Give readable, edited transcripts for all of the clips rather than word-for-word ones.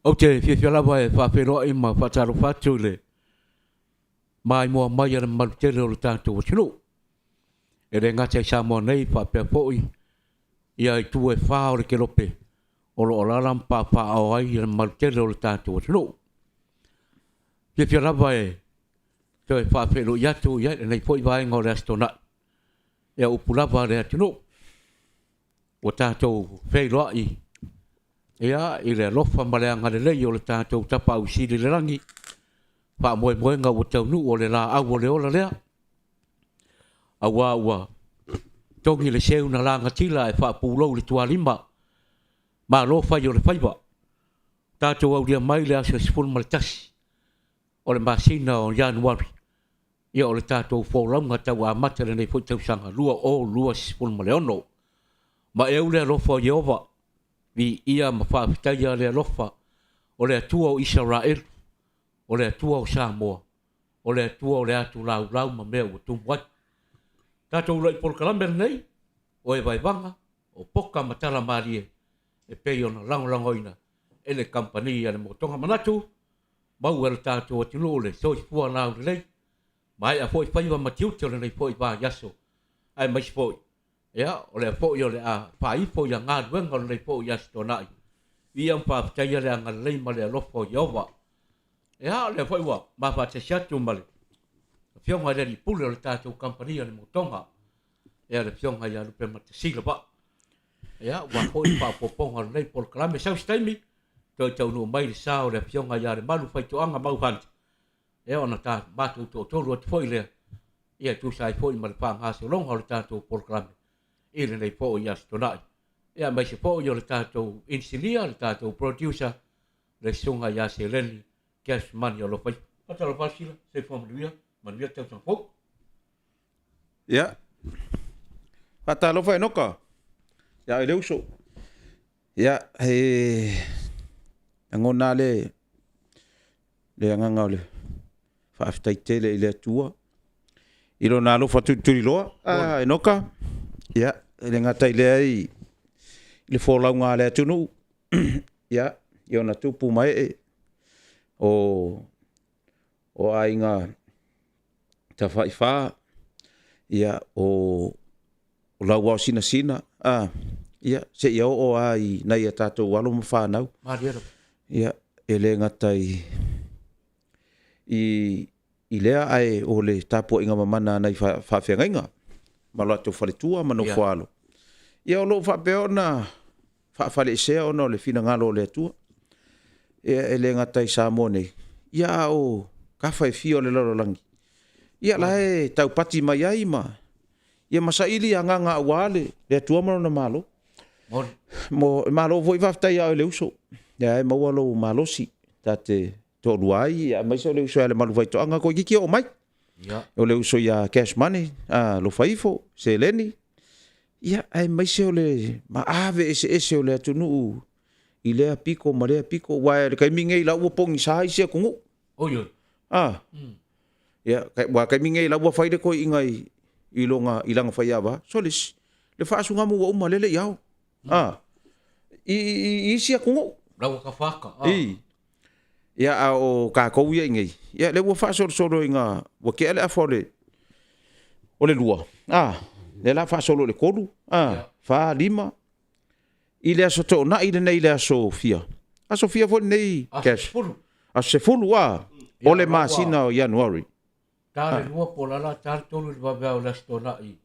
Ou te fiafia lava e faafeiloai ma faatalofa atu i le maimoa mai a le mamalu tele o le tatou atunuu. E le gata i Samoa nei faapea foi ia itu e fa o le kelope o lo o alaala ma papaaao ai le mamalu tele o le tatou atunuu. Fiafia lava e toe faafeiloai atu i lenei foi vaega o le Aso Toonai, ia upu lava a le atunuu, ua tatou feiloai ia i le alofa ma le agalelei o le tatou Tapaau Sili i le lagi, faamoemoega ua taunuu o le laau o le ola lea, aua ua togi le seu na lagatila ae faapulou i le tualima, malo fai o le faiva. Tatou aulia mai le aso 11 o le masina o Ianuari, ia o le tatou folauga tau amata i lenei foi tausaga 2026. Ma e ou le alofa o Ieova, viia ma faafetaia le alofa o le Atua o Isaraelu, o le Atua o Samoa, o le Atua o le atu laulau ma mea ua tumu ai. Tatou uluai polokalame lenei, o e vaevaga, o poka ma tala malie, e pei ona lagolagoina e le kamupani a le Motoga Manatu, maua e lo tatou atunuu le soifua laulelei, maea foi faiva ma tiute o lenei foi vaiaso, aemaise foi, ia, o lea foi o le a faaifo ia galuega o lenei foi Aso Toonai. Viia ma faafetaia le agalelei ma le alofa o Ieova. Ia, o lea foi ua ma faatasi atu ma le Afioga i le Alii Pule o le tatou kamupani a le Motoga, ia le Afioga ia Lupematasila Vaa. Ia, aua foi le faaopoopoga o lenei polokalame. Sau se taimi, toe taunuu mai le sa o le Afioga ia Lemalu Faitoaga Mau Hunt, ia ona ta matou toatolu atu foi lea, ia e tusa ai foi ma le faagasologa o le tatou polokalame i lenei foi Aso Toonai. Ia aemaise foi o le tatou inisinia, le tatou producer, le Susuga ia Seleni Cash Money o Alofa Ifo. Faatalofa atu Sila, soifua manuia, manuia le tausaga fou. Ia, faatalofa Enoka, ia oe le uso. Ia, e lagona lava le, le agaga o le faafetai tele i le Atua i Lona alofa tulituliloa. A Enoka, ia, e le gata i lea i le folauga a le atunuu, ia, i ona tupu ma ee, o o aiga Tafaifa, ia, o Lauaosinasina, a, ia, seia oo lava i nai a tatou alo ma fanau. Ia, e le gata i, i lea, ae o le tapuaiga mamana a nai faafeagaiga ma lo latou faletua ma nofoaalo. Ia, o lo o faapea ona faafaleesea ona o le finagalo o le Atua. Ia, e le gata i Samoa nei, ia a o tafa e fia o le lalolagi. Ia la e taupati mai ai ma ia ma saili agaga aua le Atua ma lona Malo. Mo, malo foi faafetai ia oe le uso. Ia e maua lou malosi ta te toalua ai, aemaise o le uso ia Lemalu Faitoaga, toeitiiti oo mai. Ia. O le uso ia Cash Money, a Lofaifo, Seleni, ia aemaise o le maave eseese o le atunuu i lea pito ma lea pito. Aua o le taimi nei la ua pogisa isi atunuu. Oi oi. A. Ia, aua o le taimi nei la ua fai le toeaina i, i lona, i lana faiava, sole, le faasugamu ua uma lea e le i ao. A. I, i, i isi atunuu. La ua tafaata. A. I. Ia, a o tatou ia i inei, ia lea ua faasolosolo ina ua tea le afa o le, o le lua, a, lea la faasolo i le tolu, a, fa, lima, i le aso Toonai lenei i le aso fia? Aso fia foi lenei, Cash? Aso 10. Aso 10, a, o le masina o Ianuari. Ta le lua po o le a la ta le tolu i le vaveao i le aso Toonai.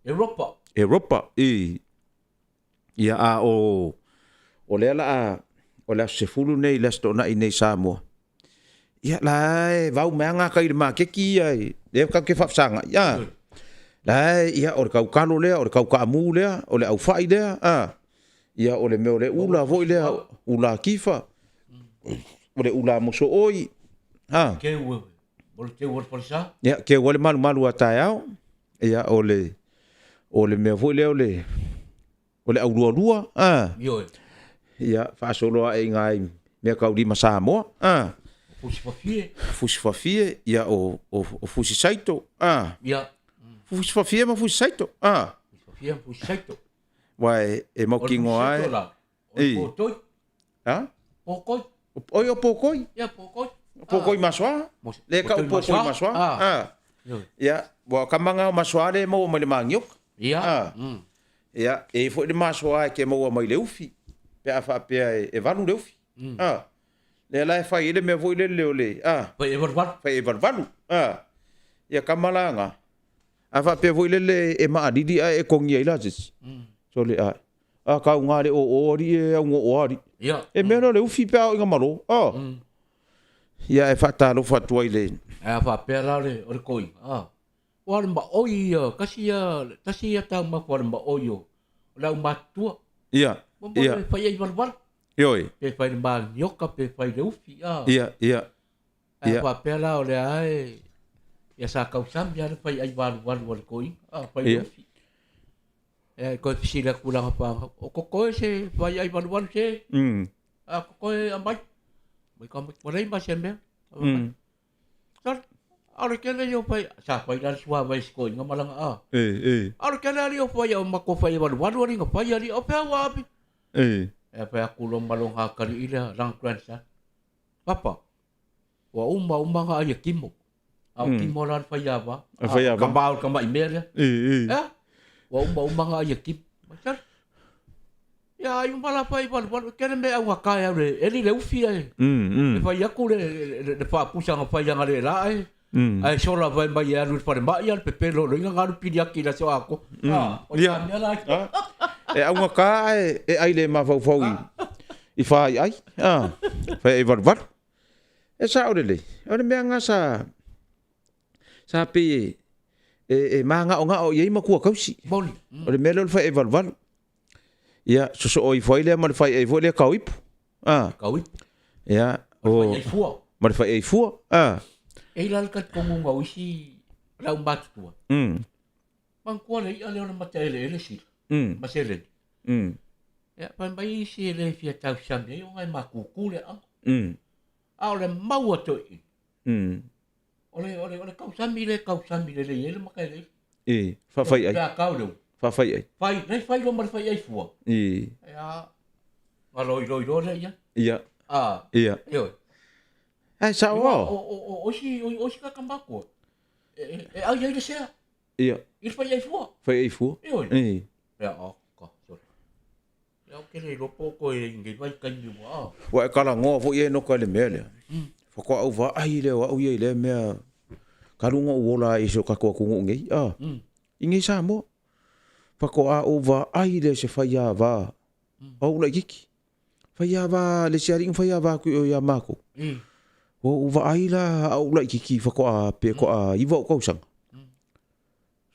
Europa. Europa, i. Ia, a o, o lea la a, o le aso 10 nei i le aso Toonai nei i Samoa, ia la e vau mai lava gatai i le maketi ia, lea tatou te faafesagai, a. La e, ia, o le tau talo lea, o le tau taamu lea, o le aufai lea, a. Ia, o le mea o le ula foi lea, ula kifa, o le ula mosooi, a. Keu, o le keu o le falesa. Ia, keu ai le malumalu a taeao. Ia, o le, o le mea foi lea o le, o le aulualua, a. Ioe. Ia, faasolo ae i nai mea taulima Samoa, a. O fusi fafie. Fusi fafie, ia, o, o, o fusi saito, a. Ia. Fusi fafie ma fusi saito, a. Fusi fafie ma fusi saito. Uae, e mautinoa ai. O le pōtoi. A? Pōkoi. Oi o pokoi. Ia pokoi. Pokoi masoa. Le kau pokoi masoa. Ah. Ia, ua kama o masoa le maua mai le manioka. Ia. Ah. Ia, e foi le masoa e ke maua mai le ufi. Pe a faapea e valu le ufi. Ah. Lea la e fai ai le mea foi lele o le, ah. Fai e valuvalu. Fai e valuvalu. Ah. Ia kama la nga. A faapea foi lele e maalili ae e kogi ai la se isi. Sole a a kau ngā le o o ali e au o ali. Ia. E mea lea o le ufi pe a o i ngā malo. Ah. Ia e faatalofa atu ai le. Ae a faapea la o le koiga, ah. Ua le maoi ia, kasi ia, tasi ia taumafa o le maoi o le aumatutua. Ia. Ia. Fai ai valuvalu. Ioe. Pe fai le manioka, pe fai le ufi. Ah. Ia, ia. Ae faapea la o lea e ia sa tausami lava le fai ai valuvalu a le toeaina, a fai le ufi. E toe fesili atu i lana fanau, o totoe se fai ai valuvalu se? A totoe aumai. Mai ka mai, ua leai ma se mea. Sole, a o le tele ia o fai, sa fai la le suavai e si toeaina ma lana a. A o le tele alii o fai o matou fai valuvalu alii na fai alii, o fea ua api? E fai atu loa ma lona atalii lea, lana grandson. Papa, Ua uma uma na ai e Kimo. A o Kimo la le faiava. Le faiava. Ka ma o le tama'i mea lea. Ea? Ua uma uma na ai e Kimo. Mai sala. Ia ai uma la fai valuvalu. E tele mea au gata e au le eli le ufi ae. E fai atu le le faapusa na fai ana le la ae. Ae sola fai mai e alu i le falemai a le pepelo loina na alu pili atu i le aso atoa. O ia mea la. E augata ae e ai le mafaufau i fāiai. Fai ai valuvalu. E sao lelei, o le mea nga sa sa pei e e, e māgaʻogaʻo i ai matua kausi. Moni. O le mea lea o le faiʻai valuvalu. Ia, sosoo ifo ai lea ma le faiʻai foi lea kauipu. Ah. Kauipu. Ia, o faiʻai fua. Ma le faiʻai fua. Ah. E i la le talitonuga o isi le aumatutua. Manatua le iʻa lea o le mataeleele sila. Ma seleni. Ia, fai mai isi e le fia tausami ai ona e matutu le aano. A o le mau a toeaiina. O le, o le, o le tausami lea e tausami lelei ai le mataeleele. E, faafaiai. Pe a tau le ulu. Faafaiai. Fai, nei fai loa ma le faiai fua. E. Ia, galoiloi loa lea i ai. Ia. A. Ia. Ioe. Ae sao O, o, o, o isi, o isi tagata matua, e, e ai ai le sea. Ia. I le faiai fua. Faiai fua. Ioe. E. Ia, o, ka, sorry. Ia, ou te le iloa po o toe i lenei vaitaimi ua, a. Ua e talanoa foi Enoka i le mea lea. Faatoa ou vaai lea o au ia i lea mea talu ona ou ola ai i si o tatou atunuu nei, a, i nei Samoa. Faatoa ou vaai lea i se faiava o ou laitiiti. Faiava, le isi alii na faiava atu i o ia matou. Ua ou vaai la a ou laitiiti faatoa pe toa 9 ou tausaga.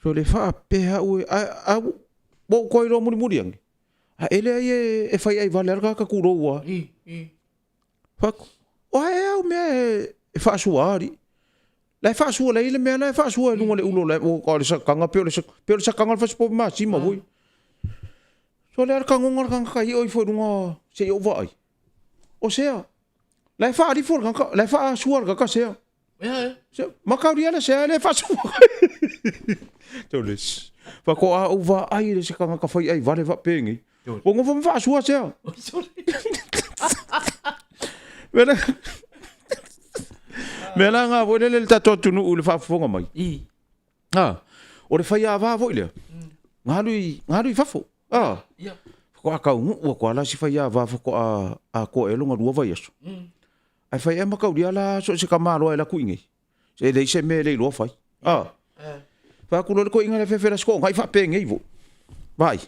So le faapea au e, a, a, ua ou toe iloa mulimuli ane, a e leai e, e fai ai vale a le tagata tulou a. Fai atu, o ai au mea e, e faasua alii. La e faasua lelei le mea la e faasua i luga o le ulo la e, o le sakaga pe o le, pe o le sakaga o le fasipovi masima foi. So le a le tagoga o le tagata io ifo i luga se i ou vaai. O sea, la e faalifo le tagata, la e faasua le tagata sea. Se, makauria le sea e le faasua. Tau le, faatoa ou vaai le se tagata fai ai vale faapenei. Ua nofo ma faasua sea. Mea la, mea la ngā foi lele le tatou atunuu i le faafofoga mai. Ah, o le faiāvā foi lea, galu i, galu i fafo. Ah, faatoa taunuu atu lava la si faiāvā faatoa atoa i ai lona lua vaiaso. Ae fai ea mataulia la so o se tamaloa e alu atu i inei. E leai se mea e le iloa fai. Ah. Fai atu loa le toeaina lea fefe la sikoonai faapenei foi. Vaai,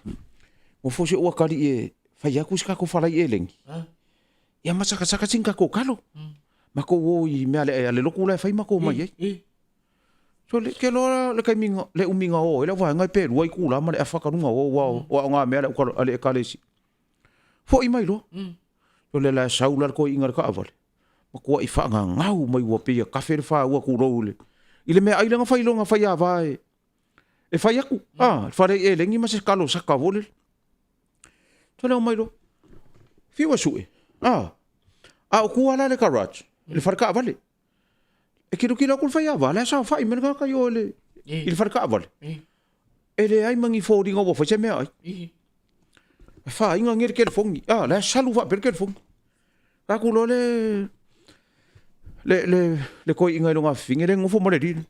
nofo si ou atalii e fai atu se tatou falai eleni. Ia ma sakasaka sina tatou talo. Matou o i mea a le lotu la e fai matou omai ai. So le ke loa le taimi le umiga o ai lau vaega pe lua itula ma le afa talu ona o aua o aoga mea a le ekalesia. Foi mai loa. So le la e sau la le toeaina i le taavale, matuai faagagau mai ua pei e kafe le faua tulou i le i le meaai lea na fai lona faiava e e fai atu, a, le fale eleni ma se kalo saka foi lele. So le omai loa, fiu e sue, a, a o tua la le garage, le fale taavale. E kilokilo atu le faiava, la e saofai mai le tagata i o i le, i le fale taavale. E leai ma ni foliga ua fai se meaai. E fāiga nei le telefoni, a, la e salu faapea le telefoni. La ku loa le le le le koiʻiga i loga fafine le nofo ma le alii.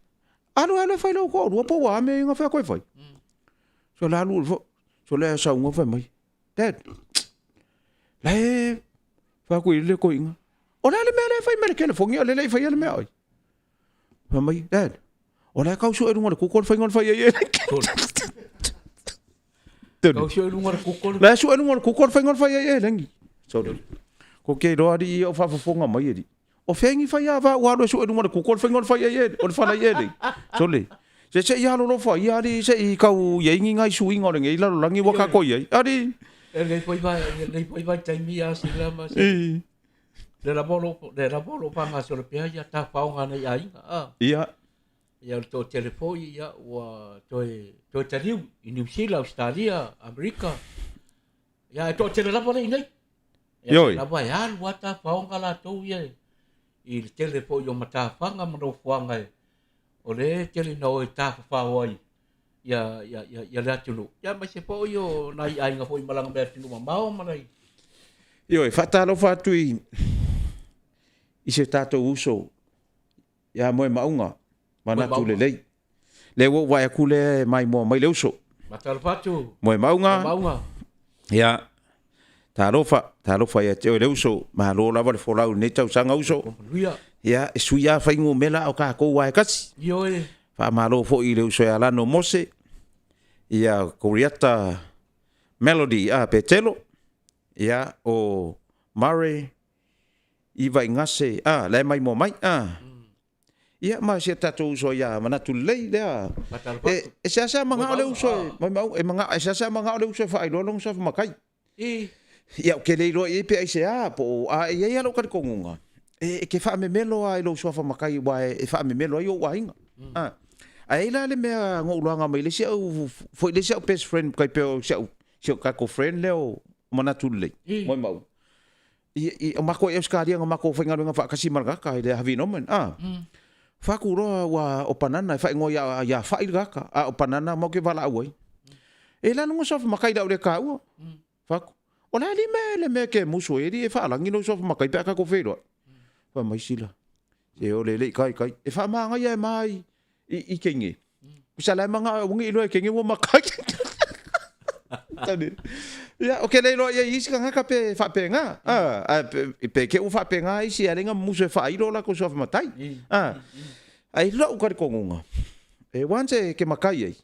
Alu alu e fai lou toalua po ua a mea ia na fai atu e fai. So le alu so le saunoa fai mai, Dad, la e fai atu i le koiʻiga. O le a le mea lea e fai mai le telefoni a o lea e le i faia le mea oi. Fai mai, Dad, o la e tau sue i luga o le Google le faiga o le fai ai e. Tau sue i luga o le Google. La e sue i luga o le Google le faiga o le fai ai elegi. Sorry. Ko ke iloa alii ia o faafofoga mai alii. O fea ni fai a ua alu e sue i luga o le Google le faiga o le fai ai e, o le fala ai elegi. Sole. Se se i alolofa ia alii se i kau i ai ni nai suiga o lenei lalolagi ua kako i ai. Alii. E lei foi vai, e lei foi vai taimi a sila ma se. Le lava o lo, le lava o lo faagasolo pea ia tafaoga a nai aiga. A. Ia. Ia o le toatele foi ia ua toe toe taliu i Niu Sila, Ausetalia, Amerika. Ia e toatele lava le i nei. Ia Ioe. lava e alu a tafaoga latou ia i le tele foi o matafaga ma nofoaga e o le tele ina o e tafafao ai ia ia ia ia le atunuu. Ia aemaise foi o nai aiga foi malaga mai atunuu mamao ma nai Ioe, faatalofa atu i i se tatou uso ia Moemauga, manatu lelei. Lea ua ou vaai atu lea e maimoa mai le uso. Matalofa atu. Moemauga. Moemauga. Ia, talofa, talofa ia te oe le uso. Malo lava le folau i lenei tausaga uso. Manuia. Ia, e sui lava fuainumera a o tatou lava e tasi. Ioe. Faamalo foi i le uso ia Lano Mose, ia Koriata Melody a Petelo, ia o Murray Ivaigase, a, la e maimoa mai, a. Ia, ma si a tatou uso ia Manatu Lelei lea. E, e seasea manao le uso e, maimau, e manao, e seasea manao le uso e faailoa lona suafa matai. I. Ia, ou te le iloa i ai pe aisea, po o, a e i ai lava lou talitonuga, e, e te faamemelo lava i lou suafa matai aua e, e faamemelo ai ou aiga. A. Ae i ai la le mea na ou iloaga mai le isi au, foi le isi au best friend, tai pei o si au, si au tatou friend lea o Manatu Lelei, maimau. I, o makou i Ausetalia na makou faigaluega faatasi ma le tagata i le Harvey Norman, a. Fatu loa ua o Panana e faaigoa ia, ia Fa'i le tagata, a o Panana matou te valaau ai. E la luga suafa matai i le au le taua. Fatu, o le a alii mea le mea e te musu ai alii e faalagi lou suafa matai pe a tatou feiloai. Fai mai sila, se o le le i taitai. E faamagaia e mai i, i kenge. Sa la manga o ngi iloa kenge ua makai. Tani. Ia, o ke le iloa ia isi kangaka pe faapenga. Ah, a pe, pe ke u faapenga isi a lenga musu e faailo la ko suafa matai. Ah. Ai lou talitonunga. E once e ke makai ai.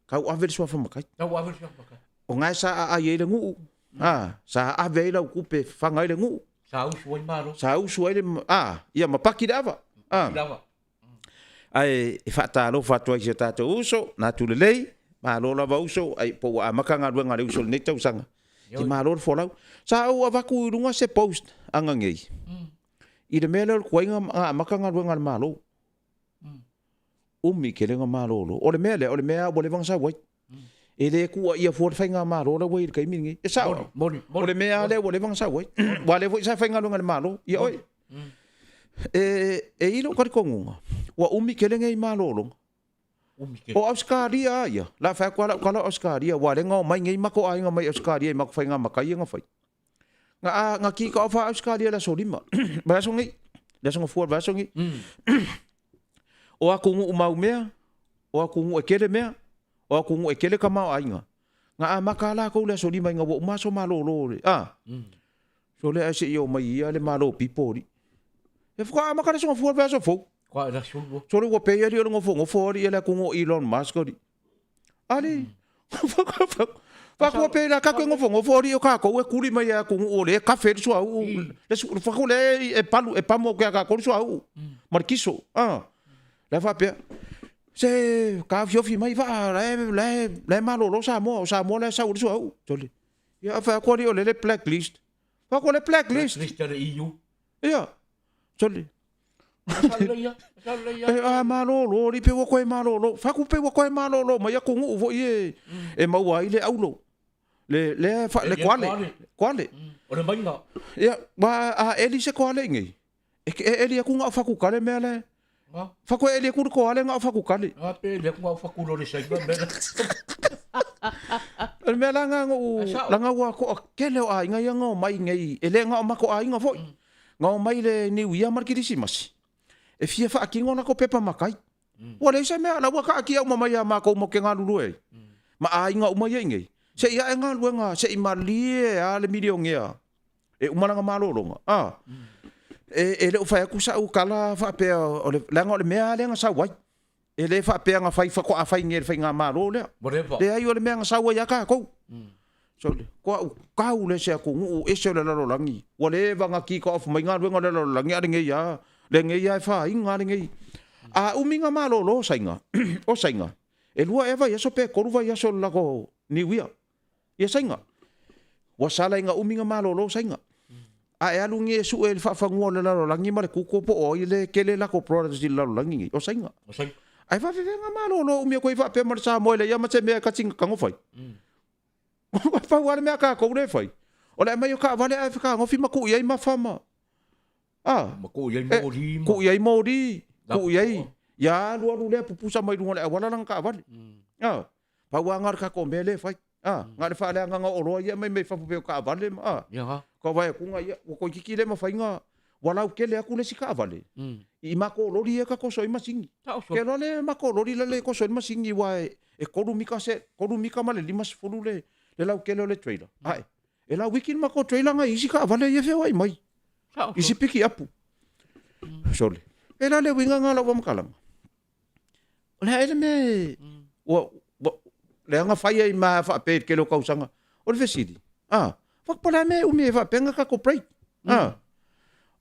Kau ave le suafa matai. Kau ave le suafa matai. O ngae sa aai ai le nuu. Ah, sa ave ai lau kupe fanga ai le nuu. Sa usu ai malo. Sa usu ai le ah, ia ma paki le ava. Ah. Paki le ava. Ae e faatalofa atu ai i si o tatou uso, Natu Lelei, malo lava uso, ai po ua amata galuega a le uso i lenei tausaga. Ke malo le folau. Sa ou avatu i luga se post aga nei, i le mea lea o le tuaiga na amata galuega a le Malo. Umi tele na malolo. O le mea lea, o le mea ua leva ona sau ai. E le tuuaia fua le faigamalo la ua i ai i le taimi lenei. E sao. Moni, moni, O le mea lava lea ua leva ona sau ai. Aua o lea foi sa faigaluega i le Malo. Ia oe. E, e i lou talitonuga, ua umi tele nei malologa. Umi tele. O Ausetalia lava ia, o le a fai atu lava lau tala o Ausetalia, aua o lea na omai nei matou aiga mai Ausetalia i matou faiga matai ia na fai. Na, a, na kikaofa Ausetalia i le aso Lima, vaiaso nei, le aso Gafua o le vaiaso nei. O atunuu maumea, o atunuu e tele mea, o atunuu e tele tamaoaiga, na amata lava latou i le aso Lima ina ua uma aso malolo o le, a, so lea ae se i omai ia le Malo pipo alii. E faatoa amata le aso Gafua o le vaiaso fou. Faatoa i le aso 12. Sole ua pei alii o le nofonofo alii e le atunuu o Elon Musk alii. Alii, faatoa pei la tatou e nofonofo alii o tatou e tuli mai e atunuu o lea e kafe ai le suauu, le faatoa lea e palu, e pamu atu ia tatou le suauu ma le kiso, a. La e faapea, se taofiofi mai vaa, la e, la e, la e malolo Samoa, o Samoa la e sau ai le suauu. Sole, ia a fai atu alii o lea e blacklist. Fai atu o lea e blacklist. Blacklist a le EU. Ia, sole. E a malolo, alii pe ua toe malolo. Fai atu pe ua toe malolo mai atunuu foi e, e maua ai le aulo. Le, le, le koale. Koale. O le maiga. Ia, wa a eli se koale i nei. E, e eli atu na o Fakukale mea le. Faku e eli atu le koale na o Fakukale. A pe eli atu na o Fakulole Saina mea le. O le mea la nga ou, la nga ua toa tele o aiga ia nga omai nei, e le na o matou aiga foi. Na omai le Niuia ma le Kirisimasi, e fia faatino latou pepa matai. Ua leai se mea, la ua taatia uma mai ia matou matou te galulue ai, ma aiga uma ia i inei, se i ae galuega, se i malie lava le milionea e uma lana malologa, a. E le o fai atu sau tala faapea, leaga o le mea lava lea na sau ai. E le faapea na fai faatoa fai nei e le faigamalo lea. Leai, o le mea na sau ai lava tatou. Sole, toau tau le se atunuu ese o le lalolagi, ua leva ona kick off mai galuega o le lalolagi, a o lenei lava, lenei lava e fāina lava lenei. A umi ona malolo Saina, o Saina, e lua ea vaiaso pe tolu vaiaso o le latou New Year. Ia Saina. Ua sala ina umi ona malolo Saina. A e alu nei e sue i le faafanua o le lalolagi ma le Google po o ai lea e tele latou products i le lalolagi nei, o Saina. O Saina. Ae faafefea ona malolo umi atu ai faapea ma le Samoa e leai lava ma se mea e kati tago fai. Pau lava le mea a tatou lea e fai, o le aumai o taavale ae fetagofi ma tuu i ai mafa ma A, Ma tuu i ai moli ma. Tuu i ai moli, tuu i ai, ia alu alu lea pupusa mai luga o le auala lana taavale. A, pau lava lena o le tatou mea lea e fai. A, na o le faaleagaga o oloa ia e aumai mai fafo pei o taavale ma, a. Ia. Ua vaai atu ia, ua toeitiiti le mafai ona, ua lautele atu le isi taavale i matou loli ia e tatoso ai masini. Ou te iloa le matou loli la e toso ai le masini aua e 3 mita se, 3 mita ma le 50 le lautele o le trailer. Ae, e lauiti le matou trailer nai isi taavale ia e feoai mai. Isi pikiapu. Sole. E la le uiga lena o lau faamatalaga. O le a ea le mea ua, ua, leaga fai ai ma faapea i le tele o tausaga. O le fesili, a, po o le a le mea e umi ai faapea ona tatou break? A,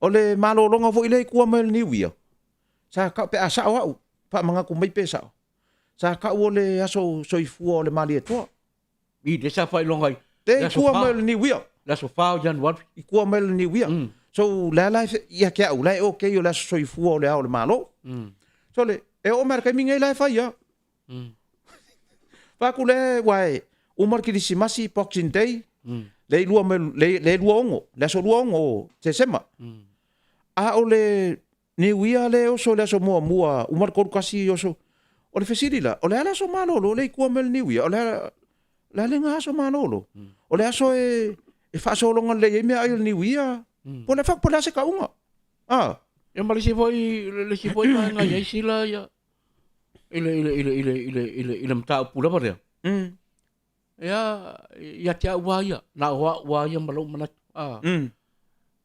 o le malologa foi lea i tua mai o le Niu Ia, sa tau, pe a sao au, faamanatu mai pe sao, sa tau o le aso soifua o le Malietoa. I le sa faailoga i le aso 4. mai o le Niu Ia. Le aso 4 o Ianuari. I tua mai o le Niu Ia. So, le a la e, ia te au, la e okay o le aso soifua o le Ao o le Malo. So, le, e oo mai i le taimi nei la e fai lava. Fai atu le, ua e, uma le Kerisimasi, Boxing Day, le i lua mai, le, le 26, le aso 26 o Tesema. A o le Niu Ia lea e oso i le aso muamua, uma le 31 oso. O le fesili la, o le a le aso malolo lea i tua mai o le Niu Ia? O le a, le a lena aso malolo? O le aso e, e faasologa lelei ai meaai o le Niu Ia? Po o le a, po o le a se tauga? A. Ia ma le isi foi, le isi foi vaega e i ai sila ia, i le, i le, i le, i le, i le, i le, i le mataupu lava lea. Ia, ia te au lava ia, na o au lava ia ma lou manatu. A.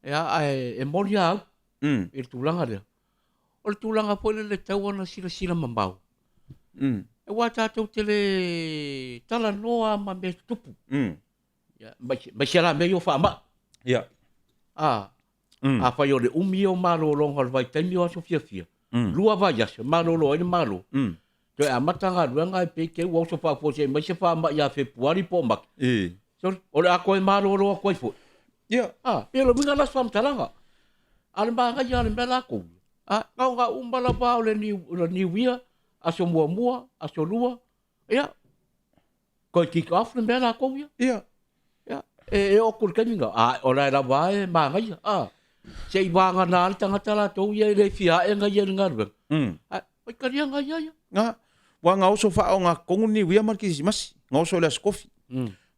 Ia, ae e moni lava au i le tulaga lea. O le tulaga foi lele e tatau ona silasila mamao. Aua tatou te le talanoa lava ma mea tutupu. Ia, aemaise la mea ia o faamai. Ia. A, afai o le umi ia o malologa o le vaitaimi o aso fiafia, 2 vaiaso e malolo ai le Malo, toe amata galuega ae pei te i ua oso faafuasei mai se faamai ia Fepuari po o Mati. Sorry, o le a toe malolo atu ai foi. Ia. A, pei o le uiga lena o se faamatalaga. A o le manaia lava o le mea latou, a, na ona uma lava o le New Year, aso muamua, aso lua, ia, Toe kick off le mea latou ia. Ia. Ia, e oo atu i le taimi lena, a, o la e lava a e manaia, a. Se i vagana le tagata latou ia e le fia ae na ia i le galuega. Ae, faitalia na ia ia. Na, ua gaoso faaogatotonu le Niu Ia ma le Kirisimasi, gaoso i le Aso Tofi.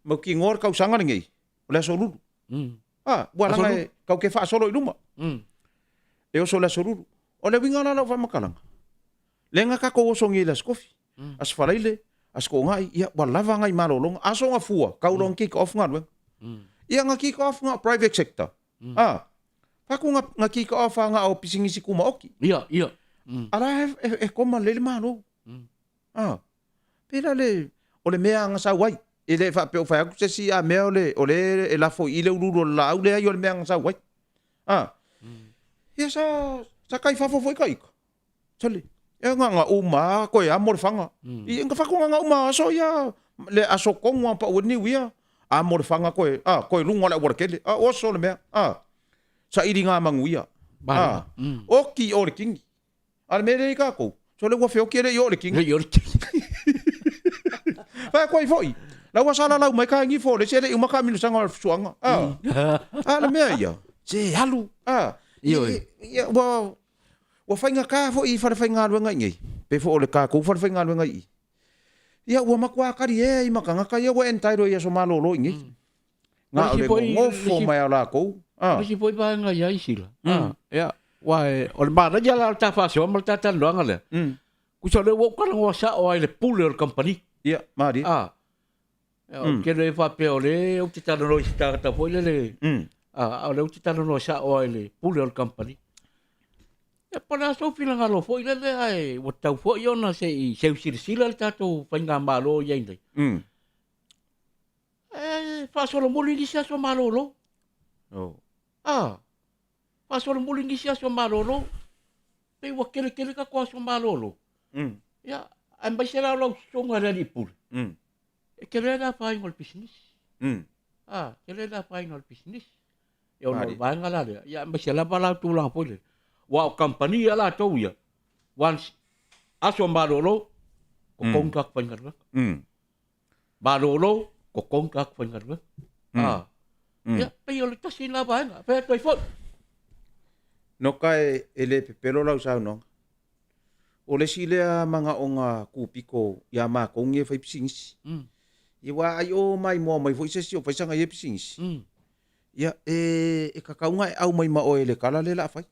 Mautinoa le tausaga lenei, o le Aso Lulu. A, ua laga e tau ke faasolo i luma. E oso i le Aso Lulu. O le uiga la o lau faamatalaga, lea na tatou oso nei i le Aso Tofi. Aso Faraile, Aso Toonai, ia ua lava nai malologa. Aso Gafua, tau loa na kick off galuega. Ia na kick off na o private sector. A, faatu na kick off lava na o pisinisi tumaoti. Ia, ia. A la e koma lelei le Malo. A, pei la le, o le mea na sau ai. E le faapea ua fai atu se isi a mea o le, o le e lafo i i le uluulu o le laau, leai o le mea na sau ai. A, ia sa kai fafo foi ka ika. Sole, e nga nga uma koe amo le fanga. I nga whakonga nga uma aso ia, le aso kongu a pau e niu ia, amo le fanga koe, a, koe lunga le awara kele, a, oso le mea, a, sa iri ngā mangu ia, a, oki o le kingi. A le mea lea i kākou, sole ua feoki e le i o le kingi. Le i o le kingi. Whae koe foi, la ua sala lau mai ka ingi fo le se le i uma ka minusanga o le fusuanga, a, a le mea ia, se alu, a, ia, ua, Ua faigata foi i falefaigaluega i nei, pei foi o le tatou falefaigaluega i i. Ia, ua matua kali ea i ma tagata ia ua entitle i aso malolo i nei. Na o le gogofo mai a lakou. O le isi foi vaega i ai sila. Ia, aua o le manaia la o le ta faasoa ma le ta talanoaga lea. Tusa o lea ua ou talanoa sao lava i le pule o le kamupani. Ia, malie. Ou te le faapea o lea ou te talanoa i se tagata foi lele, a o lea ou te talanoa sao lava i le pule o le kamupani. Ia, po o le a sou finagalo foi lele, ae ua tatau foi ona se i seu silasila le tatou faigamalo o i ai nei. E faasolomuli nisi aso malolo. Oh. Ah, faasolomuli nisi aso malolo. Pei ua tele tele tatou aso malolo. Ia, aemaise la o lau susuga i le alii pule. E tele le afaina o le pisinisi. Ah, tele le afaina o le pisinisi. Ia ona o le vaega la lea, ia aemaise lava la tulaga foi lele. Aua o kamupani a latou ia, once aso malolo, totogi tagata faigaluega. Malolo, totogi tagata faigaluega. Ah. Ia, pei o le tasi lena vaega. Fai atu ai foi. Noka e le pepelo lau saunoaga. O le isi lea manaoga kūpito iā mākou nei e fai pisinisi. Ia aua ai o maimoa mai foi se isi o fai sana ia pisinisi. Ia e e tatau ona e au mai ma oe i le tala lea o le a fai.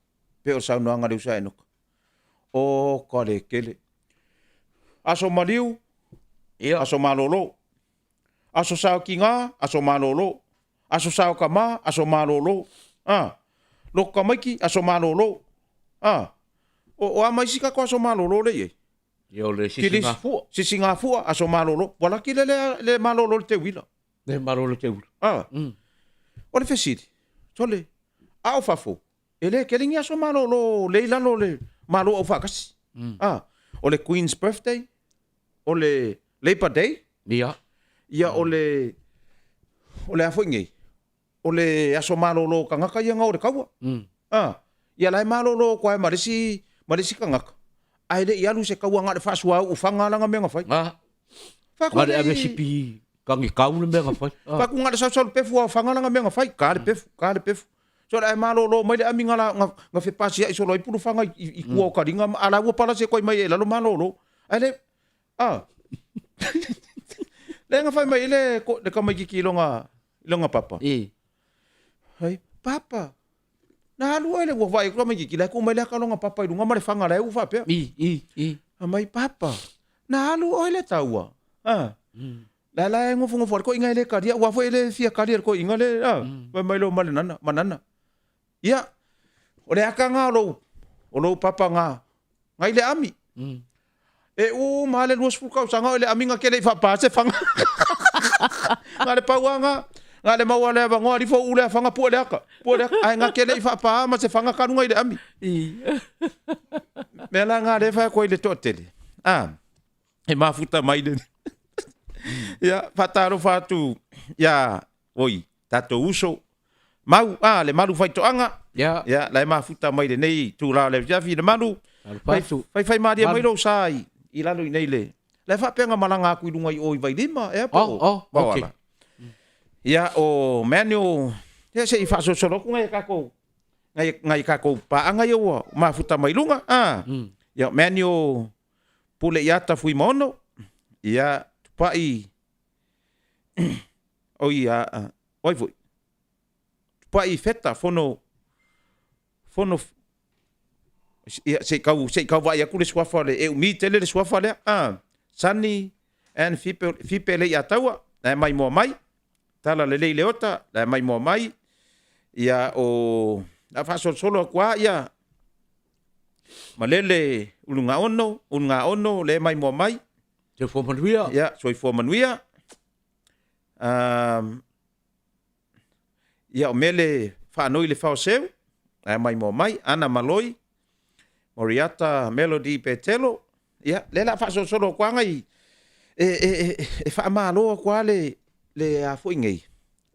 Pei o le saunoaga a le uso a Enoka. O ka le tele. Aso maliu, Ia. aso malolo. Aso saotiga, aso malolo. Aso saokama, aso malolo. A. Loto tamaiti, aso malolo. A. O, o a ma isi tatou aso malolo lea e i ai? Ia o le sisigafua. Sisigafua, aso malolo. Ua laki le le, le malolo i le teuila. Le malolo i le teuila. A. O le fesili, sole, a o fafo, e le tele ni aso malolo lea i lalo o le Malo Aufaatasi. A. O le Queen's Birthday, o le Labour Day, Ia. ia o le, o le a foi nei, o le aso malolo o tagata ia na o le taua. A, ia la e malolo atu ai ma le isi, ma le isi tagata, ae le i alu i se taua na o le faasuauu faga lana mea na fai. A, na le ave sipi tagitau le mea na fai. Fai atu na o le sausau pefu lava o faga lana mea na fai, ta le pefu, ta le pefu. Sole ae malolo mai le ami na la, na, na fepasiai solo ai pulufaga i, i, i tua o kaliga, a la ua palasi atu ai mai e lalo malolo. Ae le, a, lea na fai mai ai le, le tamaititi i lona, i lona papa. I. Ai, papa, na alu ai le ua vaai atu tamaititi, la e tuu mai le aka lona papa i luga ma le faga la e ua faapea. I, i, i. Fai mai, papa, na alu oe le taua. A, La la e nofonofo ai le toeaina e le talia, aua foi e le fia kali e le toeaina le, a, fai mai loa ma le nana, ma nana. Ia, o le aka na o lou, o lou papa na, na i le ami. E uma lava le 20 tausaga o i le ami na te le i faapa se faga. Na le pau lava na, na le maua le avanoa alifo uu lea faga pue le aka, pue le aka, ae na te le i faapa ma se faga talu na i le ami. Mea la na lea e fai atu ai i le toatele, a, e mafuta mai le ia faatalofa atu ia oi tatou uso mau a le malu faitoaga ia ia la e mafuta mai lenei itula o le afiafi le malu Talofa atu. fai fai malie mai lou sa i, i lalo i nei le la e faapea na malaga atu i luga i o i Vailima ea po Oh, oh, po okay. ala. Ia o Manuel ia se i faasolosolo atu ngai a tatou ngai ngai tatou paaga ia ua mafuta mai luga a ia Manuel Pule ia Tafuimaono, ia Tupai, oi a, oi foi, Tupai Feta, Fono, Fono, ia, se i tau, se i tau vaai atu le suafa o le, e umi tele le suafa lea, a, Sunny and Fipe, Fipe Leiataua, la e maimoa mai, Tala Lelei Leota, la e maimoa mai, ia, o, a faasolosolo atu lava, ia, Malele Ulugaono, Ulugaono le maimoa mai. Soifua manuia. Ia, soifua manuia. Um, ia, o Mele Faanoi le Faoseu, ae maimoa mai. Ana Maloi, Moriata Melody Petelo, ia, lea la faasolosolo atu lava i, e, e, e, e faamalo atu lava le, le a foi nei,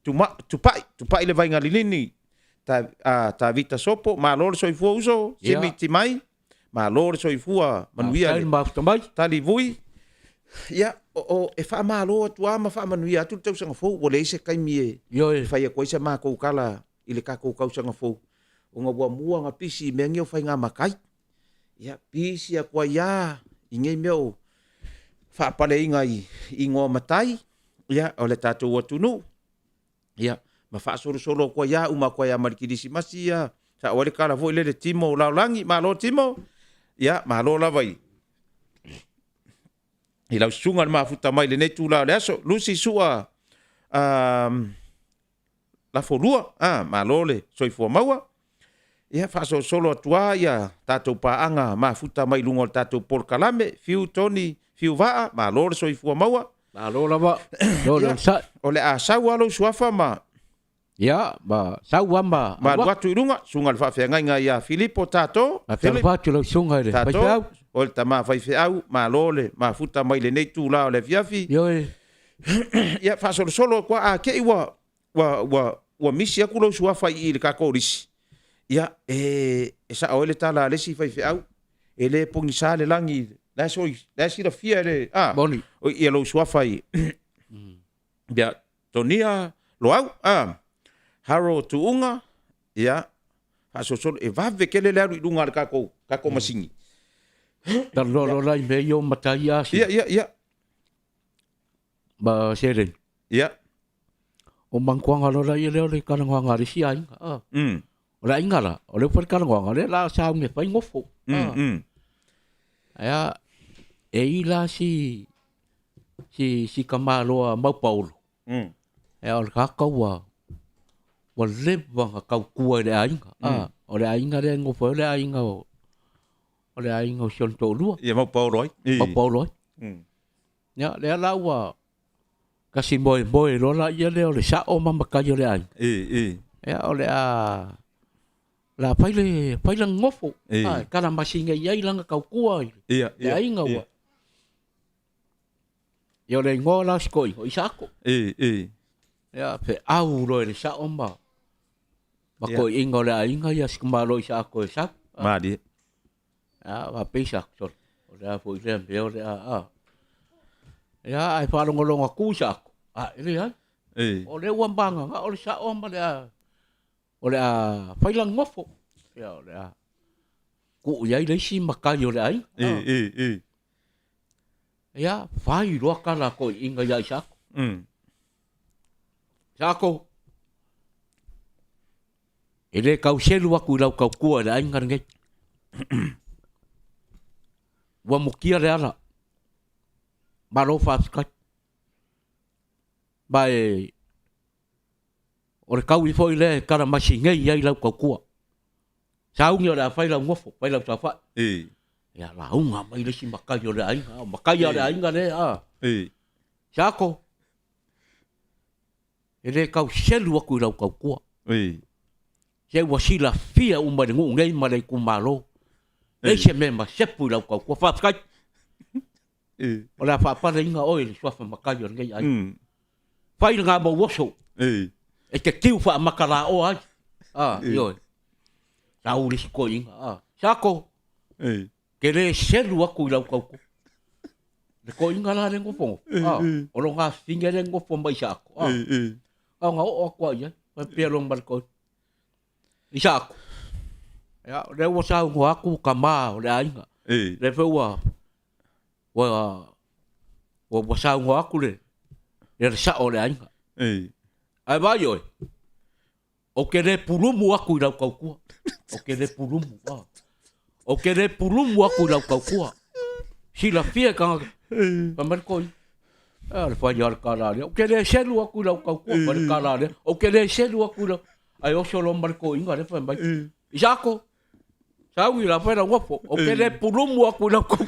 Tuma, Tupai, Tupai le Vaigalilini, Ta, a, Tavita Sopo, malo le soifua uso, Ia. Simi Timai, malo le soifua, manuia Faafetai le le mafuta mai. tali vui. Ia, o, o, e faamalo atu lava ma faamanuia atu le tausaga fou, ua leai se taimi e Ioe. fai atu ai sa matou tala i le tatou tausaga fou, ona ua mua ona pisi i mea nei o faiga matai. Ia, pisi atu ai lava i nei mea o faapaleina i igoa matai, ia, o le tatou atunuu. Ia, Ma faasolosolo atu ai lava uma atu ai lava ma le Kirisimasi ia, sao ai le tala foi lele Timo Laolagi, malo Timo, ia malo lava i i lau susuga le mafuta mai i lenei itula o le aso. Lucy Sua um, Lafolua, ah, malo le soifua maua. Ia faasolosolo atu lava ia tatou paaga mafuta mai luga o le tatou polokalame, Fiu Tony, Fiu Vaa, malo le soifua maua. Malo lava, malo le onosai. O le a sau lava lou suafa ma Ia, ma sau lava ma ma alu atu i luga, susuga i le faafeagaiga ia Filipo Tato, Philip Faatalofa atu i lau susuga i le Tato, faifeau. o le tama faifeau, malo le mafuta mai lenei itula o le afiafi. Ioe. Ia faasolosolo atu lava, a te i ua ua ua ua misi atu lou suafa i i le tatou lisi, ia e e sao ai le tala a le isi faifeau, e le pogisa le lagi, la e soi, la e silafia e le a Moni. o ia lou suafa i ia Tonia Loau, a Harold Tuuga, ia faasolosolo e vave tele le alu i luga o le tatou tatou masini. Talanoa loa la i mea ia o matai asi. Ia ia ia Ma seleni. Ia. O mantuaga loa la ia lea o le talanoaga a le isi aiga. Ah. O le aiga la, o lea ua fai le talanoaga, o lea la sauni e fai gofo. Ah. Ae e i la si si si tamaloa Maupaolo. Ae o le tagata ua ua leva ona tautua i le aiga. Ah. O le aiga lea e nofo ai o le aiga o o le aiga o si ona toalua. Ia Maupaolo ai. Maupaolo ai. Ia, lea la ua kasi moemoe loa la ia lea o le sao ma matai o le aiga. I, i. Ia, o le a la fai le fai lana nofo. I. A, e tala masina i ai lana tautua i Ia, le ia, aiga ua. ia. Ia, o le igoa la o si toeaina, o Isaako. I, i. Ia, feau loa i le sao ma ma Ia. toeaiina o le aiga ia si tamaloa Isaako e sau. Malie. A, faapei sa sole. O le a foi lea mea o le a, a. Ia, ae faalogologo atu i sa aku, a, e leai. Ei. O lea ua magaga o le sao ma le a, o le a fai lana nofo. Ia, o le a tuu i ai le isi matai o le aiga. Ei, ei, ei. Ia, fai loa tala a toeaiina ia Isaako. Isaako, E le tau selu atu i lau tautua i le aiga lenei. Ua mutia le ala. Malo faafetai. Ma e, o le taui foi lea e talamasi nei ai lau tautua. Sauni o le a fai lau nofo, fai lau saofai. Ei. Ia lauga mai le isi matai o le aiga, o matai o le aiga lea, a. Ei. Siako, E le tau selu atu i lau tautua. Ei. Se ua silafia uma i le nuu nei ma le itumalo. Leai se mea ma sepu i lau tautua. Faafetai. Ei. O le a faapaleina oe i le suafa matai o lenei aiga. Fai lena mau oso. Ei. E te tiu faamatalaoa ai. A, ioe. Sau le isi toeaina. A, Sako. Ei. Ke le selu atu i lau tautua. Le toeaina la le nofonofo. A, o lona afafine lea e nofo mai i Saako. A, a ona oo atu lava i ai. Faapea loa ma le toeaina. I Saako. Ia, o lea ua saunoa atu tama o le aiga. Lea foi ua ua ua, ua saunoa atu le le sao o le aiga. Ae vaai oe, Ou te le pulumu atu i lau tautua. Ou te le pulumu. Ah. Ou te le pulumu atu i lau tautua. Silafia e tagata. Fai mai le toeaina. A le fai lava le tala lea. Ou te le selu atu i lau tautua. Fai le tala lea. Ou te le selu atu i lau... Ae oso loa ma le toeaina lea fai mai. Isako, sauni la fai lau nofo. Ou te le pulumu atu i lau tautua.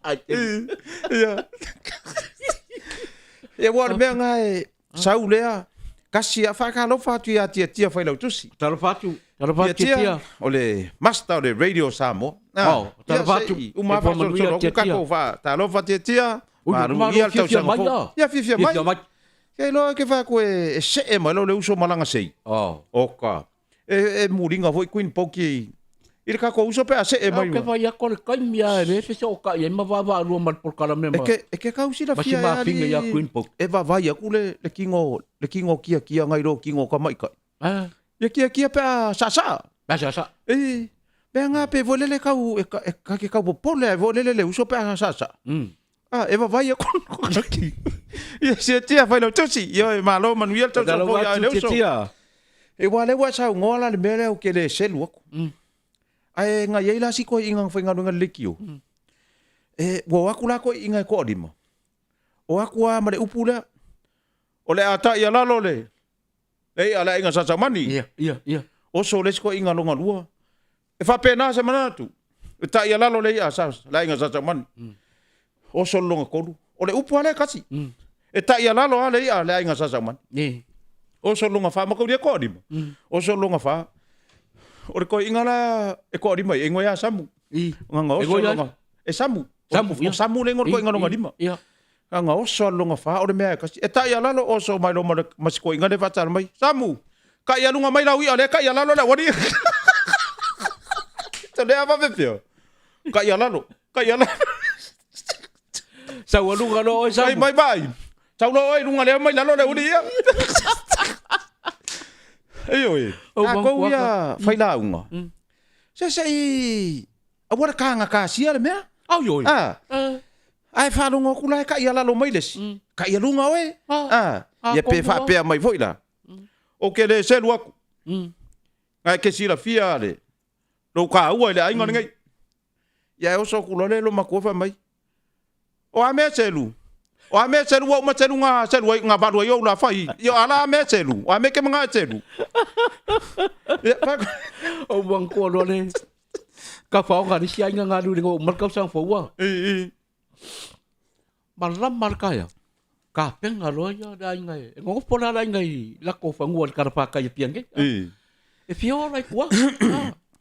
Ai te... Ia. Ia, ua o le mea lena e Sau lea, kasi a faatalofa atu ia Tiatia Failautusi. Talofa atu, talofa atu Tiatia, Tiatia. o le master o le Radio Samoa. Ah, Oh, talofa atu. Ia, se i uma Soifua manuia, faasolosolo atu Tiatia. tatou faatalofa Tiatia. Ui, Malu malo ia le fiafia tausaga mai, fou. ah. Ia fiafia mai. Fiafia mai. Kei loa ke fai atu e see mai loa le uso malaga sei. Oh. Oka. E, e muliga foi Queen Poki i le tatou uso pe a see mai. Ke fai atu o le taimi lava e le fesootai ai ma vaavaalua ma le polokalame E ma ke, e ke kau ma si silafia e mafine ia ali Queen Poki. e vavai aku le, le kino, le kino kiakia ngai lo kino kamaikai. Ah, Ia kiakia pe a saasaa. pe a saasaa. E, mea ngā pe voi lele kau, e, ka, e, ka ke kau popole ai voi lele le uso pe a saasaa. Ah, e vavai aku Ia sia fai lau tusi. Ia e malo manuia le tausaga fou ia le uso. E ua le ua saunoa la le mea lea ou te le selu aku. Ae na i ai la si toeaina na faigaluega i le leitio. E ua o atu la toeaina e toalima. O atu lava ma le upu lea, o le a tai a lalo le le i'a a le aiga Sa Saumani. Ia, ia, ia. Oso le isi toeaina lona lua. E faapena se manatu. E tai a lalo le i'a a le aiga Sa Saumani. Oso le lona tolu. O le upu lava lea e tasi. E tai a lalo lava le i'a a le aiga Sa Saumani. Oso le lona fa, mataulia e toalima. Oso le lona fa. O le toeaina la e toalima ai, e igoa ia Samu. Ganga oso lona, e Samu. Samu, o Samu le igoa o le toeaina lona lima. Ganga oso le lona fa, o le mea e tasi. E tai a lalo, oso mai loa ma si toeaina lea e faatala mai, Samu, kai a luga mai lau i'a lea kai a lalo le auali. Te lea vave pia. Kai a lalo, kai a lalo. Sau a luga loa oe Samu. Mai mai mai. Sau loa oe luga lea mai lalo le auali ia. Ioe. Tatou ia failauga. Se se i aua le kagakasia le mea. Au ioe. Ah. Ae faalogo atu la e kai a lalo mai le isi. Kai a luga oe. Ah. Ia pe faapea mai foi la. Ou te le selu aku. Ae ke silafia le lou taua i le aiga lenei. Ia e oso atu loa le lo matua fai mai. O a mea selu? O a mea selu ua uma selu nga selu ai nga valu ai ou la fai. Ia o a la mea selu? O a mea ke manga e selu? Ia fa O manatua loa le kafaoga a le isi aiga galue i le uma le tausaga fou a. I i. Malama le taeao, tapena loa ia le aiga e nonofo la le aiga i latou fanua i le talafatai i Apia nei. I. E fia ola i tua,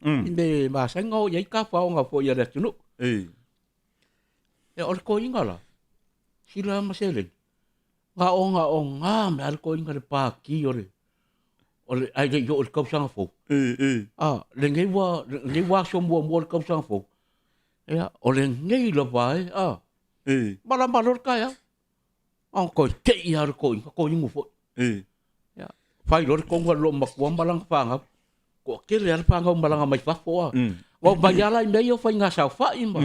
i me masani ona o i ai tafaoga foi a le atunuu. I. Ia o le toeaina la, sila ma seleni, na ona oga mai lava le toeaina i le pati o le, o le, ae le i oo i le tausaga fou. I, i. A, lenei ua, lenei ua aso muamua o le tausaga fou, ia, o lenei lava e, a, I. malama loa le taeao. A toe tei lava le toeaina, toeinu foi. I. Ia, fai loa le tonu a le loomatua ma lana fanau. Toatele lava le fanau malaga mai fafo a. Ua omai lava la i mea ia o faiga saofai ma.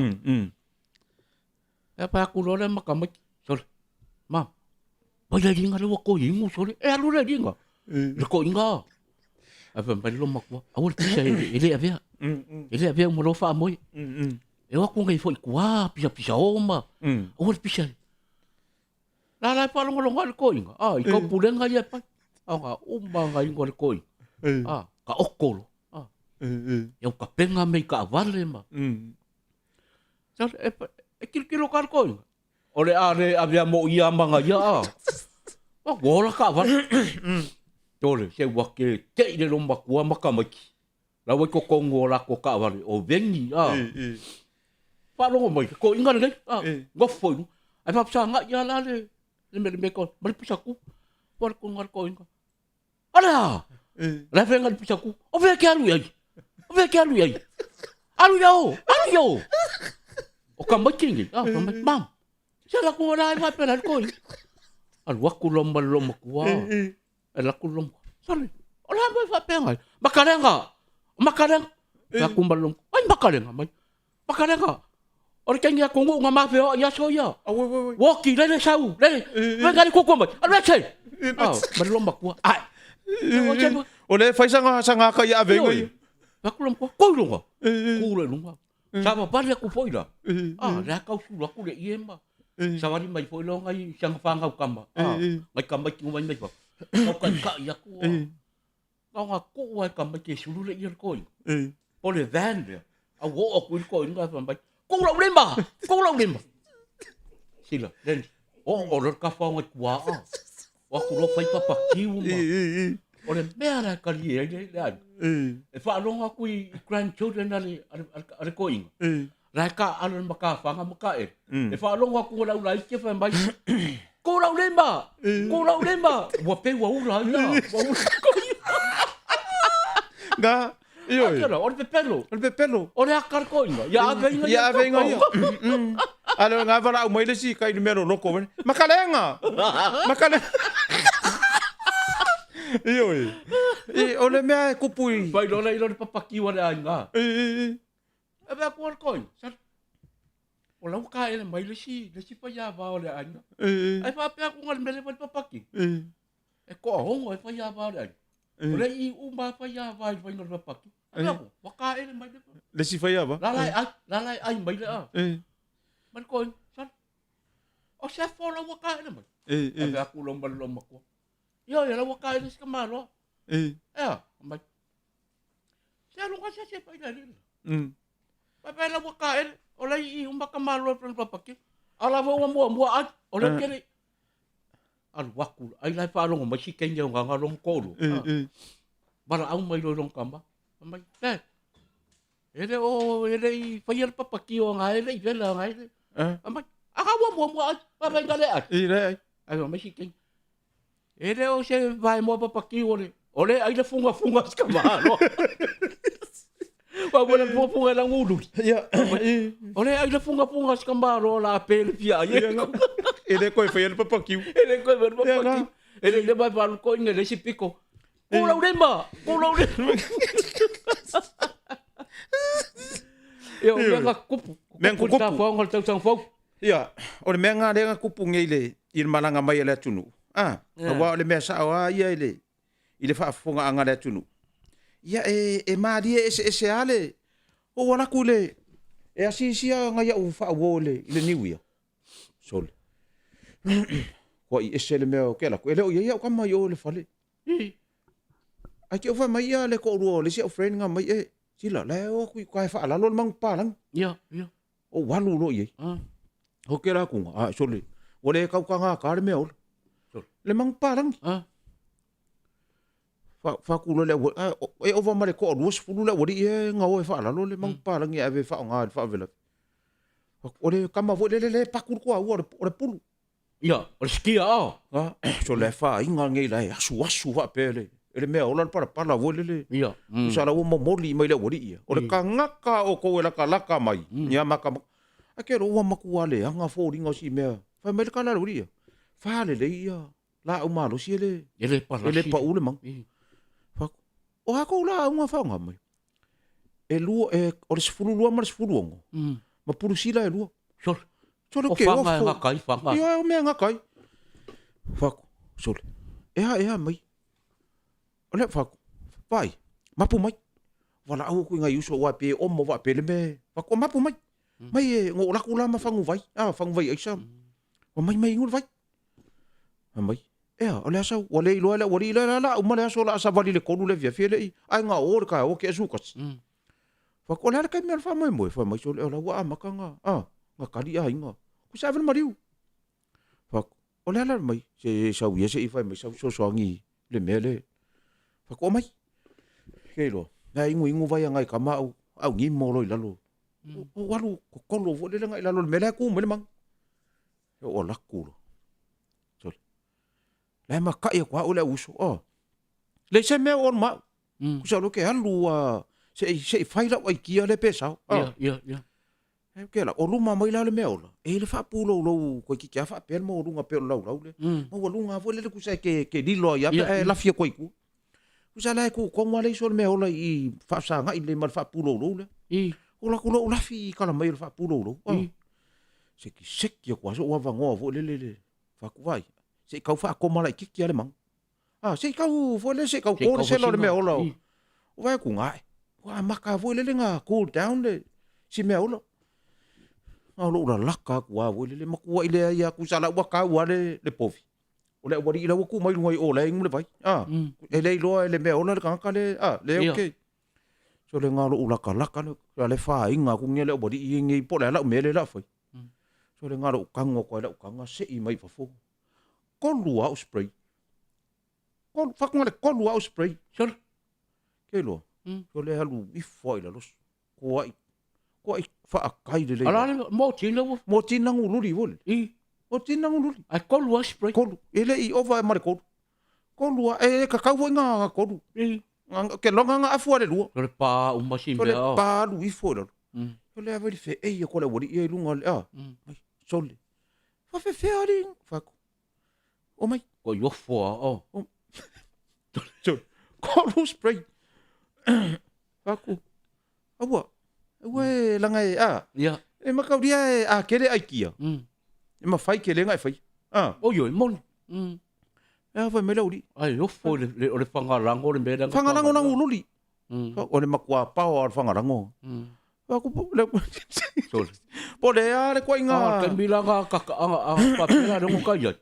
Ia fai atu loa lea ma tamaiti, sole, ma, mai le liga lea ua toe inu sole, e alu le liga. Le toeaina a. Ae fai mai le loomatua, aua le pisa e le avea. E le avea uma loa faamoe. E o atu nei foi i tua, pisapisa o ma, aua le pisa. La la e faalogologo ai le toeaina, a, i taupulega ia e fai. A na uma na inu a le toeaina, a, ka oko loa, a. Ia ua tapena mea i taavale ma. E, e tilotilo ka le toeaina, o le a le avea mo ia ma na ia, a. Ua ola taavale. Tole, se ua ke tei le loomatua ma tamaiti. La ua i totonu o latou taavale o veni, a. Faalogo mai, toeaina lenei, a, nofo i luga. Ae faafesagai lava la le, le mea le mea ma le pisatu. Ua le toga le toeaina. O le a? O le a faiga le pisatu? O fea e te alu i ai? O fea e te alu i ai? Alu ia o, alu ia o. O tamaiti lenei, a, fai mai, mam, se ala atu la e faapea le toeaina. Alu atu loa ma le loomatua. E alu atu le loomatua. Sole, o le a mea e faapea ai? Makalega, makalega. Fai atu ma le loomatua, ai makalega mai. Makalega, o le taimi atunuu na ma feoai i aso ia. Ua oti lele sau, lele, fai le kuku mai, alu ese. Ah, ma le loomatua, ae. O lea e fai saga saga ka ia ave ia. Fai atu le loomatua, kou i luga. Ku le luga. Savavali atu foi la. Ah, lea tau sulu atu le ie ma. Savali mai foi loa nai sianga fanau kama. Ah, nai tamaiti uma mai fafo. Tau kaikai atu. Na ona tuu lava e tamaiti e sulu le ie o le toeaina. Po o le van lea, a ua oo atu i le toeaina ae fai mai, Tuu lau lima! Tuu lau lima! Sila, Lenny, oo loa le tafaoga i tua a. O atu loa fai papakiu ma. O le mea la e talie ai le aiga. E faalogo atu i grandchildren a le toeaina. La e taaalo i le matafaga ma taele. E faalogo atu i lau laiti e fai mai, Tuu lau lima! Tuu lau lima! Ua pei ua ula ai la. Ua ula. Ga, ioe. Ake la, o le pepelo. O le pepelo. O le aka le toeaina. Ia ave inga ia. Ia ave inga ia. A le nga valaau mai le isi kai le mea loloko mai. Makalenga! Makalenga! Ioe. I, o le mea e kupu i... Fai loa le ilo le papakiu a le aiga. I, i, i. Ave atu le toeaina. Sali. O lau la ua taele mai le isi, le isi faiava o le aiga. Ae faapea atu na le mea lea e fai le papaki. E toaono ai faiava o le aiga. O lea i uma lava faiava i le faiga o le papaki. Ae atu, ua taele mai le. Le isi faiava. La la e ai, la la e ai mai le a. Ma le toeaina, sala. O se afo la ua taele mai. Ave atu loa ma le loomatua. Ioe, la ua taele si tamaloa. Ea, mai. Se alu ga se se fai le alii. Pai la ua taele, o la i uma tamaloa i papaki. A la ua muamua ai, o le kele. Alu atu, ai la e faalogo mai si teine o gaga lona toalua. Valaau mai loa i lona tama. Fai mai, Dad, e le o, e le i faia le papaki o ga e le i vela ga e le. Fai mai, a ga ua muamua ai, fai mai ga le ai. I le ai. Ai fai mai si teine, E le o se vaemoa papaki o le, o le ai le fugafuga o si tamaloa. Ua ua le fugafuga e lau ululi. Ia. O le ai le fugafuga o si tamaloa la pe le fia ai. E le koe whaia le papakiu. E le koe whaia le papakiu. E le le mai whalu ko inga le si piko. Ko lau lima, ko lau lima. Ia, o mea nga kupu. Mea kupu. Kupu. Ta whaonga le tausanga fau. Ia, o le mea nga lea nga kupu nei le, i le malaga mai a le atunuu, a, aua o le mea sao lava ia i le, i le faafofogaaga a le atunuu. Ia, e, e malie eseese lava le, ou alu atu i le, e asiasi nai au faauo i le, i le Niu Ia. Sole. Kuai ese le mea ou te alu atu, e le o i ai au tama i o i le fale. Ae te i ua fai mai ia le toalua o le isi au friend nga mai, e, sila, la e o atu i uka e faalalo le manupapalagi. Ia, ia. Ou alu loa i ai. O ke la atu, a, sole, ua le tautagata le mea ola. Le manupapalagi. Fai atu loa le au, e ova ma le toalua sefulu le aualii ia e gaoa e faalalo le manupapalagi e ave e faaaoga i le faalavelave. O le tama foi lele lea e paku le toaua o le pulu. Ia, o le sikia a. A, sole e fāiga nei la e asuasu faapea le, e le mea ola le palapala foi lele. Ia. Tusa la ua momoli mai le aualii ia. O le tagata a outou e latalata mai, ia matamata. Ae te iloa ua matua leaga foliga o si mea. Fai mai le tala a le aualii ia, fa lelei ia laau malosi e le, E le palasi. e le pau le manu. Fai atu, o a kou laau na faaaoga mai? E lua, e, o le 12 ma le 16, ma pulusila e lua. Sole. Sole O ke fanga e ofo. gata ai fanga. Ia, o mea e gata ai. Fai atu, sole, e a, e a mai. O lea, fai atu, vaai, mapu mai. Valaau atu i nai uso aua e pei e omo faapea le mea e, fai atu, o mapu mai. Mai e, na ou alu atu la ma faguvai, a, faguvai aisa. Ua mai mai inu le vai. Fai mai, ea, o le a sau, ua le iloa e le aualii lea, la la uma le aso o le a savali i le 3 le afiafi e le i, ae na o le taeao ua tea 11. Fai atu, o le a le taimi o le faamoemoe? Fai mai, sole, o la ua amata ona, a, ona tali aiga. Kusa ave le maliu. Fai atu, o le a la mai? Se sau ia se i fai mai sau fesoasoani i le mea lea. Fai atu, omai. Ke iloa, na inuinu vai a nai tama au, au nimo loa i lalo. Ou alu totolo foi lele agai i lalo i le mea la e tu mai le manu. Ou alu atu loa. Sole. La e makai atu lava oe le au uso. Oh. Leai se mea o ma au. Kusa loa ke alu a se i se i fai lau aikia le pe sao. Ia, ia, ia. E ke la, o luma mai la le mea ola. E i le faapulou toeitiiti lava faapea le maualuga pei o le laulau lea. Maualuga foi lele tusa e ke ke lilo ai lava pe a e lafi atu ai i tua. Tusa la e tu tonu lava le iso o le mea ola i faafesagai lelei ma le faapulou lea. Ou alu atu loa ou lafi i tala mai o le faapulou. Sekiseki atu lava sou avanoa foi lele le fai atu, vaai, se i tau faakoma laitiiti lava le manu. A, se i tau foi lele, se i tau to le sela o le mea ola. O vaai atu gae, ua amata foi lele na cool down le si mea ola. A o lou lalaka atu lava foi lele, matuai leai lava, tusa la ua tau lava le, le povi. O le aualii la ua tuu mai luga i o la e inu le vai. A, e le iloa e le mea ola le tagata le, a, le okay. So le ga o lou lakalaka lea, a le fāiga atu nei le aualii nei po o le a lau mea lea o le a fai. So le ga o lou tago atu ai lau taga sei mai i fafo. Tolu lava au spray. Tolu, fai atu na o le tolu lava au spray. Sole. Ke iloa, so le alu ifo lava i lalo, koai, koai faakai lelei. Ala le motina ua. Motina gululi foi lele. I. Motina gululi. Ae tolu lava spray. Tolu, e le i ova ma le tolu. Tolu lava, e kakau foi nga tolu. I. Ke loga nga afu a le lua. So le pa uma si So le mea. pa alu ifo i lalo. So le ave i le feei atu a le aualii ia i luga o le, a, mai, sole. Faafefea alii, fai atu, omai. Ko i ofo a, o. Sole, kolu spray. Fai atu, aua, aua e laga e, a. Ia. E mataulia e a kele aikia. E mafai kelega e faia. Ah. Oi oi, moni. E a fai mai le aualii. Ai ofo i le, o le fagalago le mea lea na Fagalago loli. O le matua pao lava o le fagalago. Po o le a le koaiga. A taimi la ga ka ka a faapea le ka iai.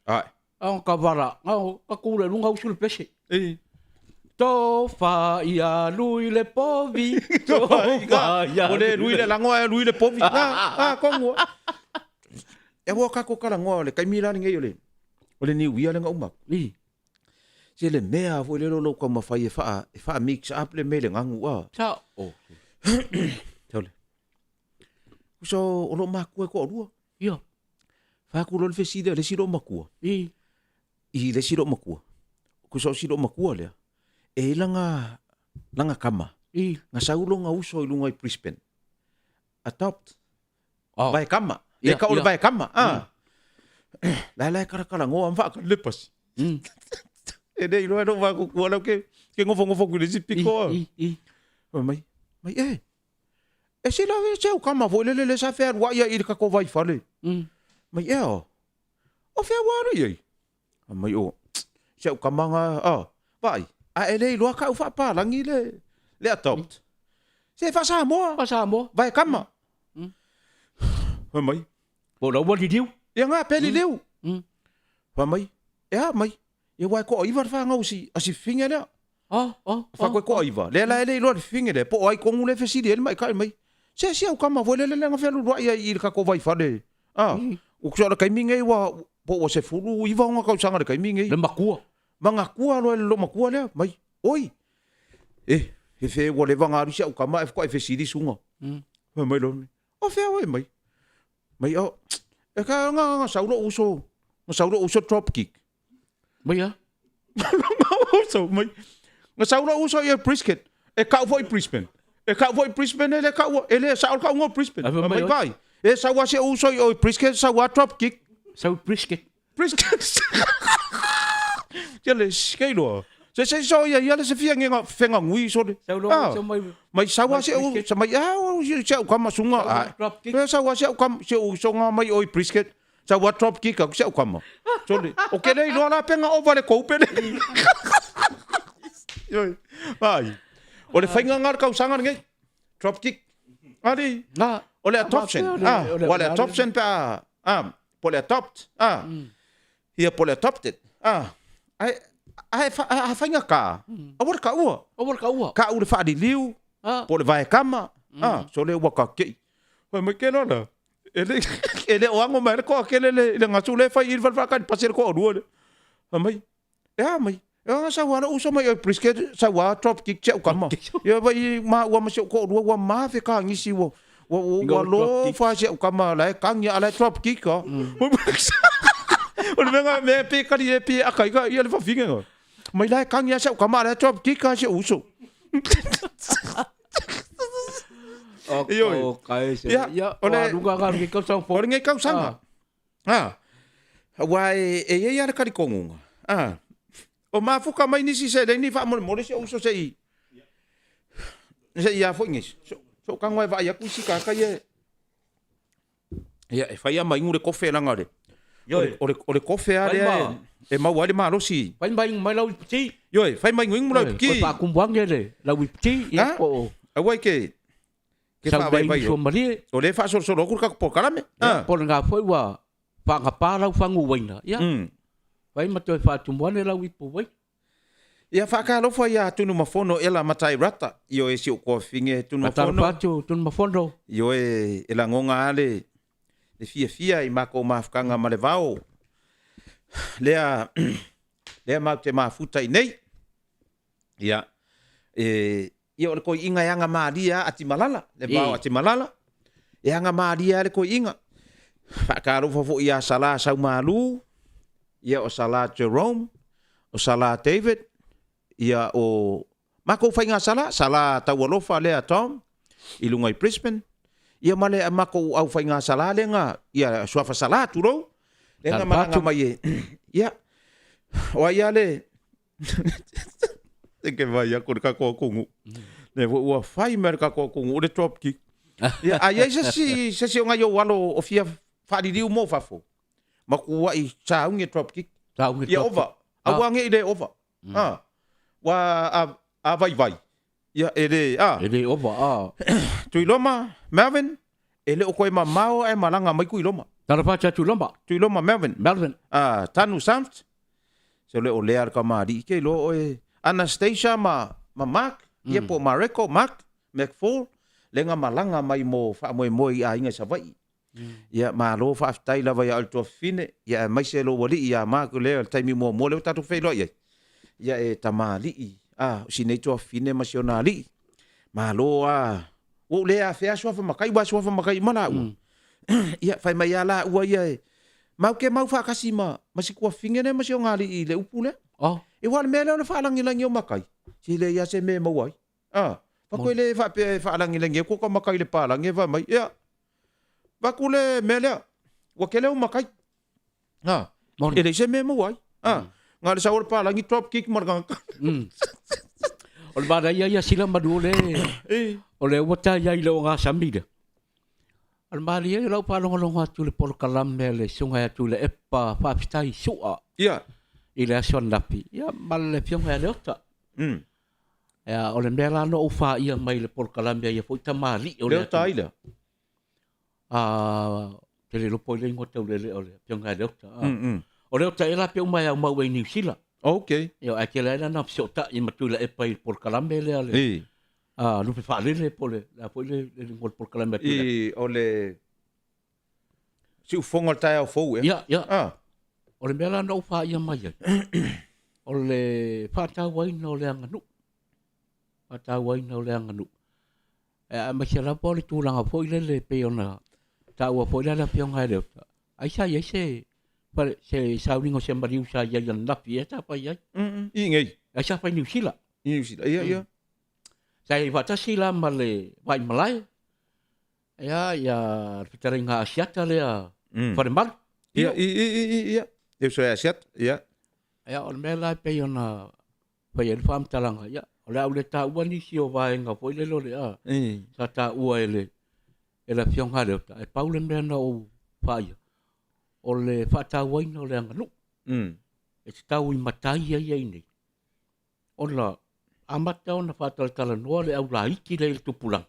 Ai. A ka vala, a ka ku le lunga usu le pese. E. Tofa ia lui le povi. Tofa ia. O le lui le lango ae lui le povi. A, a kongu. E ua kako kalagoa o le taimi la lenei o le o le niu ia le nga uma. I. Se le mea foi le lolo taumafai e faa e faa mix up le mea i le gagu a. Sa o. Sole. So o loo makua e toalua. Ia. Fai atu loa le fesili a le isi loo matua. I. I le isi loo matua. Kusa o si loo matua lea. E i langa langa kama. I. Nga sau longa uso i lunga i Brisbane. Adopt. Oh. Vae kama. Le Ia, ka o le ia. vae kama. Ah. La la kara ngoa ma ka le pasi. E le iloa no va ku ku ala ke ke ngofo ngofo ku le si piko. I, i, i. Fai mai. Mai e. E se la se au kama foi le le le sa fea rua ia i le kako vai fale. Mai e o. O fea ua alu i ai. Fai mai o. Se au kama nga a. Vai. A e le iloa ka au faapalagi le le adopt. Se faa-Samoa. Faa-Samoa. Vai kama. Fai mai. Po o la ua liliu. Ia nga pe liliu. Fai mai. E a mai. Ia ua e toaiva le fanau si a si fifine lea. Oh, oh, Fa koe toaiva. Lea la e le iloa le fifine lea. Po o ai tonu le fesili ai le maita'i mai. Se si au kama foi lele lea na fealualua'i ai i le tatou vaifale. A, ua tusa o le taimi nei ua, po ua 19 ona tausaga i le taimi nei. Le matua. Magatua loa e le loomatua lea, mai, oi, e, he fe ua leva ona alu si au kama ae faatoa e fesili suga. Fai mai loa, o fea oe mai? Mai, o, e ka, na, na sau lou uso, na sau lou uso drop kick. Mai a? Uso mai. Na sau lou uso ia brisket. E kau foi Brisbane. E kau foi Brisbane e le kau, e le sao le kauga o Brisbane. Ai, fai mai Mai vai. E sau a si ou uso i o i brisket, sau a drop kick. Sau brisket. Brisket. Ia le ke iloa. Se se so ia ia le se fia ngenga fenga ngui so le. Sau loa sau mai. Mai sau a se u sa mai a o se au kama sunga a. Drop kick. Se sau a se au kam se u songa mai oi brisket. Sau a drop kick aku se au kama. So le o ke le iloa la penga ova le koupe le. Oi. Ai. O le fainga nga le kausaga lenei. Drop kick. Ali. Na. O le adoption. Ah, o le adoption pe a, ah, po le adopt. Ah. Ia po le adopted. Ah. Ai ai a fainga ka. Aua le kaua. Aua le kaua. Ka u le faaliliu. Ah. Po le vaekama. Ah, so le ua ka kei. Fai mai ke lola. E le e le o ango mai le koa kele le le ngasu le fai i le falefaakai pasi le koa lua le. Fai mai E a mai? E anga sau a lou uso mai oi brisket sau a drop kick si au kama. Ia vai ma ua ma si au koʻolua ua mafe kagisi ua ua ua ua lofa si au kama la e kagi a la e drop kick a. O le mea mea pe kali e pe aka i ia le fafine. Mai la e kagi a si au kama a la e drop kick a si au uso. O ka e se. Ia, o le lunga ga le kausaga. O le kausaga. A, aua e, e i ai lava le talitonuga, a, o mafuka mai nisi seleni faamolemole si ou uso se i, se i a foi nei, so, so tago e vaai atu isi tagata ia, ia e fai lava ma inu le kofe leaga o le, o le, o le kofe lava lea e, e maua ai le malosi. Fai mai inu mai lau iputi. Ioe, fai mai inu lau iputi. Oi faakumu ane le lau iputi, ia po o. Aua e ke, Ke Sau nei faavaivai uso malie. O lea e faasolosolo atu le tatou polokalame. Ia, po o lena foi ua faagapa lau fagu uaina. Ia, fai ma toe faatumu ane lau ipu uaina. Ia, faatalofa ia Tunumafono Ela Matai Rata, ioe si ou tuafafine Tunumafono. Faatalofa atu Tunumafono. Ioe e lagona lava le fiafia i matou mafutaga ma le vao. Lea, lea matou te mafuta i nei. Ia, e, ia o le koiiga e aga malie a Atimalala, le vao Atimalala, e aga malie a le koiiga. Faatalofa foi ia Sala Saumalu, ia o Sala Jerome, o Sala David, ia o makou faiga sala, Sala Taualofa lea Tom, i luga i Brisbane, ia ma le makou au faiga sala lea na, ia Suafa Sala tulou, lea na malaga mai e, ia, o ai a le, E ke vai aku le tatou atunuu. Lea foi ua fai mai le tatou atunuu le drop kick. Ia, a i ai se isi, se isi o nai ou alo o fia faaliliu mo fafo, matuai sauni e drop kick. Sauni Ia ova, aua ne i le ova. A, ua a, a vaivai, ia e le, a. E le ova, a. Tuiloma, Melvin, e le o toe mamao ae malaga mai Tuiloma. Talofa atu ia Tuiloma. Tuiloma Melvin. Melvin. A, Tanu Sound, se le o lea le kamali'i ke iloa oe Anastasia ma, ma Mark, ia po o Mareko, Mark, McFall, le na malaga mai mo faamoemoe i aiga i Savaii. Ia, malo faafetai lava ia oe le tuafafine, ia aemaise lou alii ia Mark lea o le taimi muamua lea ua tatou feiloai ai. Ia e tamalii, a, o si nei tuafafine ma si ona alii. Malo a, ua ou le afea suafa matai, ua suafa matai uma laua. Ia, fai mai lava laua ia e, matou te mau faatasi ma, ma si tuafafine lea ma si ona alii i le upu lea. Oh. E aua o le mea lea o le faalagilagi o matai, se leai lava se mea e maua ai. A, faatoa le faapea e faalagilagi atu ka matai i le palagi e fai mai, ia, vaku le mea lea, ua tele ou matai. A, e leai se mea e maua ai. A, na o le sau o le palagi drop kick ma le tagata. O le manaia ia sila manu o le, o lea ua tai ai i le ogasami lea. O le malie o lau faalogologo atu i le polokalame a le Susuga ia Tuilaepa Faafetai Su'a. Ia. I le aso ananafi, ia ma le Afioga ia Leota. Ia, o le mea la na ou faia mai le polokalame a ia foi tamalii o le Leota ai lea? A, te le iloa po o ai le igoa taulele o le Afioga ia Leota. O Leota ea la pe uma e aumau ai i Niu Sila. Ok. Ia, ae tele ai la na fesoota'I ma Tuilaepa i le polokalame lea le a Lupe Faalele po o le a foi le igoa o le polokalame a Tuilaepa. I, o le Siufofoga o le taeao fou ea? Ia, ia. Ah. O le mea la na ou faia mai ai, o le faatauaina o le aganuu. Faatauaina o le aganuu. E aemaise lava o le tulaga foi lele e pei ona taua foi la le Afioga ia Leota, ai sa i ai se, se sauniga o se maliu sa i ai ananafi ea sa fai ai. I nei. Ai sa fai i Niu Sila. I Niu Sila, ia, ia. Sa i ai faatasi la ma le Vaimalae, Ia, ia, le fetalaiga Asiata lea, Falemalu. Ia, i, i, i, i, ia. E uso e Asiata, ia. Ia, o le mea la e pei ona fai ai le faamatalaga, ia, o le a ou le taua nisi o vaega foi lele o le a, sa taua e le, e le Afioga a Leota, e pau le mea na ou vaaia, o le faatauaina o le aganuu. E tatau i matai ia i nei, ona amata ona faatalatalanoa le au laiti lea i le tupulaga,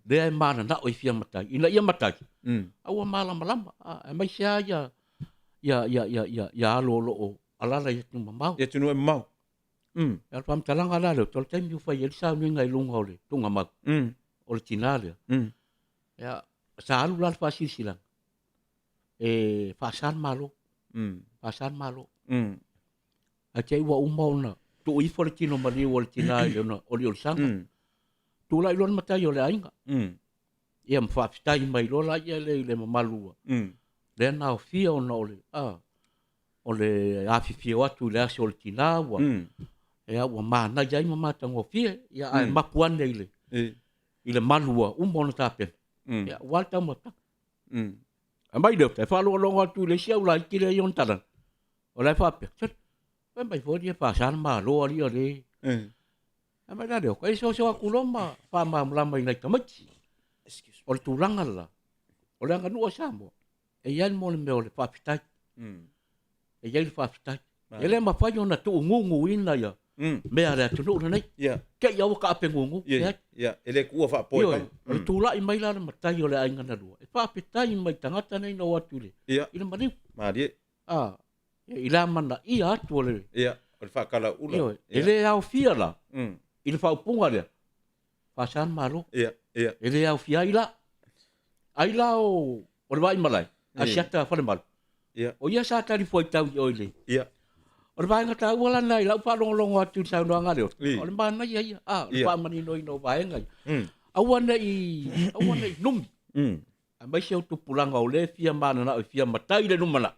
lea e mananao e fia matai, ina ia matai, a ua malamalama, aemaise lava ia, ia, ia, ia, ia, ia alo o lo o alala i atunuu mamao. I atunuu e mamao. O le faamatalaga la lea, o le taimi ua fai ai le sauniga i luga o le tuugamau, o le tina lea, ia, sa alu la le faasilasilaga, e faasa le Malo, faasa le Malo. Ae te i ua uma ona tuu ifo le tino maliu o le tina i lona oliolisaga. Tulai loa le matai o le aiga. Ia ma faafetai mai loa la ia le i le mamalu ua. Lea na aofia ona o le, a, o le afifio atu i le aso o le tina ua, ia, ua manaia ai ma matagofie, ia, ae mapu ane i le, i le malu ua uma ona tapena. Ia, ua le taumafataga. Aumai lea, e faalogologo atu i le isi au laiti lea i ona talana. O la e faapea, sole, fai mai foi lia faasa le Malo alii o le. Ae mai la lea, e soso atu loa ma faamalamalama i nai tamaiti. O le tulaga la, o le aganuu a Samoa, e i ai mo le mea o le faafetai. E i ai le faafetai. E le mafai ona tuuguguina ia mea a le atunuu lenei. Te i aua taape gugu. E le tuua faapoe. Ioe, o le tulai mai la le matai o le aiga na lua, e faafetai mai tagata nei na o atu i le, i le maliu. Malie. A, i le amanaia atu o le... Ia, o le faatalaula. Ioe, e le aofia la i le faaupuga lea, faasa le Malo. Ia, ia. E le aofia ai la. Ai la o, o le Vaaimalae, Asiata Falemalu. Ia. O ia sa talifuaitau i o i le... Ia. O le vaega taua la lena i lau faalogologo atu i le saunoaga a Leota, o le manaia ia, a, o le faamaninoina o vaega ia. Aua ne i, aua ne i numi. Aemaise o tupulaga o lea e fia mananao e fia matai i le lumanai,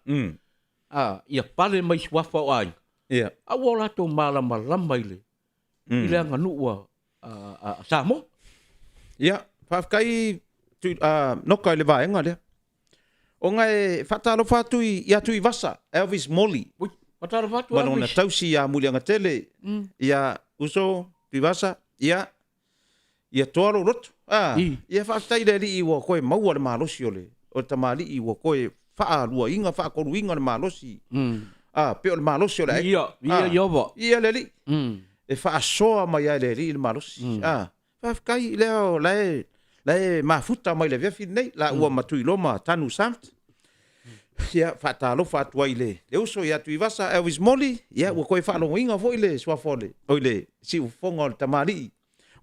a, ia pale mai suafa o aiga, Ia. a ua o latou malamalama i le, i le aganuu a, a, a Samoa. Ia, faafetai tui, a, Noka i le vaega lea. Ona e faatalofa atu i, ia Tuivasa, Elvis Moli. Ui, faatalofa atu Ma lona tausi ia Muliagatele, ia uso Tuivasa, ia. Ia toa lou loto. A, ia faafetai i le Alii ua toe maua le malosi o le o le tamalii ua toe faaluaina, faatoluina le malosi. A, pei o le malosi o le aiga. Ia, ia Ieova. Ia le Alii. E faasoa mai lava e le Alii le malosi. A, faafetai lea o la e la e mafuta mai le afiafi lenei laua ma Tuiloma Tanu Samt. Ia, faatalofa atu ai i le le uso ia Tuivasa Elvis Moli, ia ua toe faalogoina foi le suafa o le oi le siufofoga o le tamalii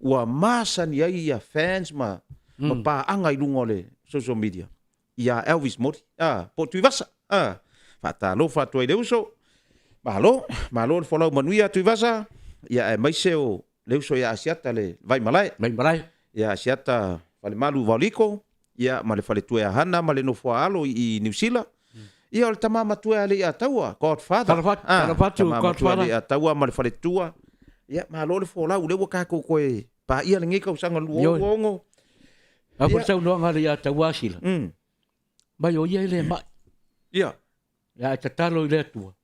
ua masani ai ia fans ma, ma paaga i luga o le social media ia Elvis Mori, a, po o Tuivasa. A, faatalofa atu ai i le uso. Malo, malo le folau manuia Tuivasa, ia aemaise o le uso ia Asiata le Vaimalae. Vaimalae. Ia Asiata Falemalu Vaoliko, ia ma le faletua ia Hana ma le nofo a alo i Niu Sila. Ia o le tama matua ia Leiataua, Godfather. Talofa atu, talofa atu, tama matua ia Godfather. Leiataua ma le faletua. Ia malo le folau, lea ua tatou toe paia lenei tausaga Ioe. 2026. A foi le saunoaga a Leiataua Asila, mai o ia e le mai. Ia. Ia ae tatalo i le Atua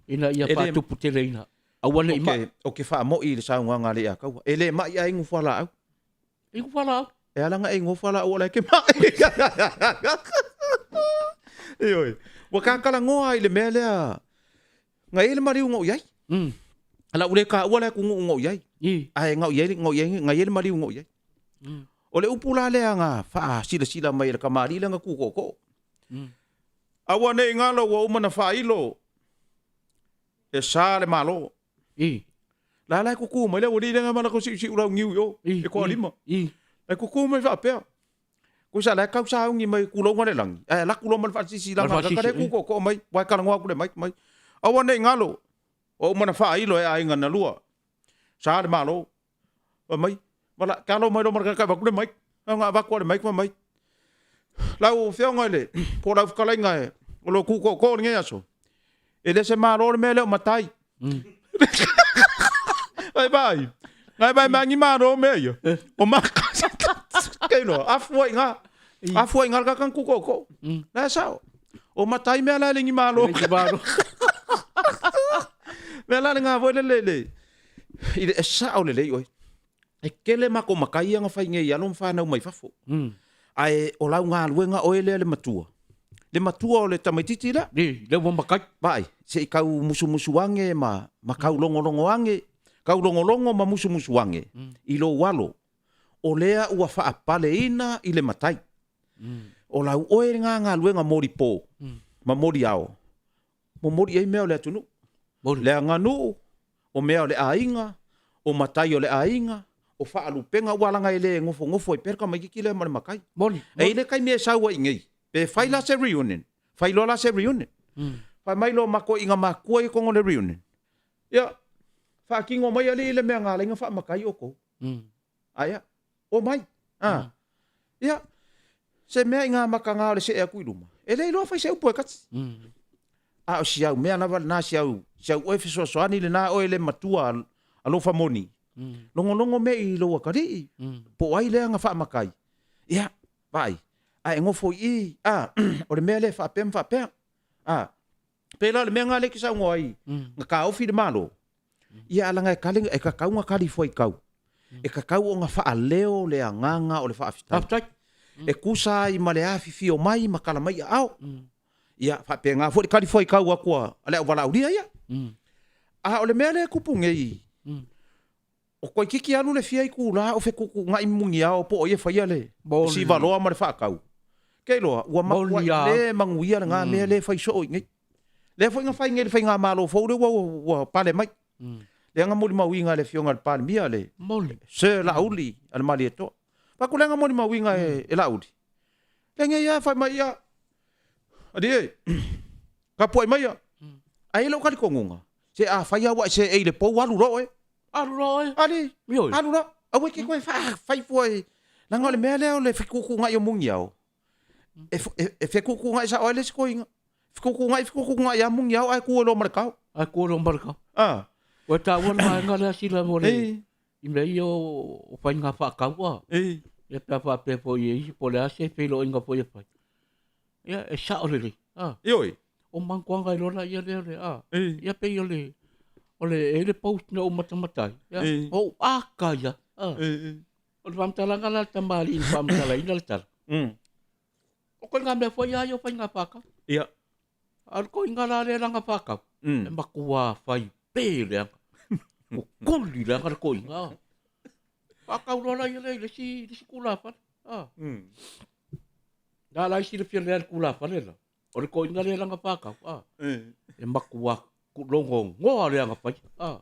ina ia E le- faatuputeleina, aua ne i mai. Ou te faamoi i le saunoaga a Leiataua. E le mai a inu fualaau. Inu fualaau. E ala na e inu fualaau o la e te mai. Ioe. Ua ta talanoa i le mea lea, na i ai le maliu na ou i ai. La ua le taua le atunuu na ou i ai. Ae na ou i ai, na i ai le maliu na ou i ai. O le upu la lea na faasilasila mai e le tamalii lea na tu tootoo. Aua ne i galo ua uma na faailo e sa le Malo. La la e tutu mai le aualii lea na ma latou siusiu launiu i o, e toalima. E tutu mai faapea, Tusa la e tau sauni mai tulouna le lagi, ae alu atu loa ma le faasilasilaga a le tagata lea e tu tootoo mai, aua e talanoa atu i le mic mai, Aua ne i galo, ua uma na faailo e aiga na lua, sa le Malo. Fai mai, vala, ke alo mai loa ma le tagata e avatu le mic. Na ona avatu lava le mic fai mai, Lau Afioga i le, po o lau fetalaiga e, o lo o tu tootoo i lenei aso, e le se Malo le mea lea o matai. Vai vai. Ngai vai mai ni malo mea ia. O ma kei loa, afu ai ngā. Afu ai ngā le kakang kuko ko. La sao. O matai mea la le ni malo. Ni malo. Mea la le ngā voi le le le. I le e sao lelei oe. E tele matou matai ia na fai nei i alo ma fanau mai fafo. Ae o lau galuega oe lea le matua. Le matua o le tamaititi lea. I, lea ua matai. Vaai, se i tau musumusu age ma, ma tau logologo age, tau logologo ma musumusu age i lou alo, o lea ua faapaleina i le matai. O lau oe lena galuega molipo ma moliao, momoli i ai mea o le atunuu. Moli. Le aganuu, o mea o le aiga, o matai o le aiga, o faalupega, aua leaga e le nofonofo ai pea le tamaitiiti lea ma le matai. Moli. E i ai le taimi e sau ai i nei, pe fai la se reunion, fai loa la se reunion. Fai mai loa matou i na matua i totonu o le reunion, ia, faatino mai alii le mea na ala ai ona faamatai outou. Aia, omai. A, ia, se mea i ngā makanga o le see atu i luma, e le iloa fai se upu e kati. A o si au mea lava lena, si au, si au oe fesoasoani lena oe le matua alofa moni. Logologo mea i lou atalii, po o ai lea na faamatai. Ia, vaai, a e nofo i i, a, o le mea lea e faapea ma faapea. A, pei la o le mea lena lea e te saunoa ai, na taofi le Malo, Ia a laga e kali, e tatau ona kali fuaitau. E tatau ona faaleo le agaga o le faafetai. Faafetai. E tusa ai ma le afifio mai ma tala mai aao. Ia faapena foi le kali fuaitau atu a le auvalaaulia ia. A o le mea lea e tupu nei, o toeitiiti alu le fia itula o fetuutuunai muniao po o ai e faia le sivaloa ma le faatau. Ke iloa, ua matuai le manuia lena mea lea e fai soo i inei. Lea foi na fai nei le faigamalo fou lea ua pale mai. Lea na molimauina e le Afioga i le Palemia le Sir Laauli a le Malietoa. Fai atu lea na molimauina e Laauli. Lea nei lava fai mai ia, alii e, tapuai maia. Ae i ai lou talitonuga, se a fai lava ua e seei i le pou, alu loa oe. Alu loa oe. Alii, alu loa. Aua e te toe fai fua i, leaga o le mea lea o le fetuutuunai o muniao, e fetuutuunai sao ai le isi toeaina. Fetuutuunai, fetuutuunai lava muniao ae tu ai loa ma le kao. Ae tu ai loa ma le kao. Ah. Ua taua le vaega lea sila mo le i mea ia o faiga faataua. Ia pe a faapea foi e isi po o le a se feiloaiga foi e fai. Ia e sao lelei. Ah. Ioe. O mantuaga i lola ia lea le a. Ia pei o le o le e le post na ou matamata ai. Ia, ou aka ia. Ah. O le faamatalaga la a le tamalii na faamatalaina le tala. O koiga mea foi a ia o faiga faakau. Ia. A o le koiga la lea laga faakau, e matua fai pe leaga. Kukuli leaga le koiga. Faakau loa la ia lea i le isi, le isi tulafale. Ah. Na la i silafia lea le tulafale la. O le koiga lea laga faakau. Ah. E matua logogoa leaga fai. Ah.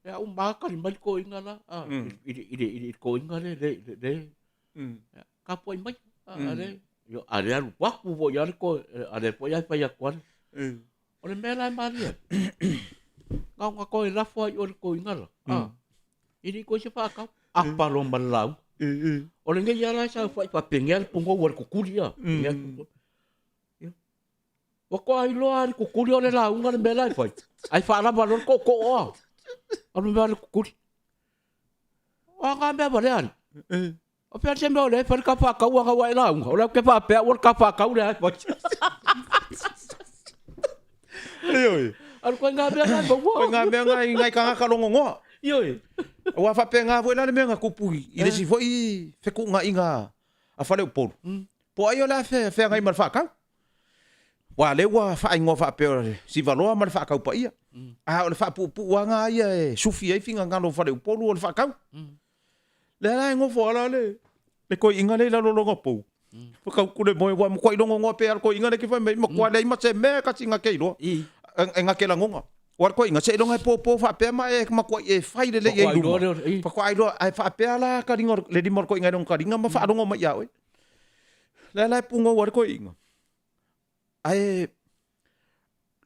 E au makali mai le koiga la. Ah. I, i, i, i, i le koiga le, le, le, le Tapuai mai, a le, a le alu atu foi lava le toe, a lea foi lava e fai atu lava. O le mea la e malie ai, na ona toe lafo lava i o i le toeaina la, a, e le i toe se faatau, apa loa ma le lauga. O lenei lava la e saofai faapenia le punou a le tutuli a, penia le punou. Ia. Ua toa iloa lava le tutuli o le lauga le mea la e fai, ae faalava loa le tootoo a, alu mai lava le tutuli. O a ngā mea valea alii? O fea se mea o lea e fai le ka whakau anga ua e lauga. O lea ke whapea ua le ka whakau lea e fai. Ioe. Alu koe ngā mea ngā maua. Koe ngā mea ngā i ngai kangaka longongoa. Ioe. Ua whapea ngā foi la le mea ngā kupu i le si foi whekuunga inga a Faleupolu. Po ai o le a whea ngai ma le whakau. Ua lea ua faaigoa faapea o le Sivaloa ma le Faakau Paia. A o le faapuupuuaga ia e sufi ai finagalo o Faleupolu o le Faakau. Lea la e nofo ala le le koiinga lea i lalo o lona pou. Whakauku le moe ua makuai longongoa pea le koiinga lea ki whai mai, makuai leai ma se mea kasi ngake iloa. E ngake lagonga. Ua le koiinga se iloga e pōpō faapea ma e makuai e fai lelei ai i luma. Whakuai iloa, ae faapea la ka ringa, le lima o le koiinga i lona ka ringa ma whaalongo mai ia oe. Lea la e pūngou a le koiinga. Ae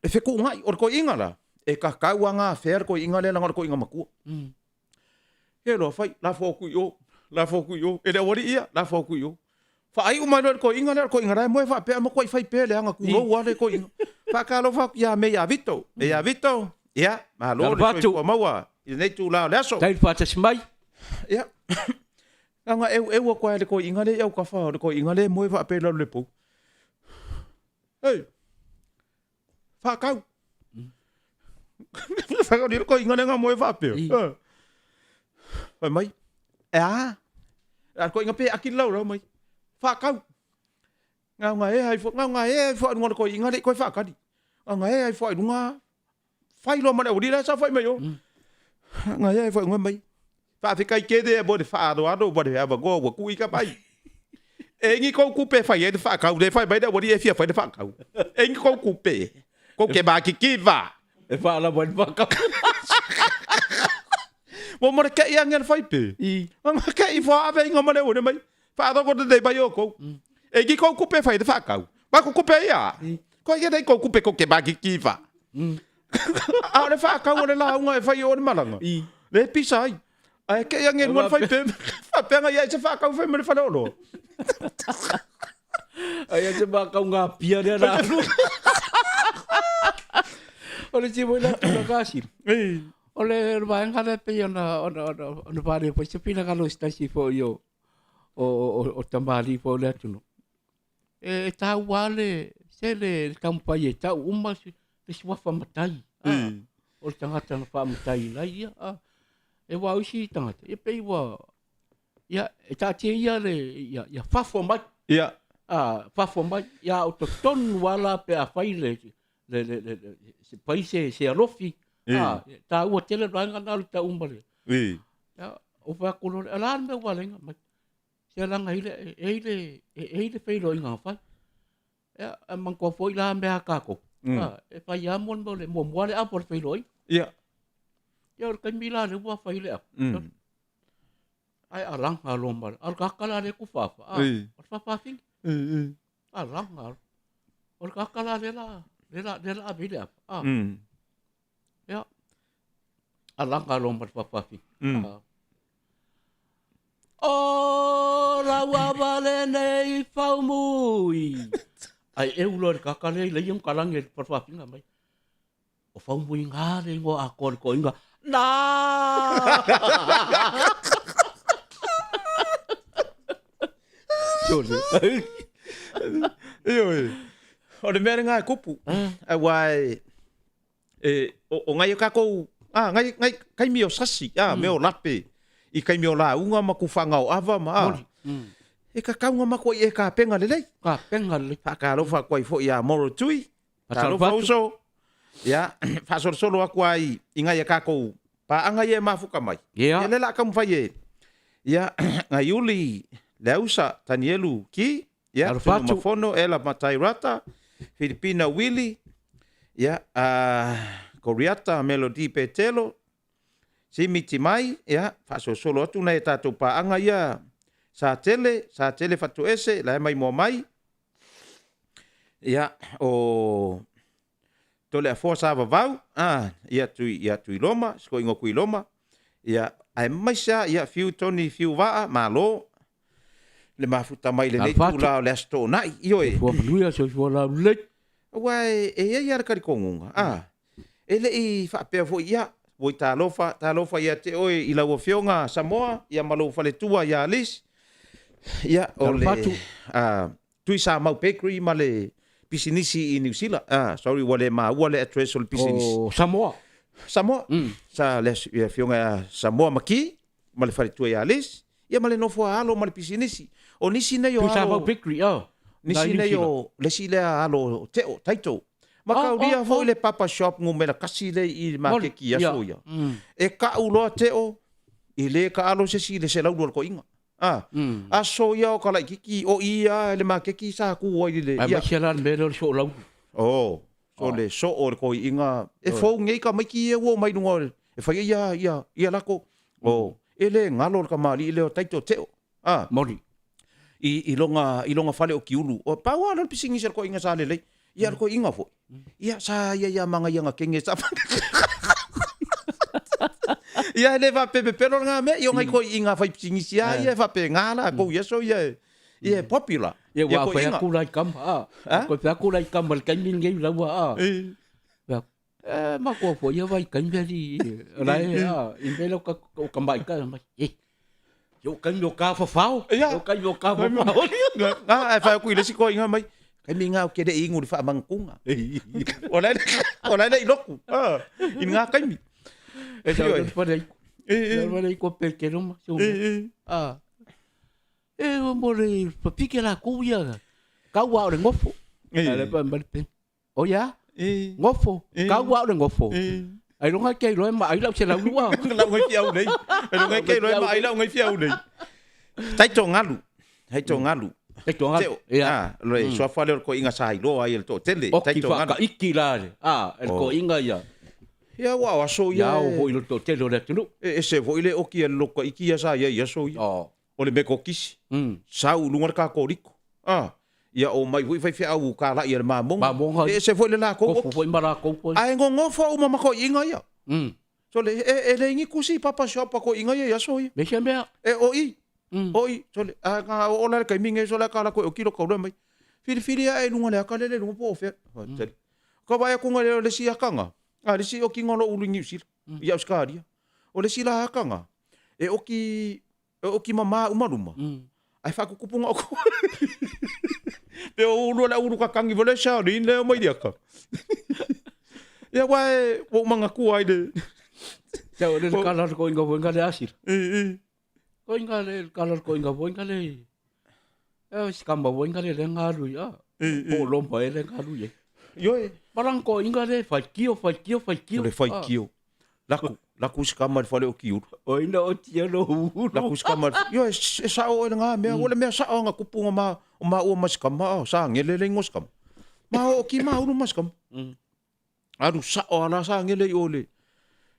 e fekuungaʻi, o le koiinga la, e kakau a ngā whea le koiinga lea langa o le koiinga makua. He loa fai, lafo aku i o, lafo aku i o, e le aualii ia, lafo aku i o. Faaiu mai loa i le koiinga lea, o le koiinga la e moe faapea makuaʻi fai pea leaga kulou a le koiinga. Faatalofa atu ia me ia Vito, e ia Vito, ia, malo le soifua maua i lenei itula o le aso. Tai le faatasi mai. Ia, leaga eueu atu lava e le koiinga lea i autafa o le koiinga lea e moe faapea i lalo i le pou. Ei, whakau. Whakau ni ko inga nga moe whapea. Whai mai, e a, a ko inga pe aki lau rau mai. Whakau. Ngā ngā e hai fo, ngā ngā e hai fo runga ko inga le koe whakari. Ngā ngā e hai fo runga Whai loa ma le aualii la sa whai mai o. Nga ia e whai mai. Whaawhekai ke rea mo le whaanoano ma le awangoa ua kui ka mai. E ingi kou kupe whai e le whaakau le whai mai le aualii e fia whai le whaakau. E ingi kou kupe. Kou ke mākikiwa. E whaalawa i le whaakau. Mo mo le kei ange le whai pe. I. Nga kei wha ave inga ma le aualii mai. Whaaroko te nei mai o kou. E ingi kou kupe whai le whaakau. Ma ko kupe ia. Ko ia nei kou kupe kou ke mākikiwa. A o le whaakau o le lauga e whai o le malanga. I. Le pisa ai. Ae kei ange lua le whai pe. Whapeanga ia i se whaakau whai ma le whare oloa. Ai a se whakau ngā pia rea rā. O le timo i la tuna kasi. O le vaenga le pei ona ona ona ona whare foi se pina kalo stasi fo i o o o o tamali fo le atuno. E, e tāua le se le taumafai e tau uma le suafa matai. Mm. O le tagata na faamatai ina ia. A, e wā isi tagata. Ia pei ua, ia, e taatia ia le, ia, ia fafo mai. Ia. A, fafo mai. Ia o totonu ala pe a fai le, le, le, le, le se pai se, se alofi. Mm. A, tāua tele vaenga na o le tau uma le. Mm. Ia, o wha kulo le, ala le mea ua lenga mai. Se alanga i le, e i le, e i le feiloaiga na fai. Ia, e manatua foi la mea a kākou. Mm. A, e fai lava mo le mea o le muamua le apo o le feiloaiga. Ia. Ia, o le taimi la lea ua fai le apo. Ae alaga loa ma le, a o le kaka la lea e kufafa, a, o le fafafine. Alaga loa. O le kaka la lea la, lea la, lea la ave i le apo, a. Ia, alaga loa ma le fafafine. A. O laua wale nei faumui. Ai eu loa le kaka lea i leia ma kalangi e le fafafina mai. O faumui ngā le ingoa atoa le toeaina. Nā! Sole. Ioe. O le mea lenā e kupu. Aua e, e o, o ngai o kākou, ah, ngai, ngai, kaimi o sasi, ah, mea o lape. i taimi o lauga ma tufaga o ava ma a. E kakauga ma koe i e kapega lelei. Kapega lelei. Faatalofa atu ai foi ia Moro Tui. Talofa uso. Ia, faasolosolo atu ai i nai a tatou paaga ia e mafuta mai. Ia, lea o le a taumafai e, ia, Gaiuli Leausa Tanielu Ki, ia, Talofa atu. Tunumafono Ela Matairata, Filipina Wili, ia, Koriata Melody Petelo, Simi Timai, ia, faasolosolo atu nai a tatou paaga ia, Satele, Satele Fatuese, la e maimoa mai. Ia, o Toleafoa Savavau, a, ia tui, ia Tuiloma, sikoiga o Tuiloma, ia, aemaise lava, ia, fiu Tony, fiu Vaa, malo le mafuta mai i lenei itula o le Aso Toonai. Ioe. Soifua manuia, soifua laulelei. Aua e i ai lava le talitonuga, a, e le i faapea foi, ia, oi talofa, talofa ia te oe i lau Afioga Samoa, ia ma lou faletua ia Alice, ia, o le, a, Tuisamau Bakery ma le pisinisi i Niu Sila. Ah, sorry ua le maua le address o le pisinisi. O Samoa. Samoa. Sa le afioga ia Samoa Maki ma le faletua ia Alice, ia ma le nofo a alo ma le pisinisi. O nisi nei o alo. Tuisamau Bakery, oh. Nisi nei o le isi lea alo o Teo, Taito. Ma kaulia foi le Papa Shop numera kasi lea i le makeki i aso ia. E kau loa Teo, e le taalo se isi i le 102 o le toeaina. A, aso ia o ka laititi o i a le makeki sa ku ai le ia. Aemaise la le mea lea o le soo laulu. Oh, so le soo o le toiiga e fou nei tamaiti ia ua omai i luga o le e fai ai ia ia ia lako. Oh, e le galo le kamali'i lea o Taito Teo. A. Moni. I i lona i lona fale o Kiulu. O pau lava lea o le pisinisi a le toeaina sa lelei. Ia le toeaina foi. Ia sa ia ia manaia kenge sa Ia e le faapepepelo lena mea, ia o nai toeaiina faipisinisi lava ia e faapena latou i aso ia e ia e popular. Ia ua fai atu la i kama, a. Koe fai atu la i kama i le taimi lenei laua, a. E matua foi ia vaitaimi ali la e a i mea lea o ka mai ka mai. E o kaimi o ka fafao. O kaimi o ka fafao. Na e fai atu i le isi toeaina mai. Kaimi ngā o ke le ingu le whaamangkunga. O lai o lai i loku. I ngā kaimi. E tau le whare. E whare ko pe ke roma. A. E o mo le papike la ku ia. Kau o le ngofo. Le pa mali pe. O ia, ngofo, kau au le ngofo. Ai longa ke iloa ma ai lau se lau lua. Lau ngai fiau nei. Ai longa ke iloa ma ai lau ngai fiau nei. Tai to ngalu. Tai to ngalu. Tai to ngalu. Ia. Ah, le suafa le ko inga sa iloa ai le to tele. Tai to ngalu. Oki iki la le. Ah, el ko inga ia. Ia ua o aso ia. Ia o foi le to tele o le atunu. E se foi le oki e loka iki ia sa ia ia so ia. Oh. O le mekokisi. Sau lunga le kakoriko. Ah, Ia o mai foi faifeau kalaʻi a le mamoga. Mamoga. E ese foi le lakou oki. Foi ma lakou foi. Ae gogofo uma ma koiiga ia. So le e, e le ingi kusi papa shop a koiiga ia i aso ia. Me sia mea. E o i. O i. So le a nga o ola le kaimi nge so le ka la koe o kilo kaulua mai. Filifili ae i luga le aka lele luga po o fea. Mm. Ka vaai atu nga le le si akanga. A le si okiga o lou ulu i Niu Sila. I Australia. O le si la akanga. E oki E oki mamā uma luma. Ae faakukupu nga oko. Pe o ulu le ulu kakangi vole Charlene le mai liaka. Ia wa e wo manga ku ai le. Te o le kala ko inga voinga le asira. E e. Ko inga le kala ko inga voinga le. E sikamba voinga le le ngalu ia. Po lomba e le ngalu ye. Ioe. Parang ko inga le faikio faikio faikio. Le faikio. Laku, laku sikama i le fale o Kiulu. O ina o tia no ulu. Laku sikama i le, ioe, e sao e ngā mea, o le mea sao nga kupu nga ma, o ma ua ma sikama, o sa ngele le ingo sikama. Ma o ki ma ulu ma sikama. Alu sao ala sa ngele i o le,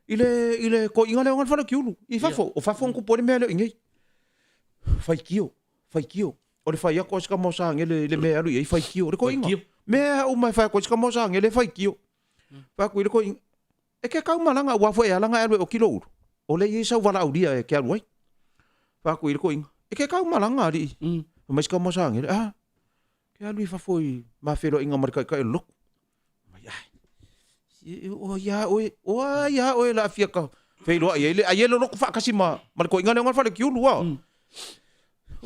i le, i le koiga lea o nga le fale o Kiulu. I fafo, o fafo nga kupu o le mea lea o ingei. Faikio, faikio. O le fai atu a sikama o sa ngele i le mea e alu i ai, faikio. Le koiga. Mea uma e fai atu ai sikama o sa ngele, faikio. Fai atu i le koiga. E ke kau malaga aua foi e ala e alu e oki lou ulu. O le i ai sau valaaulia e ke alu ai. Fai atu i le koiga, e ke kau malaga alii. Fai mai si kaumasaga, ah, ke alu i fafo i mafeloaiga ma le taitai o le lotu. Fai mai, ai, o ai a oe, o ai a oe la afia ka feiloai ai le, ai e le lotu faatasi ma, ma le koiga lea o le fale kiulu a.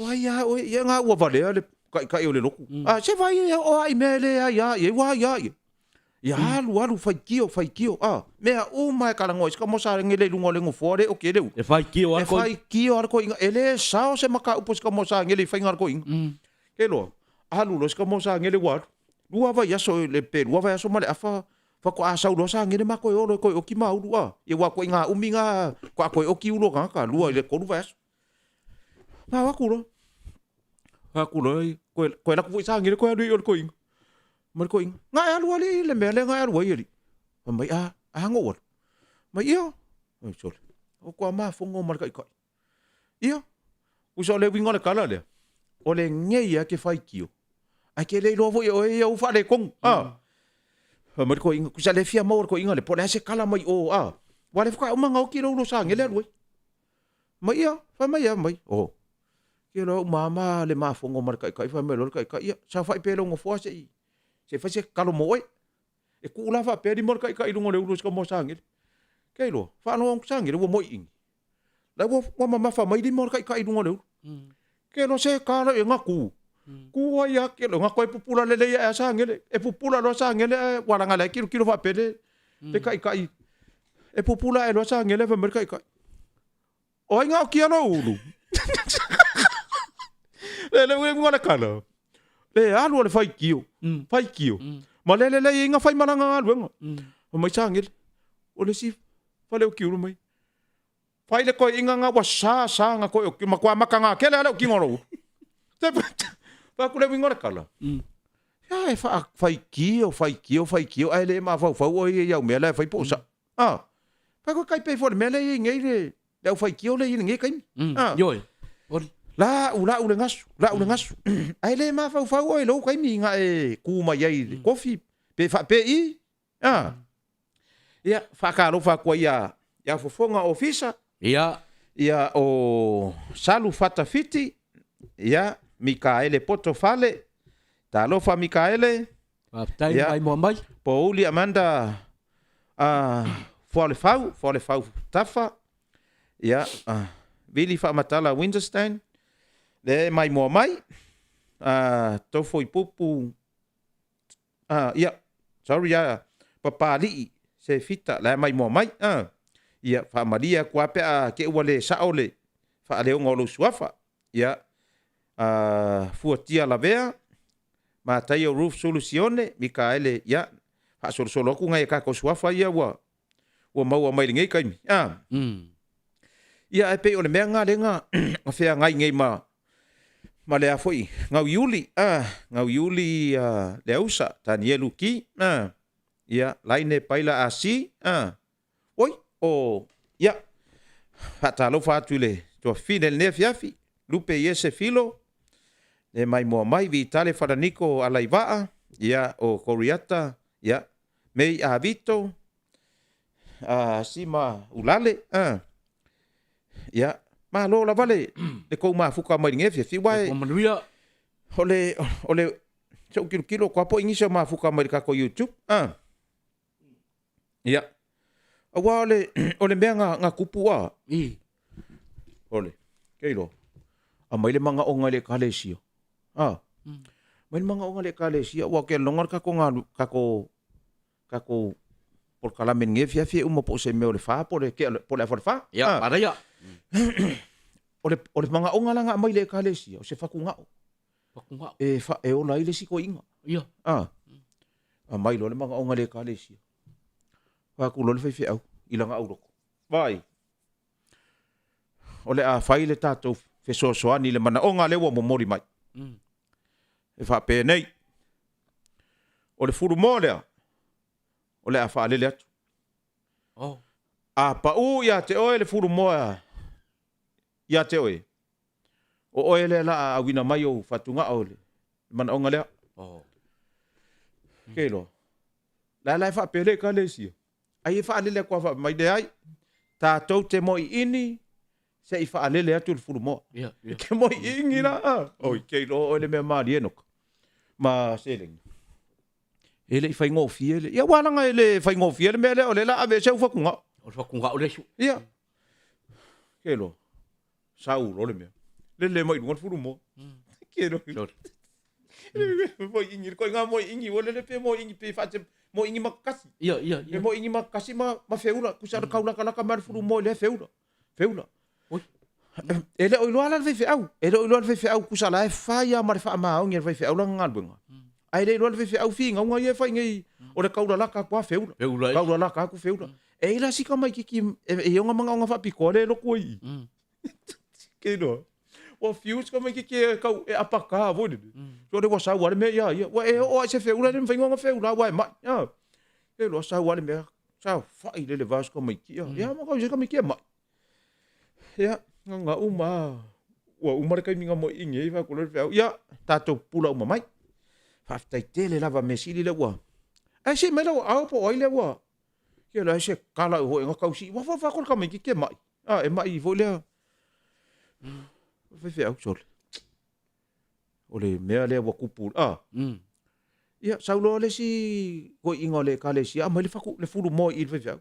O ai a oe, ia ngā ua valea le taitai o le lotu. Ah, se vai e o ai mea e le ai a i ai, ua ai a i. Ia alu alu faitio faitio a mea uma e talanoa ai si ka moa sa agele i luga o le nofoa le oki ai le ulu. E faitio lava le koiga. E faitio lava le koiga. E le sao se mataupu a si ka moa sa agele i faiga a le koiga. Ke iloa, alu loa si ka moa sa agele ua alu. Lua vaiaso pe lua vaiaso ma le afa faatoa sau loa sa agele ma toe o loa e toe oki ma ulu a. Ia aua o ituaiga umi na faatoa toe oki ulu o tagata, lua i le tolu vaiaso. Na o atu loa, fai atu loa, toe alu atu foi sa agele toe alu ai i o i le toeaina. Ma le toeaina, na e alu alii i le mea lea na e alu ai alii. Fai mai, a, a na ou alu? Mai, ia. Oi sole, o toa mafono ma le taitai. Ia, usa o le uiga o le tala lea, o lenei lava e te faitio, ae te le iloa foi e oe ia ou faaletonu. A. Fai mai le toeaina, tusa o lea e fia maua e le toeaina lea, po o le a se tala mai o, a. Aua o lea faatoa uma ona oti lou ulo sa agele alu ai. Mai ia, fai mai ia, mai. Oh. Ke loa uma ama le mafono ma le taitai, fai mai loa le taitai, ia, saofai pea i lou nofoa se i, se i fai se tatalo mo oe. E tuu la faapea lima o le taitai i luga o le ulu o si ka moa sa agele. Ke iloa, faalogo atu sa agele ua moiini. La ua, ua mamafa mai lima o le taitai i luga o le ulu. Ke iloa se tala ia na tu. Tu ai a ke na toe pupula lelei ae a sa agele. E pupula loa sa agele ae ua laga la e tilotilo faapea le, le taitai. E pupula ae loa sa agele fai mai le taitai. O ai na okia lou ulu? Le le uiga o le tala. Le alu o le faitio, faitio. Ma le lelei ai na fai ma lana galuega. Fai mai sa agele. O le isi fale oki ulu mai. Fai le toeaina na ua sa sa na toe oki, matua mataga tele lava le okiga o lou ulu. Fai atu le uiga o le tala. Ia e faitio, faitio, faitio, ae le mafaufau oe ia i au mea la e fai po o sao. A, fai koe kai pei foi o le mea lea e i ai nei le, le aufaitio lea e i ai lenei taimi. A, Ioe. Oli. La'u, la'u le gasu, la'u le gasu. Ae le mafaufau oe i lou taimi na e tu mai ai i le kofi, pe faapei, a. Ia, faatalofa atu ai ia, ia Fofoga Ofisa. Ia. Ia, o Salu Fata Fiti, ia, Mikaele Potofale, talofa Mikaele. Faafetai le maimoa mai. Pouli Amanda Fuaolefau, Fuaolefau Tafa, ia, Vili Faamatala Winterstein, lea e maimoa mai, Tofoipupu, ia, sorry ia, Papalii Sefita, la e maimoa mai, ia, faamalie atu lava pe a te i ua le sao le faaleoga o lou suafa. Ia, Fuatia Lavea, Mataio Ruth Sulu Sione, Mikaele, ia, faasolosolo atu nai a tatou suafa ia ua ua maua mai lenei taimi. A. Ia, ae pei o le mea lena lea na na feagai nei ma ma le a foi, Gauiuli, a, Gauiuli Leausa, Tanielu Ki, a, ia, Laine Paila Asi, a, Oi, o, ia, faatalofa atu i le tuafafine i lenei afiafi, Lupe Iese Filo, le maimoa mai, Vitale Falaniko Alaivaa, ia, o Koriata, ia, Mei Avito, a, Sima Ulale, a, ia, malo lava le, le tou mafuta mai lenei afiafi, aua e, Manuia. o le, o le, se i ou tilotilo atu lava po o i nisi o mafuta mai le tatou YouTube, a. Ia. Aua o le, o le mea na, na tupu a. I. O le, ke iloa, aumai le manaoga i le Ekalesia. A. Aumai le manaoga i le Ekalesia, aua ou te lagona le tatou galu, tatou, tatou polokalame i lenei afiafi e uma po o se mea o le fa po o le tea po o le afa o le fa. Ia, manaia. O le, o le manaoga la na aumai i le Ekalesia, o se fatugao. Fatugao. E, fa, e ola ai le isi toeaina. Ia. A. Aumai loa le manaoga i le Ekalesia. Fai atu loa le faifeau i lana aulotu. Vaai, o le a fai le tatou fesoasoani i le manaoga lea ua momoli mai. E faapenei, o le fulumoa lea, o le a faalele atu. Oh. A pau ia te oe le fulumoa ia te oe, o oe lea la a auina mai ou fatugao i le manaoga lea. Oh. Ke iloa. La la e faapea le Ekalesia. Ai e faalele atu lava mai leai. Tatou te moiini se i faalele atu le fulumoa. Ia, ia. Ke moiini la. Oi, ke iloa oe le mea malie noka. Ma seleni. E le i faigofie le. Ia ua laga e le faigofie le mea lea o lea la ave ese au fatugao. O le fatugao le isi. Ia. Ke iloa. Sau loa le mea. Lele mai i luga le fulumoa. Ke iloa. Sorry. Moe'i'i, le koiga moe'i'i ua lele pe moe'i'i pe fa'ate moe'i'i makakasi. Ia, ia, ia. Pe moe'i'i makakasi ma ma feula, tusa le kaulakalaka mai le fulu moe lea feula. Feula. Oi. E le o iloa la le faifeau, e le o iloa le faifeau tusa la e fai lava ma le faamaoni e le faifeau lana galuega. Ae le iloa le faifeau finauga ia e fai nei o le kaulalaka atu lava feula. Feula. Kaulalaka atu feula. E i ai la si tamaititi e i ai ona manaoga faapitoa lea e lotu ai i i. Ke iloa. Ua fiu si tamaititi e tau e apaka foi lele. So le ua sau lava le mea ia ia. Ua e oo lava i se feula e le mafai ona feula aua e mai. Ke iloa sau lava le mea saofai i le vao si tamaiti. Ia ma kau si tamaiti e mai. Ia, na uma ua uma le taimi na moe'i'i ai fai atu loa le feau, ia, tatou pupula uma mai. Faafetai tele lava mea sili lea ua. Ae sii mai lau aao po o ai lea ua. Ia leai se tala foi na tausi. Ua fai atu le tamaititi e mai. A, e mai foi lea. Faifeau sole. O le mea lea ua tupu. A. Ia, sau loa le isi toeaina o le ekalesia aumai le fatu, le fulu moa i i le faifeau.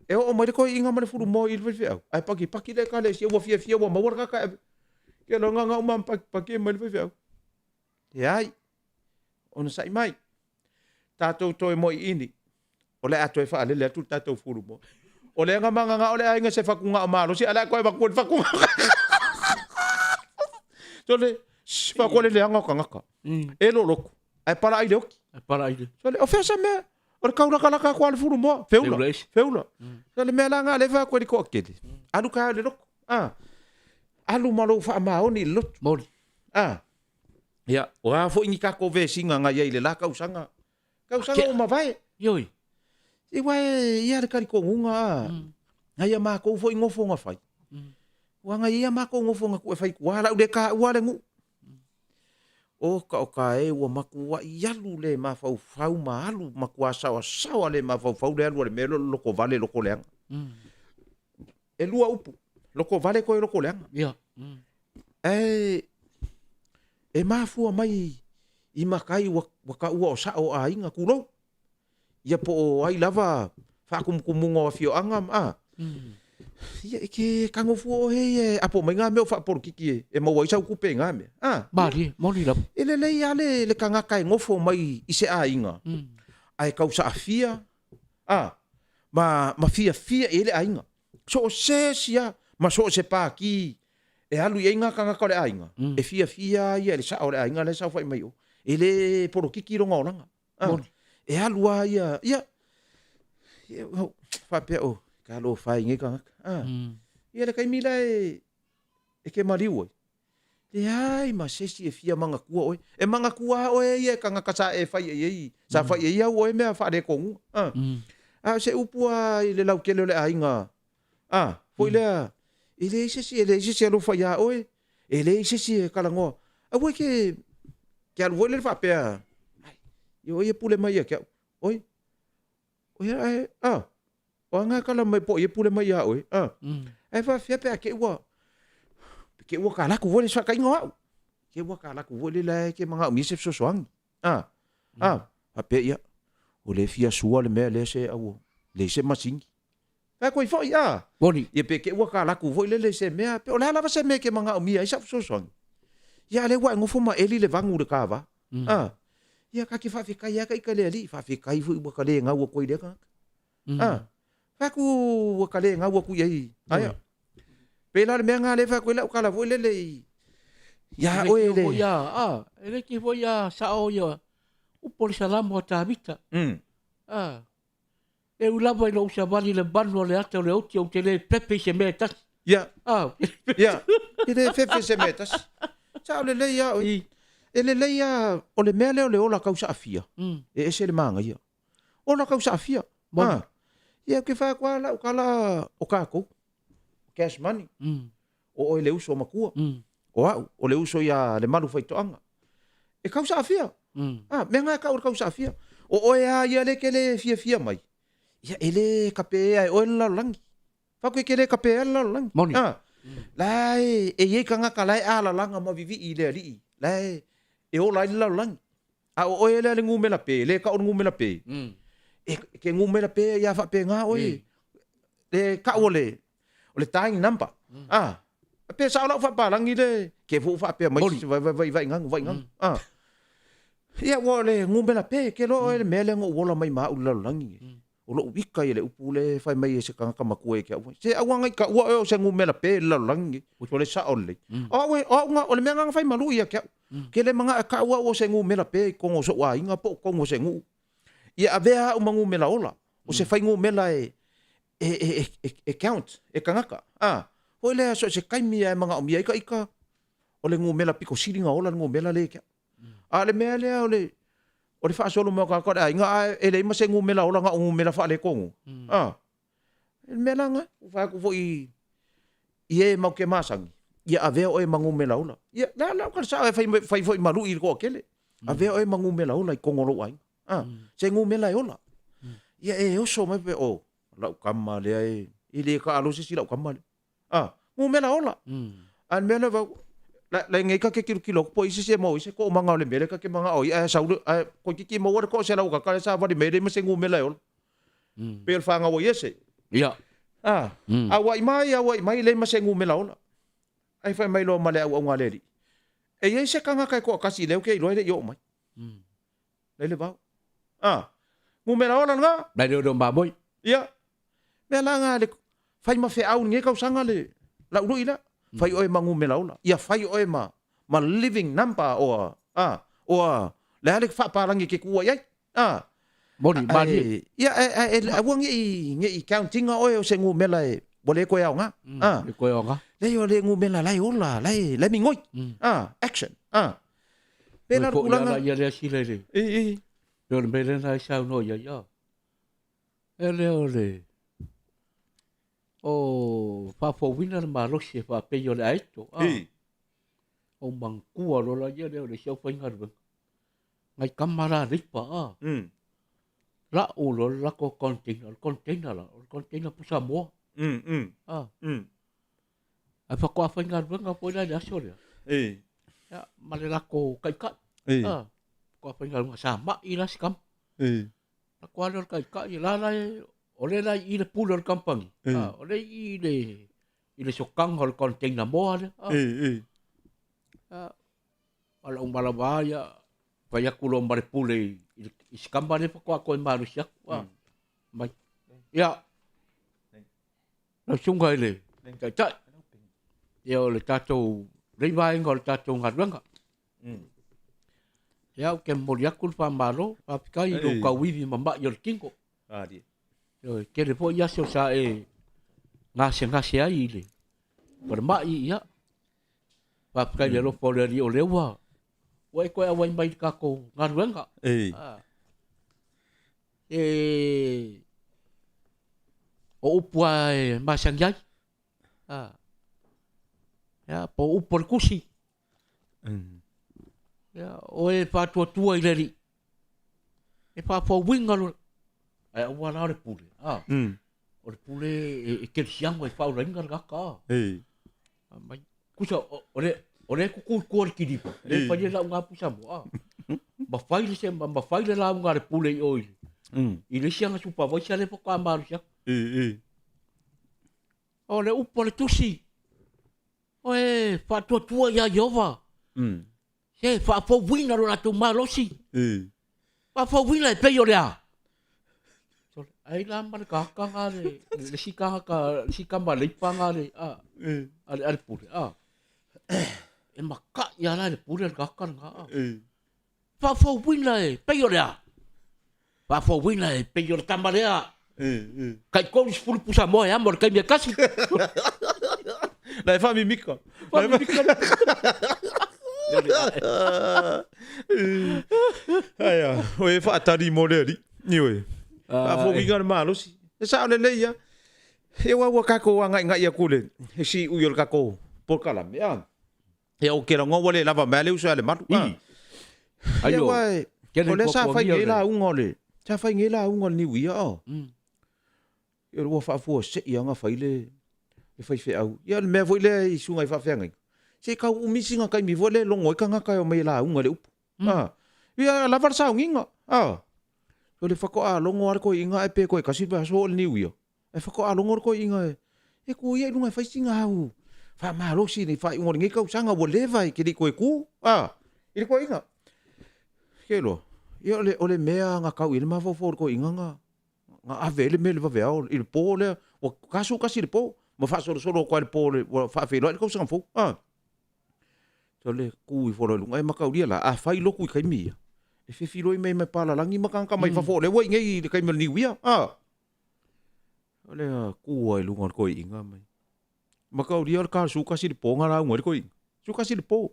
E oo mai le toeaina ma le fulu moa i i le faifeau, ae pakipaki le ekalesia ua fiafia ua maua le tagata e ave. Ia loa na uma pakipaki mai le faifeau. Leai, onosai mai. Tatou toe moiini, o le a toe faalele atu le tatou fulu moa. O lea na mananao le aiga i se fatugao malosi, ae o le a toe avatu le fatugao. Sole, fai atu le leaga o tagata. E lolotu, ae palaai le oti. Ae palaai le. Sole, o fea se mea? O le taulakalaka atu lava o le fulu moa, feula, feula. O le mea la lena o lea e fai atu ai i le toatele, alu taeao i le lotu. Alu ma lou faamaoni i le lotu. Moni. Ia, o a foi ni tatou vesiga na i ai i le la tausaga, tausaga ua mavae. Ioe. Se ua e i ai le talitonuga a, nai a matou foi nofo na fai. Ua nai ia matou nofo na tuu e fai i tua, lau le taua le nuu. O ka o ka e ua matuai alu le mafaufau ma alu matua saoasaoa le mafaufau le alu a le mea lea o le lotovale lotoleaga. E lua upu, lotovale toe lotoleaga. Ia. Ae e mafua mai i matai ua taua o sao o aiga, tulou. Ia po o ai lava faatumutumuga o afioaga ma a. Ia e te tago fua oe ia e apo mai ngā mea o faapolokiki e maua ai sau tupe i ngā mea. A. Malie, moni lava. E lelei lava le tagata e nofo mai i se aiga ae tausaafia a ma fiafia i ai le aiga. So o se isi lava ma so o se pati e alu i ai ngā tagata o le aiga, e fiafia lava ia i le sao o le aiga la e saofai mai o. E le polokiki lona olaga. E alu lava ia, ia, ia faapea, oh, talofa e i nei tagata. Ia le taimi la e ke maliu ai, leai ma se isi e fia manatua oe. E manatua lava oe ia e tagata sa e fai i ai, sa fai i ai au oe mea faaletonu. A o se upu lava i le lautele o le aiga, a, foi lea, e leai se isi, e leai se isi e alofa iā oe, e leai se isi e talanoa. Aua e te, te alu foi lele faapea, ai, ia o ai e pule mai ia te au, oi, oi ae, a, o a ngā kala mai po o ai e pule mai iā oe, a, ae faafefea pe a te i ua, te i ua kalaku foi le fesoaitaiga o au, te i ua kalaku foi lele e te manaomia se fesoasoani. A, a, faapea ia, o lea e fia sua le mea lea se au, leai se masini. Fai atu ai foi, a. Moni. Ia pe te i ua kalaku foi lele i se mea, pe o le a lava se mea e te manaomia ai sau fesoasoani. Ia a lea ua e nofo ma eli le vagu i le kava. A, ia ta te faafetai lava ita i le Alii, faafetai foi ua ta le gau atu ai i lea tagata. A, fai atu ua ta le gau atu i ai, aia. Pei la o le mea lena lea e fai atu ai lau tala foi lele i, ia oe le. A, e le te foi a sao ia upu o le Salamo a Tavita. A, E ui lava i lou savali i le manu o le ata o le oti, ou te le fefe i se mea e tasi. Ia. Ah. Ia. E le fefe i se mea e tasi. Sao lelei lava oe. E lelei lava, o le mea lea o le ola tausaafia, e ese le manaia. Ola tausaafia. Ah. Ia, ou te fai atu lava lau tala o tatou, cash money. O oe le uso matua. O au, o le uso ia Lemalu Faitoaga. E tausaafia. A, mea na e tau o le tausaafia. O oe a ia lea e te le fiafia mai, ia e le kapeea e oe le lalolagi. Fai atu e te le kapeea le lalolagi. Moni. A, la e i ai tagata la e alalaga ma vivii i le alii, la e ola ai le lalolagi. A o oe lea le numera pe, le tau o le numera pe, e ke numera pe ia faapena oe. Le tau o le, o le dying number. A. Pe sao lau faapalagi le ke fu faapea mai vai vai vai vai ngangu vai ngangu. Ah. Ia ua le ngumela pe ke lo e le mea le ngo wola mai ma u lalolagi. O lou ika i le upu le fai mai e se tagata matua ia te au. Se aua ngai taua oe o se numera pe i le lalolagi lenei. O le sao lelei. O au e, o au o le mea lena na fai malu ia te au. Ke le manao e tau au o se numera pe i totonu o so'u aiga po o totonu o se nuu. Ia avea au ma numera ola. O se fuainumera e, e, e, e, e count e tagata. A, foi lea so o se taimi lava e manaomia ai ta ita, o le numera pito sili ona ola le numera lea ia te au. A o le mea lea o le o le faasolo mai o tagata o le aiga ae e leai ma se numera ola na o numera faaletonu. A, le mea la lena, ua fai atu foi i e matou te masani, ia avea oe ma numera ola. Ia, le a le a sao e fai, fai foi ma lui i le toatele. Avea oe ma numera ola i totonu o lou aiga. A, se numera e ola. Ia e oso mai pe, oh, lau tama lea e, e le taalo se isi lau tama lea. A, numera ola. A le mea lea vau, la, la nei ka ke kilokilo atu po i se isi e maua ai se toomaga o le mea lea ka ke manao ai, ae sau le, ae toeitiiti e maua le toaselau o tagata lea e savali mai e leai ma se numera e ola. Pei o le fanau a Iese. Ia. A, auai mai, auai mai, leai ma se numera ola. Ae fai mai loa ma le auauna a le Alii, E i ai se tagata e toatasi lea ou te iloa e le i oo mai. Lai le vao. A, numera ola lena. Nai leo leo mamoe. Ia. Mea la nga le fai ma feau i lenei tausaga le lau lui lea. Fai oe ma numera ola. Ia fai oe ma ma living number or a or le a le faapalagi e te tuua i ai. A. Moni, malie. Ia, e, e, aua ne i, ne i count ina oe o se numera e, ua le toe aoga. A. Le toe aoga. Leai o le numera la e ola, la e, la e migoi. A, action. A. Pēlā le tulaga. Ia lea sila i le. I, i. Pei o le mea lea na e saunoa i ai, a. E lea o le, o faafouina le malosi e faapei o le aeto, a. I. O manatua loa la ia lea o le isi aufaigaluega. Ngai tama la leipa, a. Lau loa le latou container, o le container la, o le container pusa moa. A. Ae faatoa faigaluega foi la i le aso lea. Ei. Ia, ma le latou taitai. Ei. Ah, faatoa faigaluega sa mai la si tama. Ei. Latou lea o le taitai, la la e, o lea la i i le pule o le kamupani. Ei. Ah, o lea i i le, i le sokaga o le container moa lea. Ah. Ei, ei. Ah, a lau malava ia, fai atu loa ma le pule i, i, i si tama lea faatoa toe malosi atu. Ah. Mai. Ia. Lau Susuga i le Taitai, ia o le tatou, lei vaega o le tatou galuega. Ia, ou te momoli atu le faamalo, faafetai i lou tauivi mama'i o le tino. Ioe, tele foi aso sa e gasegase ai i le falemai, ia, faafetai i le alofa o le Alii o lea ua, ua e toe auai mai i le tatou galuega. E o upu lava e masani ai. A, ia, po o upu o le tusi. Ia, o e faatuatua i le Alii, e faafouina lo, ae aua la o le pule. A, o le pule e, e kerisiano e faaolaina le tagata. A. A mai, Kusa, o le, o le tutu i tua o le kiliva, le fai le lauga a Pusamoa. Ma fai le se, ma fai le lauga a le pule i o i, i le isi ana supervisor lea faatoa malosi atu. O le upu a le tusi, o e faatuatua ia Ieova. Se faafouina lo latou malosi. Faafouina e pei o le a? Ai la ma le tagata nga le, le isi tagata, le isi tama leipa nga le, a, a le, a le pule, a. E maka'i lava la e le pule le tagata lena, a. Faafouina e pei o le a? Faafouina e pei o le tama lea. Tai 30 pusa moa e amo i le taimi e tasi. La e faamimika. Faamimika. Aia, o e faatali mo le alii. Ioe. Faafouina le malosi. E sao lelei lava. E aua ua tatou agaigai atu i le siui o le tatou polokalame, a. Ia ou te lagona ua le lava mai le uso ia Lemalu. I. Ia aua o lea sa fai nei lauga o le, sa fai nei lauga o le Niu Ia o. Ia ua faafuasei lava ona fai le le faifeau. Ia o le mea foi lea i susuga i faafeagaiga, se i tau umi sina taimi foi lea e logo ai tagata e omai e lauga i le upu. Ia lava le sauniga. O le faatoa logo lava le toeaina ae pe toe tasi le vaiaso oo i le Niu Ia. Ae faatoa logo le toeaina e tu ia i luga e fai sina au Faamalosi le faaiuga o lenei tausaga ua leva e te le i toe tu, a, i le toeaina. Ke iloa, ia o le, o le mea na tau i ai le mafaufau o le toeaina na, na ave ai le mea i le vaveao i le po lea, ua 11 i le po, ma faasolosolo atu lava i le po ua faafeiloai le tausaga fou, a. O le tu ifo loa i luga, e mataulia la, afai lotu i taimi ia, e fefiloi mai ai ma palalagi ma tagata mai fafo o lea ua i inei i le taimi o le niuia, a. O le tu lava i luga o le toeaina mai. Mataulia o le 11 i le po na lauga ai le toeaina. 11 i le po.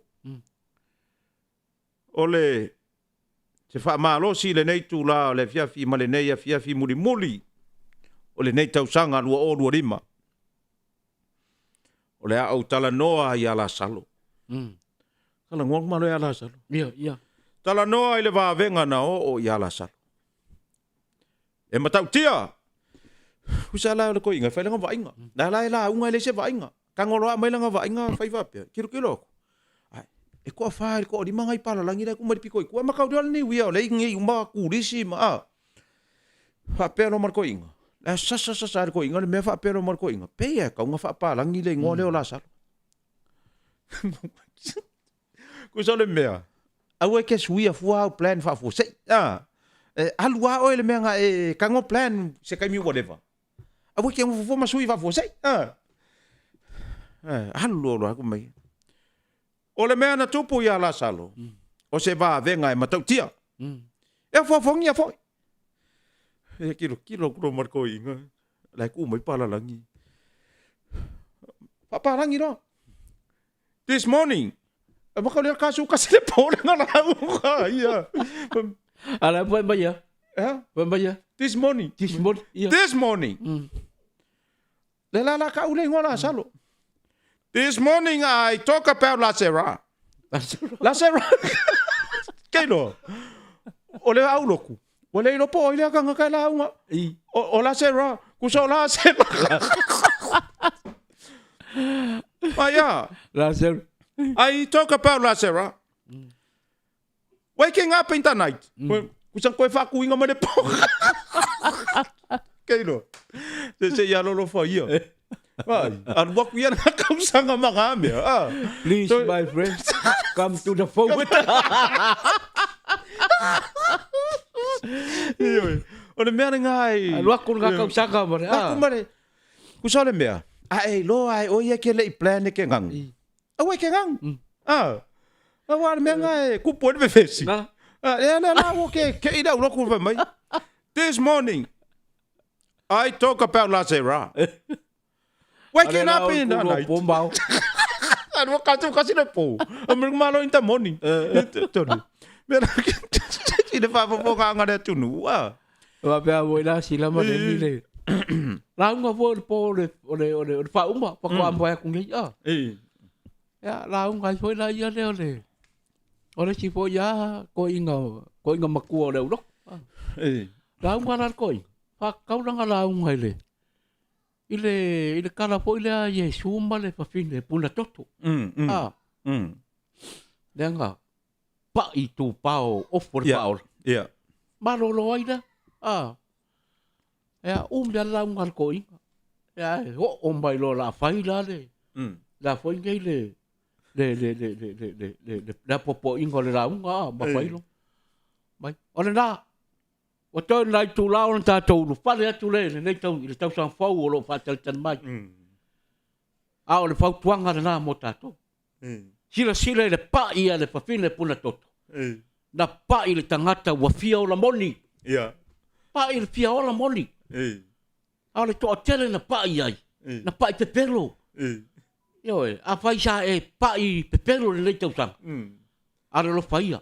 O le se faamalosi i lenei itula o le afiafi ma lenei afiafi mulimuli o lenei tausaga 2025. O le a ou talanoa ia Lasalo. Talanoa atu malo ia Lasalo. Ia, ia. Talanoa i le vavega na oo ia Lasalo. E matautia! Usa la o le toeaina e fai lana vaaiga. La la e lauga e leai se vaaiga. Tago loa aumai lana vaaiga fai faapea, tilotilo atu, ai, e toafa i le toalima nai palalagi la e tuu mai le pito i tua. E mataulia le niuia o lea e i inei uma turisi ma a. Faapea loa ma le toeaina, la sasa sasa lava e le toeaina le mea faapea loa ma le toeaina, pei lava e tatau ona faapalagi le igoa lea o Lasalo. Tusa o le mea, aua e te suia fua au plan faafuasei. A, e alu lava oe i le mea na e tago plan se taimi ua leva. Aua e te nofo fua ma sui faafuasei. A, alu loa loa atu mai. O le mea na tupu ia Lasalo, o se vavega e matautia. E ofoafoagia foi. E kilokilo atu loa ma le toeaina, la e tuu mai palalagi. Faapalagi loa. This morning, e waka lea ka su kasi le po le ngala uka ia. Ala fai mai ia. Eh? Fai mai ia. This morning. This morning. Ia. This morning. Le la la ka ule ngola salo. This morning I talk about La Sera. La Sera. Keilo. O le au loku. Ua le iloa po o ai lea tagata e lauga. O, o la Sarah, kusa o la Sarah. Ah, yeah. La Sarah. I talk about la Sarah. Waking up in the night. Kusa koe whaakuinga mai le po. Kei loa. Se se ia lolo fa ia. Ai, alu aku ia na kausanga ma ngā mea. Ah. Please, So- my friend, come to the forward. Ioe. O le mea lenā i... Alu aku ngā kausanga ma le. Aku ma le... Kusa o le mea, a e iloa e oi e ke lei plan e ke ngangu. Aua e ke ngangu. Ah. Aua le mea ngā e kupu e le vevesi. Ngā. Ah, lea lea la ua ke ke i lau loku fai mai. This morning, I talk about Lazera. Waking up in the night. Po mau. Anu ka tu kasi le po. Amir malo in the morning. Tonu. Mera i le faafofoga anga le atunuu. Ah. Wa pea mo ila sila ma le ni le. Lauga foi le po o le o le o le o le faauma faatoa mafai atu nei. Ah. E. Ia lauga ai foi la ia lea o le o le isi foi a toeaina toeaina matua o le aulotu. Ah. E. Lauga la le toeaina. Faataulaga lauga i le i le i le tala foi lea a Iesu ma le fafine puna toto. Ah. Leaga paʻi itupa o ofu o le faaola. Ia. Malolo ai lea. Ah. Ea umi a le lauga a le toeaina. Ea e oo mai loa o le a fai la le le a foi nei le le le le le le le le le le apoapoaiga o le lauga a ma fai loa. Mai, o lena, ua toe lena itula ona tatou ulufale atu lea i lenei tau, i le tausaga fou o lo o faatalitali mai. A o le fautuaga lena mo tatou. Silasila i le paʻi a le fafine puna toto. Na paʻi le tagata ua fia ola moni. Paʻi le fia ola moni. A o le toatele na paʻi ai, na paʻi pepelo. Ioe, afai sa e paʻi pepelo i lenei tausaga, alolofa ia,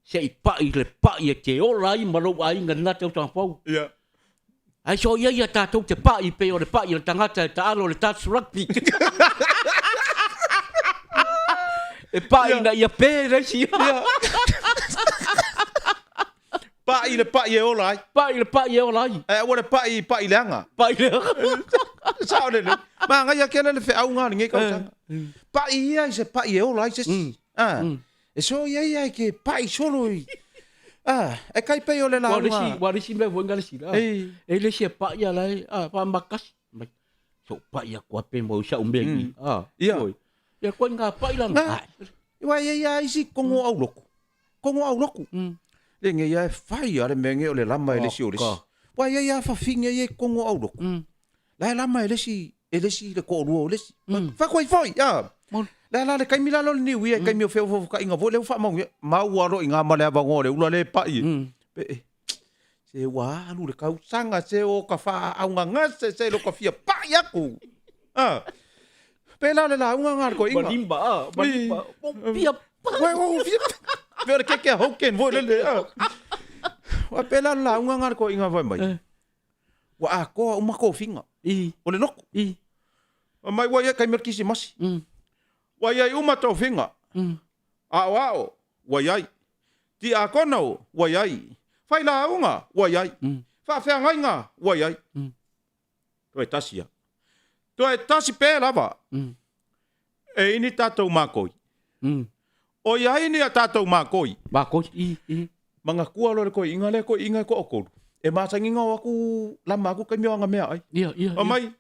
se i paʻi le paʻi e te ola ai ma lou aiga i lena tausaga fou. Ae soia ia tatou te paʻi pei o le paʻi a le tagata e taalo i le touch rugby. E paʻi ina ia pe le isi. Paʻi le paʻi e ola ai. Paʻi le paʻi e ola ai. Ae aua le paʻi paʻi leaga. Paʻi leaga. Sao lelei. Manaia kela le feauga o lenei tausaga. Paʻi ia i se paʻi e ola ai se isi. Ah. E soia ia e ke paʻi solo i. Ah, e kai pei o le lauga. Ua le isi mea foi nga le isi la. E le isi e paʻi ala e, ah, faamakasi mai. So pai aku a pe mo sa mea i. Ah. Ia. Ia koe ngā pai la ngā. Iwa ia ia isi kongo au loku. Kongo au loku. Le nge ia e fai a le mea nge o le lama e lesi o lesi. Wa ia ia fawhinge ia kongo au loku. La e lama e lesi e lesi le ko lua o lesi. Fa koe foi. Ah. Le la le kaimi la lo ni ui e kaimi o feo fo ka inga vo le ufa mau mau alo i ngā male avango le ula le pai. Pe Se ua alu le kausaga se o ka faaaugagase se lo ka fia pai aku. Ah. Pela le lauga nga le koiga. Malimba, ah, malimba. Fia pai. Ua o fia. Pea le keke a Hoken voi le le. Ah. Ua pela le lauga nga le koiga vai mai. Ua akoa uma kofiga. I. O le loko. I. Mai ua ia kai mea kisimasi. Ua iai uma tofiga. Aoao, ua iai. Tiakono, ua iai. Failauga, ua iai. Faafeagaiga, ua iai. Toe tasi a. Toe tasi pe lava. E ini tatou makoi. O iai ni a tatou makoi. Makoi, i, i. Mangakua loa le koiiga lea koiiga e toatolu. E masagiga o aku lama aku kaimi o aga mea ai. Ia, ia, ia. Mai,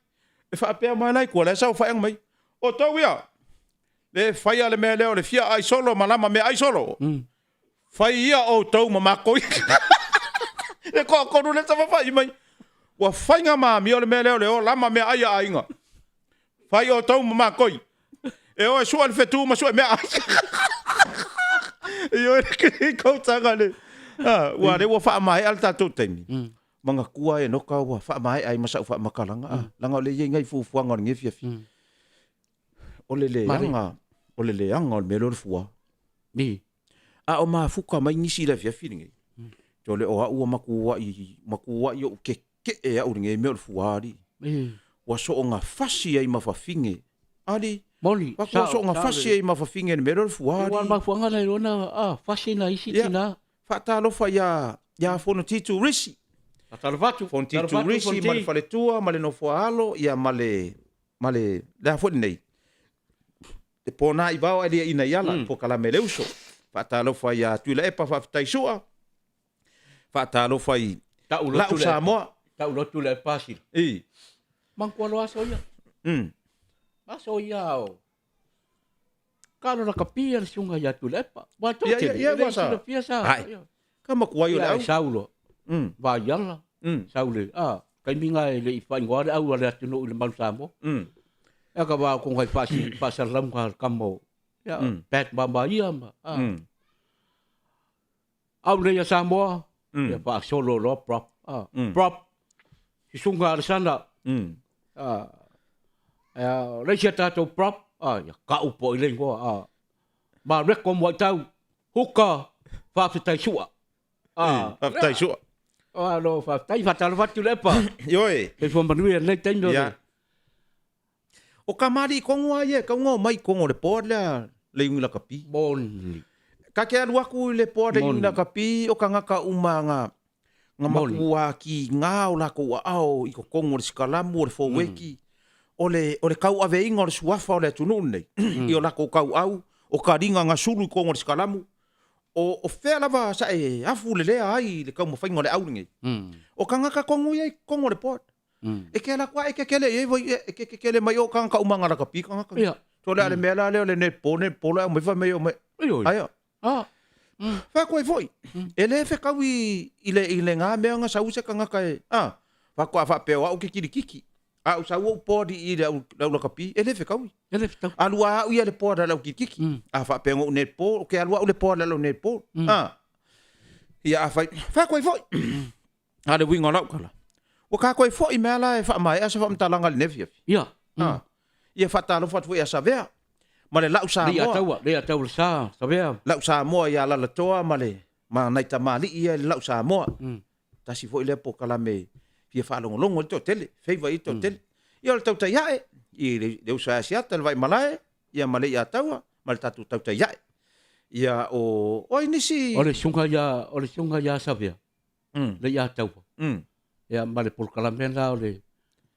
e faapea mai la i tua, la e saofaiga mai. O tou ia, le faia le mea lea o le fia ai solo ma lama mea ai solo. Fai ia outou ma makou. Le toatolu le saofafai mai. Ua faiga ma amio le mea lea o le o lama mea ai a aiga. Fai outou ma makoi. E o e sua le fetu ma sue mea ai. Ioe le kautaga le. Ah, ua le ua faamaea le tatou taimi. Manatua e noka ua faamaea ai ma sau faamatalaga. Ah, leaga o le i ai nai fuafuaga o lenei afiafi. O le leaga, o le leaga o le mea lea o le fua. Ni. A o mafuka mai nisi i le afiafi lenei. Te o le o au ua matuai, matuai ou keke'e au i lenei mea o le fua alii. Ua soonga fasi ai ma fafine. Alii. Moni. Ua soonga fasi ai ma fafine i le mea lea o le fua alii. Ua mafuaaga lea iloa na fasi nai isi tina. Faatalofa ia ia Fonoti Risi. Faatalofa atu. Fonoti Risi ma le faletua ma le nofoaalo ia ma le ma le le a foi lenei. Le pona i vao ae lia ina i ala, polokalame le uso. Faatalofa ia Tuilaepa faafetai sua. Faatalofa i Lau Samoa. Tau lotu le pasila. I. Manatua loa aso ia. Aso ia o Kalo lakapi le susuga ia Tuilaepa. Ua Ia, ia, ia, ua sa. Silafia sa. Ai. Ka makuai o le au. Sau loa. Vaiala. Sau le, a, taimi na e le i faaigoa le au a le atunuu i le Manu Samoa. Ia ka wā ko ngai whaasi, whaasalalauga le kama o, ia, Pat Mamaia ma, a. Au nei a Samoa, ia whaasolo loa prop, a, prop, susuga a le sana, a, ia, o le isi a tātou prop, a, ia ka'u po i le ingoa, a, ma reko mo ai tau, huka, whaafetai sua. Ah, faafetai sua. Oh, alo, faafetai, faatalofa atu le epa. Ioe. Soifua manuia lenei taimi o le. O kamali'i Kongo a ia e kauga o mai i Kongo le poa lea le iuni lakapi. Moni. Ka ke alu aku i le poa le iuni lakapi o kangaka uma nga nga makua ki nga o lakou aao i totonu o le sikalamu o le foweki o le o le tauaveina o le suafa o le atunuu lenei i o lakou tauau o kaliga nga sulu i totonu o le sikalamu O, o fea lava sa e afu lelea ai i le taumafaiga o le au lenei. O kangaka tonu ia i totonu o le board. E ke ala atu a e kekele i ai vai e ke kekele mai o kangaka uma nga lakapi kangaka. Ia. So le a le mea la lea o le netball, netball e aumai fai mai o mai. Ioe. Aia. Ah. Fai atu ai foi. E le fekau i, i le, i le nga mea nga sau se kangaka e, ah, faatoa faapea o au ke kilikiki. A ou sau ou board i le au, le au lakapi, e le fekaui. E le fetau. Alu a au ia le board a le au kilikiki. A faapea ngo'u netball, ke alu au le board a le au netball. A. Ia a fai, fai atu ai foi. A le uiga o lau tala. Ua tatou e foi mea la e faamaea se faamatalaga i lenei afiafi. Ia. A. Ia faatalofa atu foi ia Savea ma le lau Samoa. Le ataua, le ataua le sa, Savea. Lau Samoa ia Lalatoa ma le ma nai tamalii ia i le lau Samoa. Tasi foi lea polokalame fia faalogologo i le toatele, favour i le toatele. Ia o le tautai ae i le uso a Asiata, le Vaimalae, ia ma le Iataua ma le tatou tautai ae. Ia o o ai nisi O le susuga ia, o le susuga ia Savea, le Iataua. Ia ma le polokalame lena o le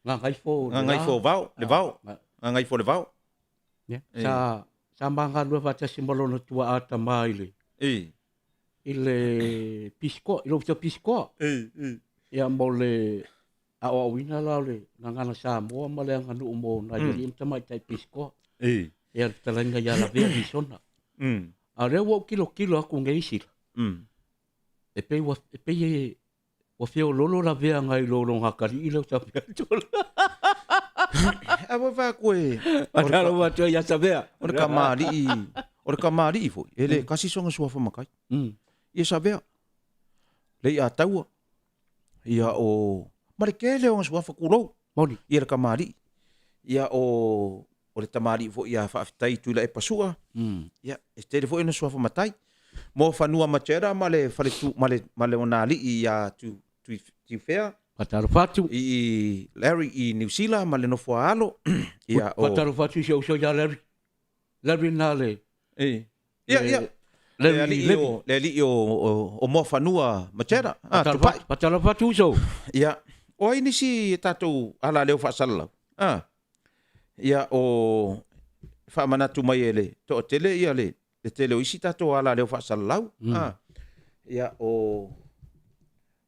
Gagaifo Gagaifo Vao, le Vao. Gagaifo le Vao. Ia, sa sa ma galue faatasi ma lona tuaa tama i le i le pisikoa, i le ofisa pisikoa. Ia mo le Aoaoina la o le gagana Samoa ma le aganuu mo nai alii ma tamaitai pisikoa. Ia le fetalaiga ia Lavea Visona. A o lea ua ou tilotilo atu nei sila, e pei ua, e pei e, ua feololo Lavea nai lo lona atalii lea ou te faapea atu. A ua fai atu e... Faatalofa atu ai ia Savea. O le kamali'i, o le kamali'i foi, e le tasi sona suafa matai. Ia Savea, Leiataua, ia o ma le tele o ona suafa tulou. Moni. Ia le kamali'i. Ia o o le tamalii foi ia Faafetai Tuilaepa Sua. Ia e tele foi ona suafa matai. Mo Fanua Machera ma le faletu ma le ma lona alii ia Tu Tu Tiufea. Faatalofa atu. I Larry i Niu Sila ma le nofo a alo. Ia o Faatalofa atu i si ou uso ia Larry. Larry na le E. Ia, ia. Le alii o, le alii o, o, o Moafanua Machera. Ah, Tupai. Faatalofa atu uso. Ia. O ai nisi e tatou alaleo faasalalau? Ah. Ia, o faamanatu mai e le toatele ia le, le tele o isi tatou alaleo faasalalau. Ah. Ia, o,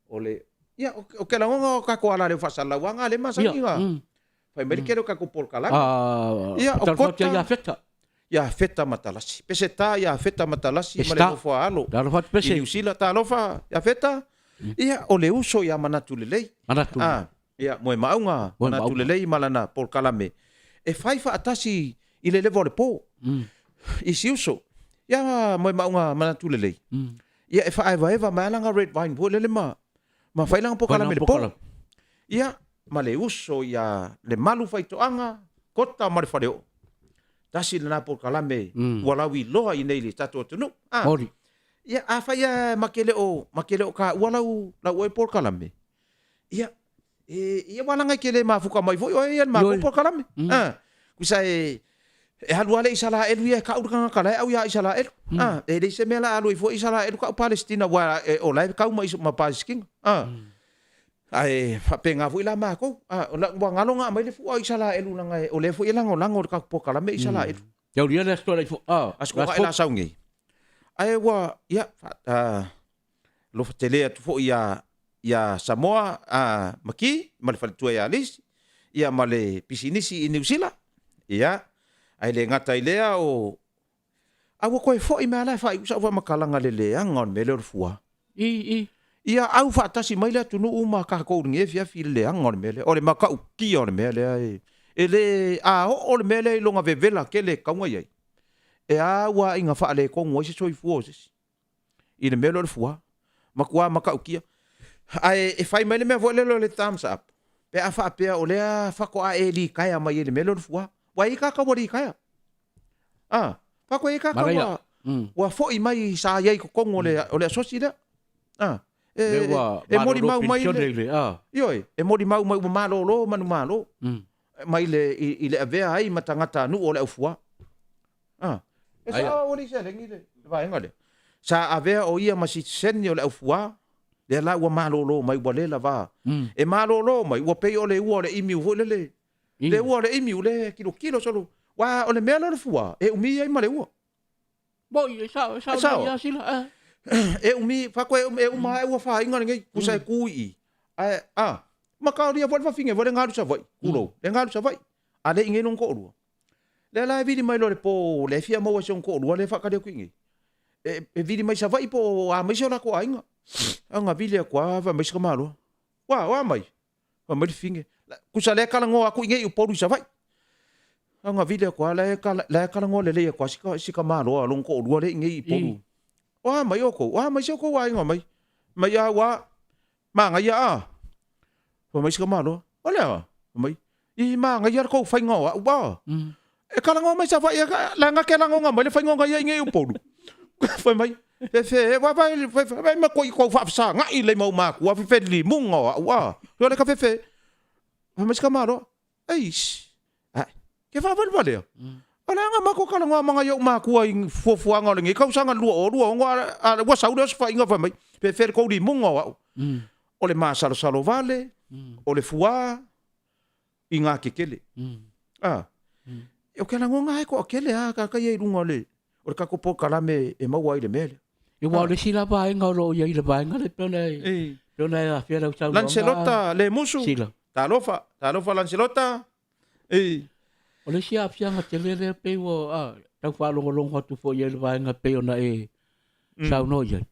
o le, ia, o ke lagona o tatou alaleo faasalalau a le masani ga. Fai mai le tele o tatou polokalame. Ah, Ia, o kota. Ia Feta. Ia Feta Matalasi. Peseta ia Feta Matalasi ma le nofo a alo. Talofa atu Pese. I Niu Sila, talofa ia Feta. Ia, o le uso ia Manatu Lelei. Manatu. Ah, ia, Moemauga, Manatu Lelei ma lana polokalame. E fai faatasi i le leva o le po. I si uso. Ia, Moemauga Manatu Lelei. Ia, e faaevaeva mai lana red vine foi lele ma ma fai lana polokalame i le po. Ia, ma le uso ia Lemalu Faitoaga, Kota ma le Faleoo. Tasi lena polokalame ua lauiloa i nei i le tatou atunuu. Ah. Moni. Ia, afai lava ma te le o, ma te le o taua lau, lau oe polokalame, ia, e, ia ua laga e te le mafuta mai foi oe ia le matou polokalame. Ah, tusa e, e alu lava le Isaraelu ia e tau le tagata la e au ia Isaraelu. Ah, e leai se mea la alu ai fua Isaraelu tau Palestina, aua e, o la e tau ma, ma Palestina. Ah. Ae faapena foi la matou, a, o la, ua galo na aumai le fua o Isaraelu leaga e, o lea foi e lagolago i le tatou polokalame Isaraelu. Taulia le Aso Toonai fo, a, Aso Toonai la sau nei. Ae ua, ia, fa, a, alofa tele atu foi ia, ia Samoa, a, Maki, ma le faletua ia Alice, ia ma le pisinisi i Niu Sila, ia, ae le gata i lea o, A ua toe foi mai lava la e faaiu sau faamatalaga le leaga o le mea lea o le fua. I, i. Ia au faatasi mai le atunuu ma tatou i lenei afiafi i le leaga o le mea lea. O le matautia o le mea lea e, e le, a oo le mea lea i lona vevela tele e tatau ona i ai, e a ua ina faaletonu ai se soifua o se isi i le mea lea o le fua. Matua matautia. Ae e fai mai le mea foi lele o le thumbs up, pe a faapea o lea faatoa e litaea mai ai i le mea lea o le fua. Ua i ai tagata ua litaea. Ah, faatoa i ai tagata ua, ua foi mai sa i ai i totonu o le, o le asosi lea. Ah, e, e molimau mai le, ioe, e molimau mai ua malolo manumalo mai le, i, i le avea ai ma tagatanuu o le aufua. Ah, e sao ua leai se alegi le, le vaega lea. Sa avea o ia ma sitiseni o le aufua, lea la ua malolo mai ua le lava. E malolo mai ua pei o le ua o le imiu foi lele Le ua o le imi le kilokilo solo. Wa o le mea lea o le fua, e umi ai ma le ua. Moi, e sao, e sao, e sao. Ia sila, eh. E umi, fa koe e uma e ua whainga lenei, kusa e kui i. Ae, a, ma ka oria foi le fawhinge, foi le ngalu sa vai, kulou, le ngalu sa vai. A le ingei long ko'olua. Le la e vili mai lo le po, le fia maua se ong ko'olua, le whakari aku ingei. E, e vili mai sa vai po, a mai se o la ko ainga. Anga vili aku a, fa mai se ka maloa. Wa, wa mai. Fai mai le fine, Kusa lea kalagoa aku i nei Upolu i Savaii. Au vili aku a, la e kalagoa lelei aku a si ka maloa lona toalua lea i nei Upolu. O a mai outou? O a mai si outou aiga mai? Mai a ua manaia a? Fai mai si ka maloa, O le a? Fai mai, I manaia le tou faiga o au a? E kalagoa mai Savaii leaga ke lagoga mai le faiga o ia i nei Upolu. Fai mai, Fefe, vaai, vaai ma koi kou faafesagai lei mau makua fefe limuga o au a. O le ka fefe. Fai mai si ka malo. Eish. Ai, ke faavalevalea. O le aga mako kalagoa manga i ou makua i fuafuaga o lenei kausaga 2026 a ua sau lea o se faiga fai mai. Fefe le kou limuga o au. O le masalosalo vale, o le fuā, i ngā kekele. A, o ke lagona e toatele a tagata ia i luga o le, o le tatou polokalame e maua ai le mea lea. E ua o le isi la vaega o lo o i ai i le vaega lea e pei ona e, pei ona e afea lau saunoaga. Lancelota Lemusu. Sila. Talofa, talofa Lancelota. Ei. O le isi aafiaga tele lea pei ua a, tau faalogologo atu foi i ai le vaega e pei ona e saunoa i ai.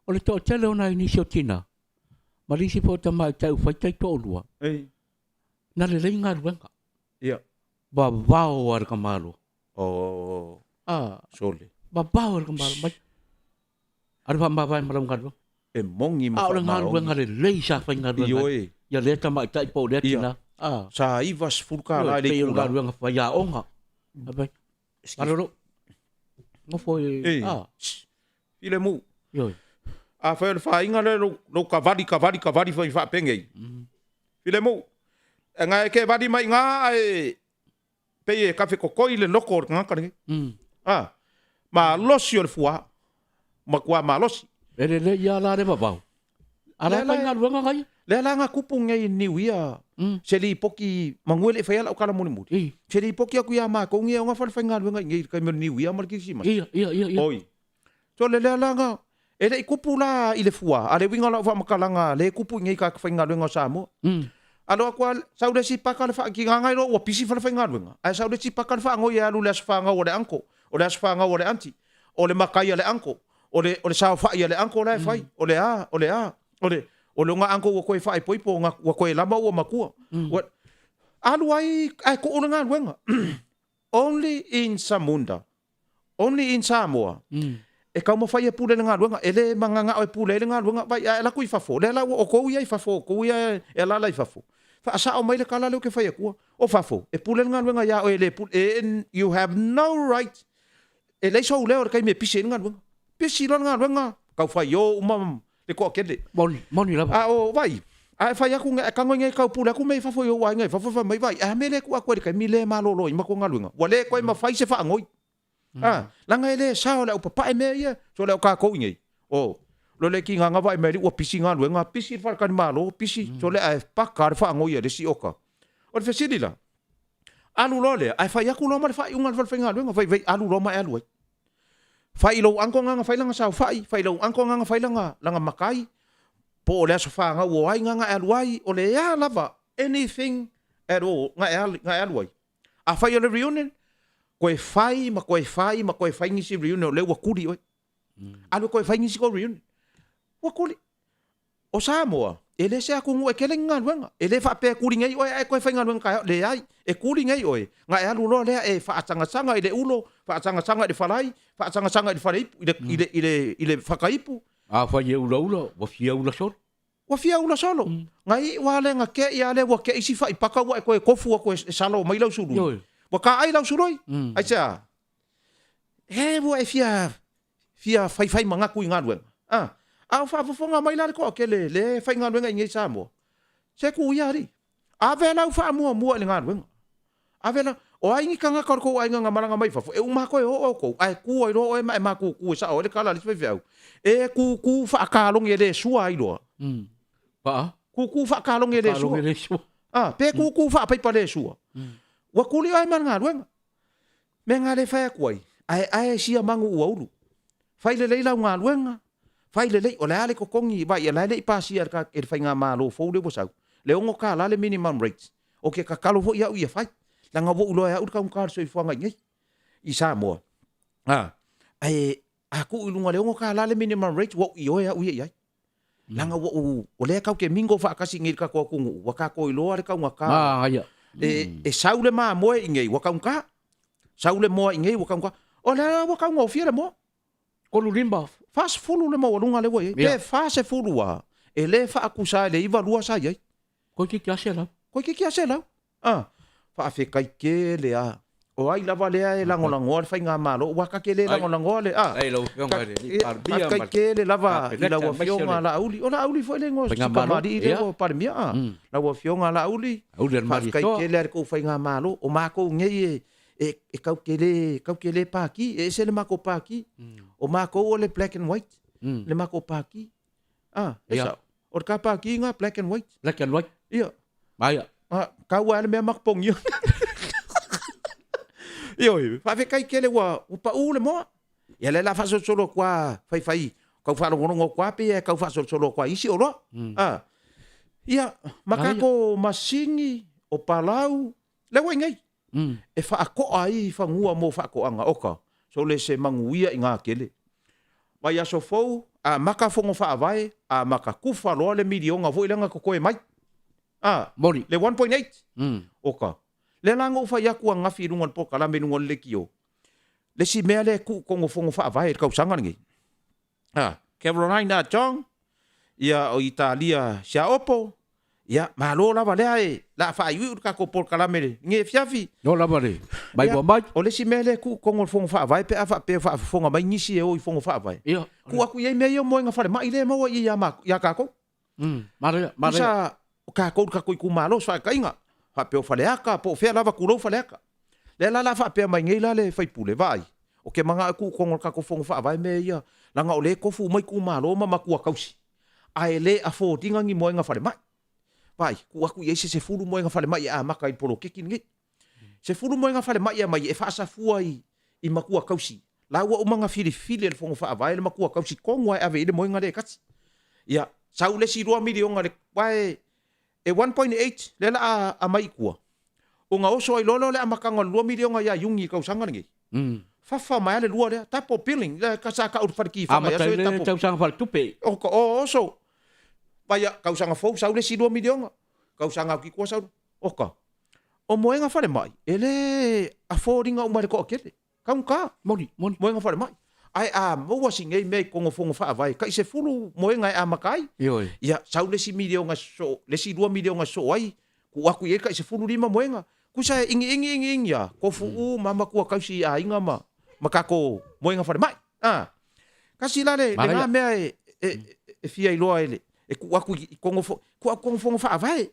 O le toatele o nai nisi o tina ma nisi foi o tamaitai ua fai taitoalua, Ei. na lelei galuega. Ia. Vavao a le tamaloa. Oh. A. Sole. Vavao a le tamaloa mai. A le faamavae ma lau galuega. E mogi ma A o le galuega lelei sa faigaluega. Ioe. Ia lea tamaitai po o lea tina. A. Sa $90 i le itula. Galuega faiaoga. Malolo. Nofo i. A. Filemu. Ioe. Afai o le faiga lea lou kavali kavali kavali foi faapenei. Filemu. E nga e ke vali mai nga ae pei e kafekokoi le loko o le tagata lenei. A, malosi o le fua, matua malosi. E lelei lava la le vavao. A la e faigaluega gaia. Lea la na tupu nei i Niuia, se lipoti, manu e le i faia lau tala mulimuli. Se lipoti atu ia matou nei e ona falefaigaluega i nei i le taimi o le Niuia ma le Kirisimasi. Ia, ia, ia, ia. Oi. So le lea la na, e le i tupu la i le fua, a le uiga o lau faamatalaga lea e tupu i nei i tagata faigaluega o Samoa. Alo atu a, sau le isi paka le faa, tigaga ai loa ua pisi falefaigaluega, ae sau le isi paka le faanoi e alu i le aso fanau a le uncle, o le aso fanau a le aunty, o le matai a le uncle, o le, o le saofai a le uncle la e fai, o le a, o le a, o le, o lona uncle ua toe faaipoipo, ua toe lama ua matua. Ua, alu ai ae tuu le galuega. Only in Samunda. Only in Samoa, e taumafai e pule le galuega, e le magagao e pule ai le galuega, vai a e alu atu i fafo, lea la ua outou ia i fafo, outou ia e alaala i fafo, faasao mai le tala lea ou te fai atua, o fafo, e pule le galuega ia oe e le pule, e, you have no right, e leai sou leo i le taimi e pisi ai le galuega. Pisi loa le galuega, tau faio uma le toatele. Moni, moni lava. A o vai, a e fai atu, e tago i nei tau pule atu mea i fafo i ou aiga i fafo, fai mai vai, a mea lea e tuu atu ai i le taimi lea e malolo ai ma tua galuega, ua le toe mafai se faanoi. A, leaga e le sao le au papae mea ia, so le au kakou i nei. O, lo le tigaga vaai mai ua pisi galuega, pisi le faletalimalo, pisi, so le ae paka le faanoi a le isi oka. O le fesili la, alu loa lea, ae fai atu loa ma le faaiuga a le falefaigaluega, fai vai alu loa ma e alu ai. Fai i lou uncle gana fai lana saofai, fai i lou uncle gana fai lana, lana matai, po o le aso fanau o ai gana e alu ai, o le a lava, anything at all na e, na e alu ai. Afai o le reunion, koe fai ma koe fai ma koe fai nisi reunion, o lea ua kuli oe. Alu e koe fai nisi kou reunion. Ua kuli. O Samoa, e le se atunuu e tele ni galuega. E le faapea e kuli nei oe ae toe faigaluega taeao. Leai, e kuli nei oe, na e alu loa lea e faasagasaga i le ulo, faasagasaga i le falai, faasagasaga i le faleipu, i le, i le, i le, i le fakaipu. Afai e ulaula, ua fia ula solo. Ua fia ula solo. Na iu lava lea na tea i a lea ua tea isi faipaka ua e toe kofu atu e salo mai lau sului. Ioe. Ua taai lau sului. Aisea? He ua e fia fia faifai manatu i galuega. A, a o faafofoga mai la le toatele lea e faigaluega i inei i Samoa, se tuu ia alii. Ave lau faamuamua i le galuega. Ave lau, o ai ni tagata o le tou aiga na malaga mai fafo, e uma lava toe o outou, ae tu ai loa oe ma e matutu e sao ai le tala a le isi faifeau, e tutu faatalogi e le sua ai loa. Paa. Tutu faatalogi e le sua. Le sua. A, pe tutu faapaipa le sua. Ua tuli oe ma le galuega. Mea nga le fai atu ai, ae ae sia magu ua ulu. Fai lelei lau galuega, fai lelei, o le a le totogi, vaai o la e le i pasia e le faigamalo fou lea ua sau, le $6 le minimum rate. Ou te tatalo foi au ia fai, leaga ua ou iloa e au le taugata o le soifuaga i inei i Samoa. A, ae a tuu i luga o le $6 le minimum rate, ua ou ioe au ia i ai. Leaga ua ou, o lea tatou te mingle faatasi i inei i le tatou atunuu, ua tatou iloa le taugata. Manaia. E sau le mamoe i inei, ua taugata. Sau le moa i inei, ua taugata. O lea la ua taugofie le moa. 35. 40 le maualuga lea ua i ai. Pe 40 lava, e le faatusa ai le 92 sa i ai. Toeitiiti lava $100. Toeitiiti lava $100. A, faafetai tele a. O ai lava lea e lagolagoa le faigamalo, aua ta te le lagolagoa le, a. Faafetai i lau Afioga i le Alii Palemia ma le Faafetai tele lava i lau Afioga Laauli. O Laauli foi le igoa o si tamalii lea ua Palemia, a. Lau Afioga Laauli, faafetai tele lava i le tou faigamalo. O matou nei e tatou te le, tatou te le pati, e ese le matou pati. O matou o le black and white, le matou pati. A, e sao. O le ta pati na black and white. Black and white. Ia. Maia. A, kau a le mea makupongia. Ioe, faafetai tele ua ua pau le moa. Ia lea la faasolosolo atu a faifai kau faalogologo atu a pei e kau faasolosolo atu a isi oloa. A. Ia, ma tatou masini, o palau, lea ua i nei. E faakoa ai fanua mo faatoaga, oka, sole se manuia i gā tele. Vaiaso fou, amata fono faavae, amata tufa loa le miliona foi lea na totoe mai. A, Moni. le 1.8. Oka, lea la na ou fai atu ananafi i luga o le polokalame i luga o le leitio, le isi mea lea e tuu i totonu o fono faavae i le tausaga lenei, A, Carolina Chong, ia o Italia Siaopo, ia malo lava lea e la a faaiuiu le tatou polokalame lenei afiafi. No lava le maimoa mai. O le isi mea lea e tuu i totonu o le Fono Faavae pe a faapea o faafofoga mai nisi e o i Fono Faavae, Ia. tuu atu i ai mea ia o moega falemai lea e maua i i ia tatou. Manaia, manaia. Tusa o tatou i le tatou itumalo, se faataitaiga, faapea o Faleata po o fea lava, tulou Faleata. Lea la o le a faapea mai nei la le sui usufono, vaai, ou te manao e tuu i totonu o le tatou Fono Faavae mea ia, leaga o lea e tofu uma itumalo ma matua tausi, ae le afford ina ni moega falemai. Vaai, tuu atu i ai se 10 moega falemai e amata ai i le poloketi lenei. 10 moega falemai e aumai e faasafua i matua tausi. La ua uma ona filifili e le Fono Faavae le matua tausi tonu lava e ave i ai le moega lea e tasi. Ia, sau le isi 2 miliona le, aua e 1.8 lea o le a aumai i tua, ona oso ai loa lea o le amataga o le 2 miliona ia Iuni i le tausaga lenei. Fafa mai lava le lua lea, double billing, lea sa tau i le fale tifaga i aso ia. Amata i le tausaga faaletupe. O oso, vaai, tausaga fou sau le isi 2 miliona, tausaga atu i tua sau, oka. O moega falemai, e le afford ina uma e le toatele. Taugata. Moni, moni. Moega falemai. Ae a maua si nei mea i totonu o fono faavae, tai 10 moega e amata ai. Ioe. Ia, sau le isi miliona e sosoo, le isi 2 miliona e sosoo ai, tuu atu i ai tai 15 moega. Tusa e igiigi igiigi lava, tofu uma lava matua tausi i aiga ma ma tatou moega falemai. A, tasi la le lena mea e e fia iloa e le e tuu atu i totonu o tuu atu i totonu o fono faavae.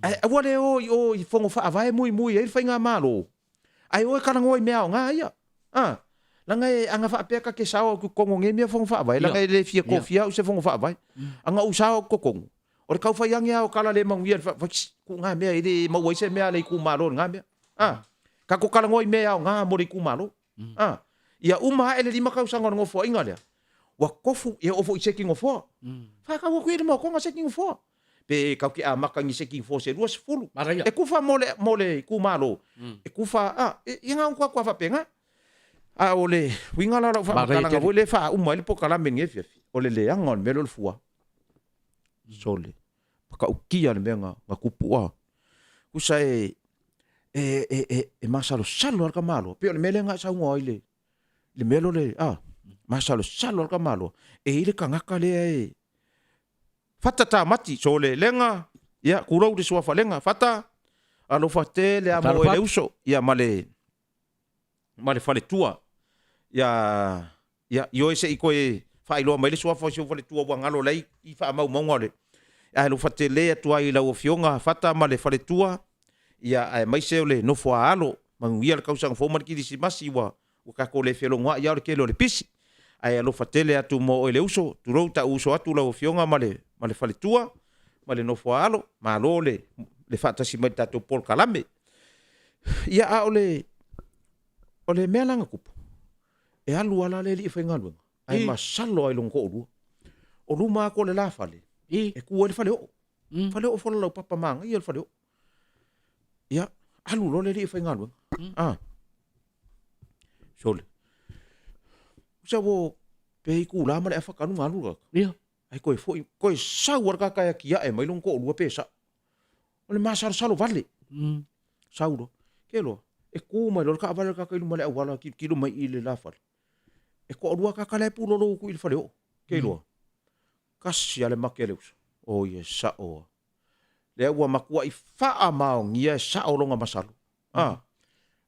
Ae aua le o i o i fono faavae muimui ai le faigamalo. Ae o e talanoa i mea aoga ia. A, leaga e, ana faapea ta te sao atu i totonu o nei mea fono faavae, leaga e le fia tofia au i se fono faavae. Ana ou sao atu i totonu, o le tau fai ane lava o tala le manuia i le fa, ku nga mea e le maua ai se mea a le itumalo i lena mea. A, tatou talanoa i mea aoga mo le itumalo. A, ia uma ae le 5 tausaga o le nofoaiga lea, ua tofu, ia oo foi i seki nofoa. Whakau aku i le maokonga seki nofoa. Pe kau ke amaka ni seki nofoa se 20. Maraia. E kufa mo le, mo le itumalo. E kufa, a, e, i ngā kua kua whapenga. A o le uiga la o lau faamatalaga foi lea e faauma ai le polokalame i lenei afiafi, o le leaga o le mea lea o le fua. Sole, matautia le mea na, na tupu a. Tusa e, e, e, e, e masalosalo lava le tamaloa. Pei o le mea lea na e saunoa ai i le, le mea lea o le, a, masalosalo lava le tamaloa. E i ai le tagata lea e, Fata Tamati, sole lega, ia, tulou le suafa lega, Fata, alofa tele a mo oe le uso, ia ma le, ma le faletua. Ia, ia, ioe se i toe faailoa mai le suafa o si ou faletua ua galo la i faamaumauga o le, ae alofa tele atu ai i lau Afioga Fata ma le faletua, ia, aemaise o le nofo a alo, manuia le tausaga fou ma le Kirisimasi ua, ua tatou le felogoai lava o le tele o le pisi. Ae alofa tele atu mo oe le uso, tulou ta'u uso atu lau Afioga ma le, ma le faletua, ma le nofo a alo, malo le, le faatasi mai i le tatou polokalame. Ia, a o le, o le mea la na tupu, e alu lava la le alii e faigaluega, ae masalo lava i lona toalua. O luma atu o le la fale, e tu ai le faleoo. Faleoo fola laupapa manaia le faleoo. Ia, alu loa le alii e faigaluega. A, sole. Usa ua pe itula ma le afa talu ona alu le tagata. Ia. Ae toe foi, toe sau lava le tagata e atiae mai lona toalua pe sao. O le masalosalo vale. Sau loa. Ke loa, e tu mai loa le taavale a le tagata i luma o le auala tilotilo mai i le la fale. E toalua tagata la e pulolo atu i le faleoo. Ke loa, tasi lava le make a le uso. Oi e sao lava. Lea ua matuai faamaonia e sao lona masalo. A,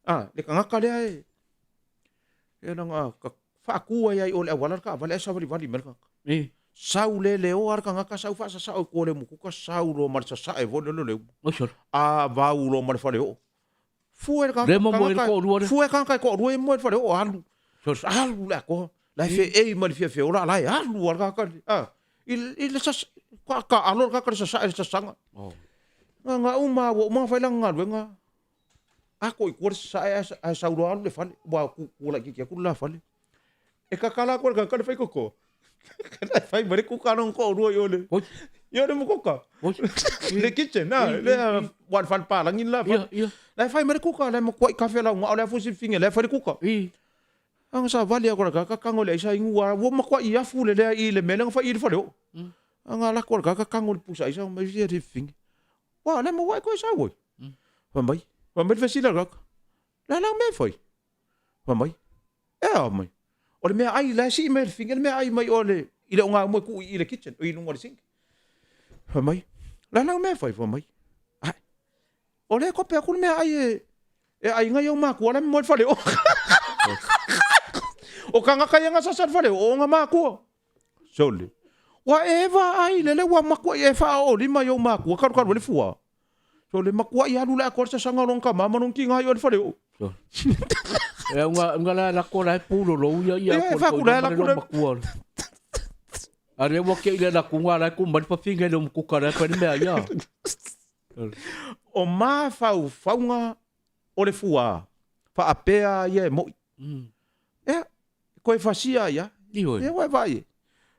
a, le tagata lea e, e lana, ka faatu ai ai o le auala le taavale ae savalivali mai le tagata. I. Sau le leoa le tagata sau faasasao i tua o le umukuka sau loa ma le sasae foi lea o le umu. Oi sole. A vau loa ma le faleoo. Fua le tagata, Le mo moe le toalua lea. Fua e tagata e toalua e moe le faleoo alu. Alu le atoa. La e feei ma le fiafia ola la e alu a le tagata. A, i, i le sas, ka, ka alo le tagata le sasae le sasaga. Oh. Nga, nga uma ua uma ona fai lana galuega. Ako i tua le sasae ae, ae sau loa alu le fale. Ua ku, ku laitiiti atu le la fale. E kakala atu e le tagata le fai koko. La e fai mai le kuka lona toalua i o le. Oi. Ia le mokoka. Le kitchen, ah, le ua le fale palagi la. Ia, ia. La fai mai le kuka, la makuai kafe la unga o le afu si finge, la fai le kuka. I. Anga sa vali ako la kaka kango le aisa ingu wa ua makuai afu le lea i le mele nga fai i le fale o. Anga la ko la kaka kango le pusa aisa mai si le finge. Wa le mo wai ko sa woi. Fa mai. Fa mai le fesila kaka. La la me fai. Fai mai, E a mai, o le mea ai la e sii mai le figa, le mea ai mai o le, i le oga mo ku i le kitchen, i lunga o le sink. Fai mai, la lau mea fai, fai mai, ai, o le kope aku le mea ai e, e ai ngai au makua la mo le fale o. O kangaka ia nga sasa le fale o, o nga makua. Sole. Ua e vaai lele ua makuai e faaoolima i ou makua kalukalu ai le fua. Sole makuai alu le atoa le sasaga o lona tama ma lona tiga i o le fale oo. E unga unga la la ko la e pulo lo ia ia ko ko la la ko makua. A le ua ke ile la kunga la ku mai pafinga le mukuka la pa mea ia. O mafaufauga o le fua faapea ia e moi. Ea, koe fasia ai a. Ioe. Ia ua e vaai e.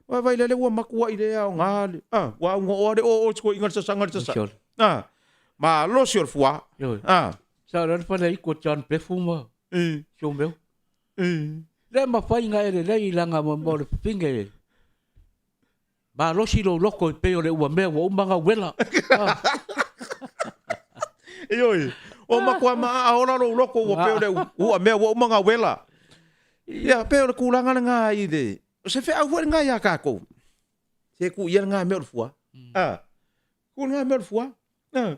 Ua e vaai lele ua makuai le aoga le, a, ua auga oa le oo o se koiga le sasaga le sasaga. A, malosi o le fua. Ioe. A. Sa le fale i ko John Pefu ma. Si o meu. Le mafai nga e lelei langa mo mo le finge. Malosi lou loto e pei o le ua mea ua uma ona uela. Ioe, o matua maa ola lou loto ua pei o le ua mea ua uma ona uela. Ia, pei o le tulaga lena i le, o se feau foi lena ia tatou. Se tuu ia lena mea o le fua. A, tuu lena mea o le fua. A,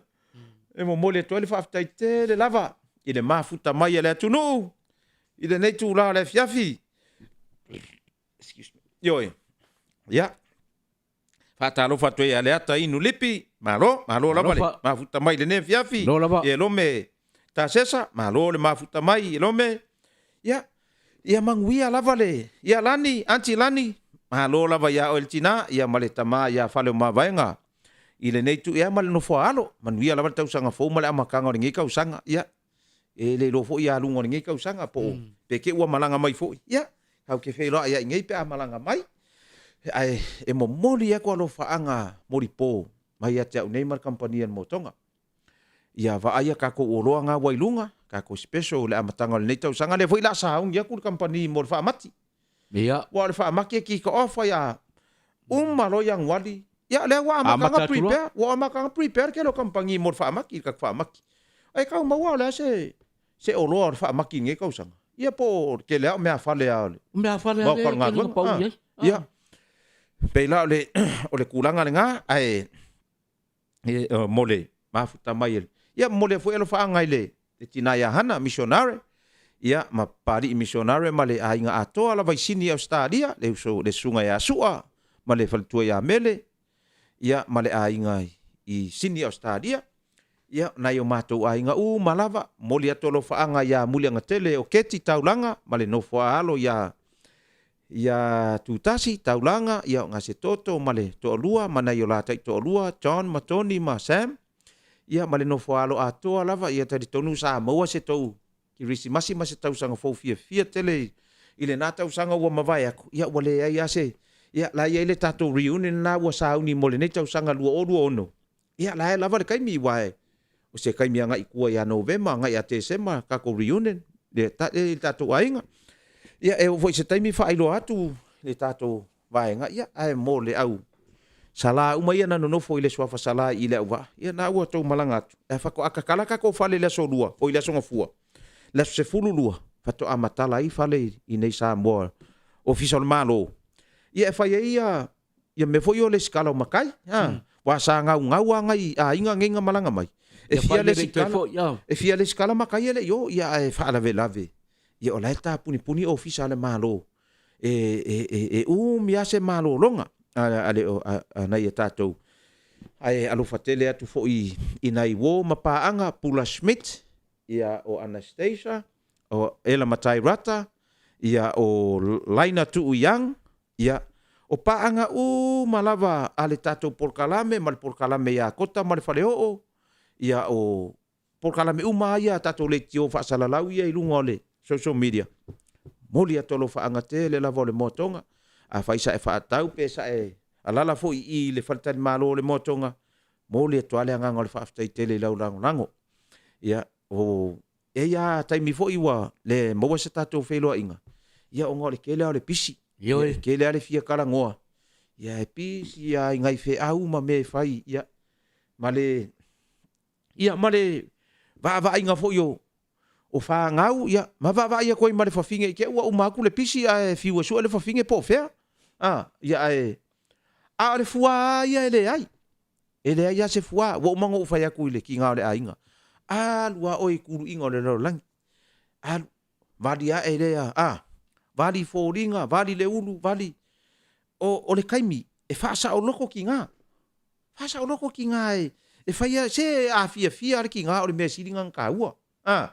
e momoli atu ai le faafetai tele lava i le mafuta mai a le atunuu i lenei itula o le afiafi. Excuse me. Ioe. Ia. Faatalofa atu ai ia Leata Inu Lipi. Malo, malo lava le mafuta mai lenei afiafi. Malo lava. Ia Lome Tasesa, malo le mafuta mai i Lome. Ia, ia manuia lava le, ia Lani, Aunty Lani, malo lava ia oe le tina, ia ma le tama ia Faleomavaega. I lenei tu, ia ma le nofoa alo, manuia lava le tausaga fou ma le amataga o lenei tausaga. Ia, e le iloa foi ia luga o lenei tausaga po o pe te ua malaga mai foi. Ia, tatou te feiloai ai nei pe a malaga mai. Ae e momoli atu alofaaga molipo mai ia te au nei ma le kamupani a le Motoga. Ia vaai a tatou oloa na ua i luga, tatou special i le amataga o lenei tausaga. Lea foi la sauni atu le kamupani mo le faamati. Ia. Ua o le faamati e kick off ai a uma loa Ianuari. Ia lea ua amata ona prepare, ua amata ona prepare le tele o kamupani mo le faamati, le tatou faamati. Ae tau maua o le a se se oloa o le faamati i lenei tausaga. Ia po o le tele lava o meafale a le Meafale a le tele na pau i ai. Ia. Pei la o le o le tulaga lena ae mo le mafuta mai e le, ia momoli foi alofaaga i le tina ia Hana Missionare, ia ma Papalii Missionare ma le aiga atoa lava i Sini Ausetalia, le uso le susuga ia Sua ma le faletua ia Mele, ia ma le aiga i Sini Ausetalia. Ia nai o matou aiga uma lava, momoli atu alofaaga ia Muliagatele o Keti Taulaga ma le nofo a alo ia Ia Tutasi, Taulaga, ia o Gasetoto ma le toalua ma nai o la taitoalua, John ma Tony ma Sam, ia ma le nofo alo atoa lava, ia talitonu sa maua se tou Kerisimasi ma se tausaga fou fiafia tele i lena tausaga ua mavae atu, ia ua leai lava se, ia la e i ai le tatou reunion lena ua sauni mo lenei tausaga 2026, Ia, la e lava le taimi, aua o se taimi agai i tua ia Novema, agai ia Tesema, tatou reunion, le, le tatou aiga. Ia, e oo foi i se taimi faailoa atu le tatou vaega, ia, ae mo le au Sala uma ia na nonofo i le suafa Sala i Leauvaa, ia na ua outou malaga atu, ae faatoa tatala tatou fale i le aso Lua, oi le aso Gafua, le aso 12, faatoa matala ai fale i nei Samoa, Ofisa o le Malo. Ia, e fai ai ia Ia mea foi o le sikala o matai, a. Ua sa gaugau a nai aiga nei na malaga mai. E fia le sikala, e fia le sikala matai e le i o, ia ae faalavelave. Ia o la e tapunipuni ofisa a le Malo e, e, e, e umi a se malologa a, a, le, a, a nai a tatou. Ae alofa tele atu foi i nai uo ma paaga, Pula Schmidt, ia o Anastasia, o Ella Matai Rata, ia o Laina Tuu Young, Ia, o paaga uma lava a le tatou polokalame ma le polokalame ia Kota ma le Faleoo, ia o polokalame uma lava ia a tatou leitio faasalalau ia i luga o le social media, momoli atu alofaaga tele lava o le moatoga. Afai sa e faatau pe sa e Alala foi i le faletalimalo o le Moatoga, momoli atu lava le agaga o le faafetai tele i lau lagolago. Ia, o, e i ai lava taimi foi ua le maua se tatou feiloaiga, ia ona o le tele lava o le pisi. Ioe. E tele lava le fia talanoa, ia e pisi lava i nai feau ma mea e fai, ia, ma le, ia ma le vaavaaiga foi o, o fanau, ia, ma vaavaai atu ai ma le fafine i te i ua uma atu le pisi ae fiu e sue le fafine po o fea. A, ia ae, a o le fua lava ia e leai. E leai lava se fua. Ua uma ona ou fai atu i le tiga o le aiga, alu lava oe i tuluiga o le lalolagi. Alu, vali ae lea, a, vali foliga, vali le ulu, vali. O, o le taimi e faasaoloto tiga. Faasaoloto tiga e, e fai a, se a fiafia lava le tiga o le mea sili lena ona taua. A,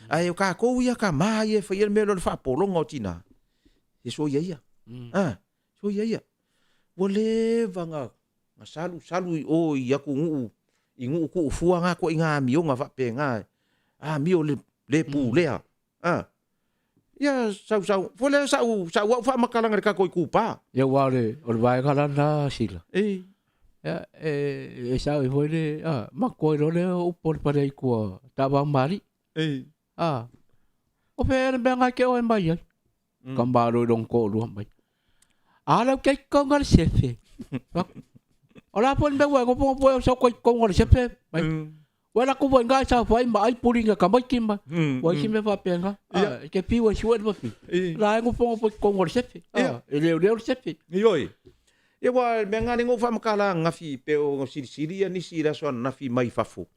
ae o tatou ia tama ia e faia le mea lea o le faapologa o tina, e soia ia. A, soia ia. Ua leva na na salu salu i o i atunuu i nuu tuufua na ituaiga amioga faapena, amio le le pulea. A, ia sau sau, foi lea sau sau au faamatalaga i le tatou itupa. Ia aua o le o le vaega la lena Sila. E. Ia e e sao ai foi le a matua ai loa lea o upu o le faleaitu a Taavaomalii. E. A, o fea ea le mea na e te oe mai ai? Ka malo i lona toalua mai. A lea ou te i totonu o le sefe. O le a foi le mea ua e nofonofo ai o sau i totonu o le sefe? Mai. Ua alu atu foi i ina e saofai ma ai pulina e tamaiti ma ua isi mea faapena. E te fiu e sue le fafine. La e nofonofo i totonu o le sefe. E leoleo le sefe. Ioe. Ia aua o le mea lena lea na ou faamatala ananafi pei ona silisili ia nisi i le aso ananafi mai fafo.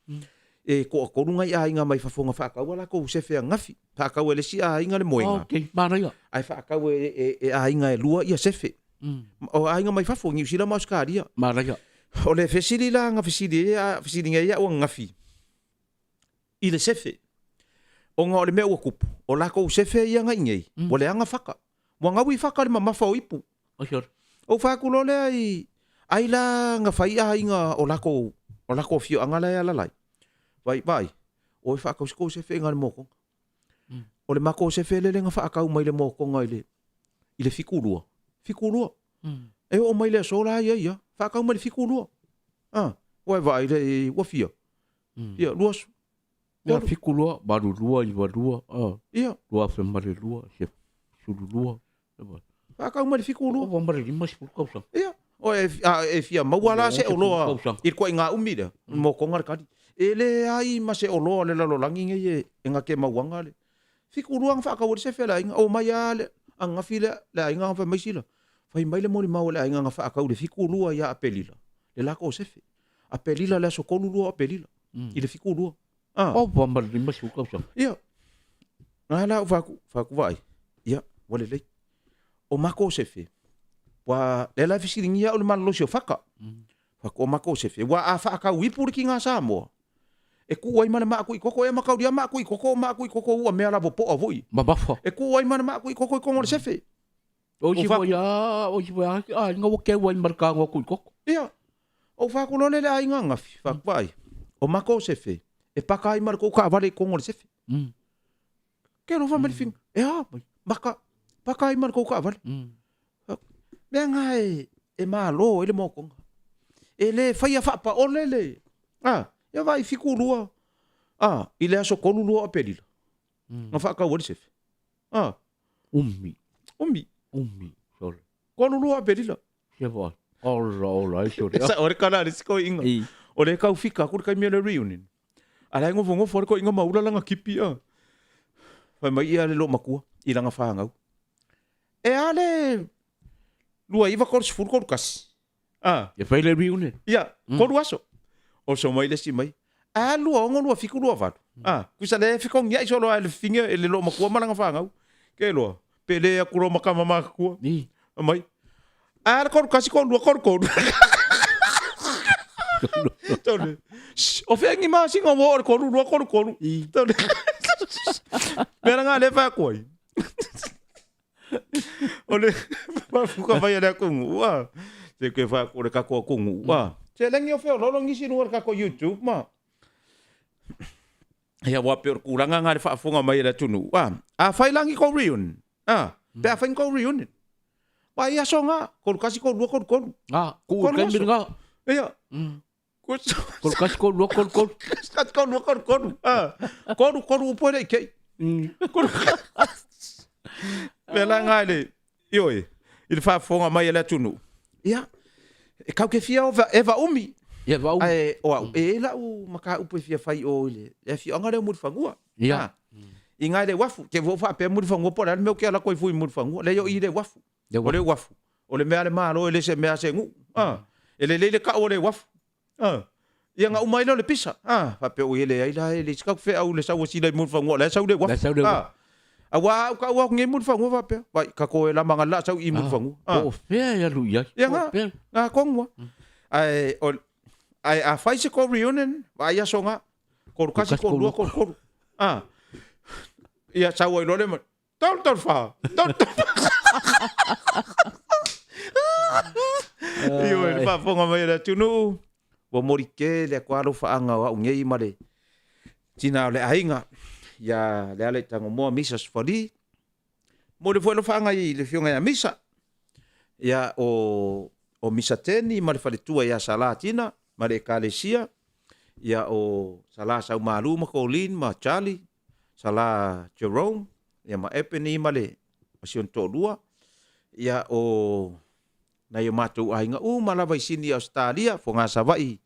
E toatolu nai aiga mai fafo na faatau a latou sefe ananafi. Faatau e le isi aiga le moega. Okay, manaia. Ae faatau e, e, e aiga e lua ia sefe. O aiga mai fafo, Niu Sila ma Ausetalia. Manaia. O le fesili la na fesili ai, fesiligia ai au ananafi i le sefe. Ona o le mea ua tupu, o latou sefe ia na i inei, ua leaga faka. Ua gaui faka le mamafa o ipu. Ou fai atu loa lea i ai la na fai aiga o latou, o latou afioaga la e alaala ai. Vai, vaai, o e faatau se kou sefe i le mokoga. O le matou sefe lele na faatau mai le mokoga i le i le 72. 72. E oo mai le aso la ia ia, faatau mai le 72. Ah, ua e vaai le ua fia. Ia, 20. Ia, 72, 82, 92, ah. Ia. 2002, 12. Faatau mai le 72. Ova ma le 50 tausaga. Ia, o e, a, e fia maua la se oloa i le ituaiga umi lea, mokoga le kali. E leai ma se oloa o le lalolagi nei e, e gate mauaga le. 72 na faatau ai le sefe a le aiga. Omai lava le ananafi le, le aiga na fai mai sila. Fai mai le molimau a le aiga na faatau i le 72 ia Aperila, le latou sefe. Aperila le aso 32 o Aperila, i le 72. Ah. Ova ma le 50 tausaga. Ia. Na la ou fai atu, fai atu vaai. Ia, ua lelei. O matou sefe, ua, lea la e fesiligia au i le malolosi o Faka. Fai atu o matou sefe, ua a faatau ipu le tiga Samoa, e tuu ai ma le maa tuikoko, ea ma kaulia maa tuikoko, o maa tuikoko ua mea lavopoa foi. Mamafa. E tuu ai ma le maa tuikoko i totonu o le sefe. O isi foi a, o isi foi a, aiga ua keu ai ma le tago tuikoko. Ia, ou fai atu loa lea i le aiga ananafi, fai atu, vaai, o matou sefe, e paka ai ma le tou taavale i totonu o le sefe. Ke alofa mai le finga, e a mai, maka, paka ai ma le tou taavale. Mea na e, e malo ai le mokoga. E le faia faapaole le, a, ia vaai 72, a, i le aso 32 o Aperila, na faatau ai le sefe. A. Umi. Umi. Umi. Sole. 32 o Aperila. Sia vaai. Ola, ola, ai sole. E sao le kala a le isi koiinga. O lea e tau fika atu le taimi o le reunion. A la e nofonofo lava le koiinga maula lana kipi a. Fai mai ia le loomatua i lana fanau. E a le 29 30 31. A. E fai le reunion. Ia, tolu aso. Oso mai le isi mai. A 26 27 28. A, tusa le fekogiai solo a le fafine e le loomatua ma lana fanau. Ke loa, pe le atu loa ma tama matutua. Mai. A le 31 32 33. Tole. O fea ni masina ua oo i le 32 33. Tole. Mea la nga lea e fai atu ai. O le mafuka mai a le atunuu a. Se ke fai atu o le tatou atunuu a. Se lengi o feoloolo nisi i luga o le tatou YouTube ma. Ia aua pei o le tulaga lena i le faafofoga mai a le atunuu a. Afai la ni tou reunion a, pe afai ni tou reunion. Vaai aso nga, 31, 32, 33. Ah, ku i taimi lena. Ia. 31, 32, 33. 31, 32, 33. Ah, 3, 3 upu e le i kei. Mea la nga i le, ioe, i le faafofoga mai a le atunuu. Ia, e kau ke fia e vaumi. Ia, vaumi. Ae o au, e i ai lau mataupu e fia fai i o i le afioaga lea o Mulifanua. Ia. Ah, i nga i le uafu. Te ua faapea Mulifanua po o le a le mea ou te ala atu ai fua i Mulifanua. Leai o i i le uafu. O le uafu, o le mea a le Malo e le se mea a se nuu. Ah, e lelei le kau o le uafu. Ah, ia na uma ai lea o le pisa. Ah, faapea oi e leai la e leai se kau feau i le sau a sila i Mulifanua o la e sau le uafu. La e sau le uafu. Ah, aua au kau au nei Mulifanua faapea, vai ka koe la manga la sau i Mulifanua. Ah, po o fea e alu i ai. Ia nga, nga tonu a. Ae, o, ae a fai se kou reunion, vaai aso nga, 31, 32, 33. Ah, ia sau ai loa le 3, 3, 4, 3, 3, 4. Ioe, le faafofoga mai a le atunuu, ua moli tele atu lava alofaaga o au nei ma le tina o le aiga ia Lealaitagomoa Misa Sefali. Momoli foi alofaaga i le afioga ia Misa, ia o o Misa Teni ma le faletua ia Sala Tina ma le Ekalesia, ia o Sala Saumalu ma Colleen ma Charlie, Sala Jerome, ia ma Ebony ma le ma si ona toalua, ia o nai o matou aiga uma lava i Sini Ausetalia, Fogaa Savaii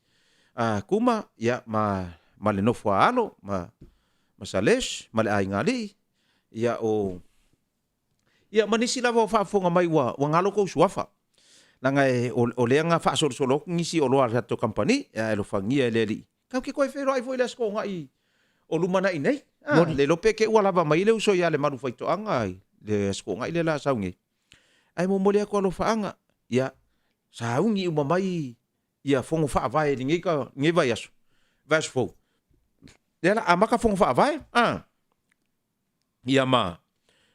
a Kuma, ia ma ma le nofo a alo ma ma Salesh ma le aiga alii, ia o Ia, ma nisi lava o faafofoga mai ua, ua galo kou suafa. Leaga e, o, o lea na faasolosolo atu nisi oloa a le tatou kamupani, ae alofagia e le Alii. Tatou te toe feiloai foi i le Aso Toonai o lumanai nei. A, le iloa pe te ua lava mai le uso ia Lemalu Faitoaga i le Aso Toonai lea o le a sau nei. Ae momoli atu alofaaga, ia, sauni uma mai ia fono faavae i lenei, lenei vaiaso, vaiaso fou. Lea la amata fono faavae, a. Ia ma,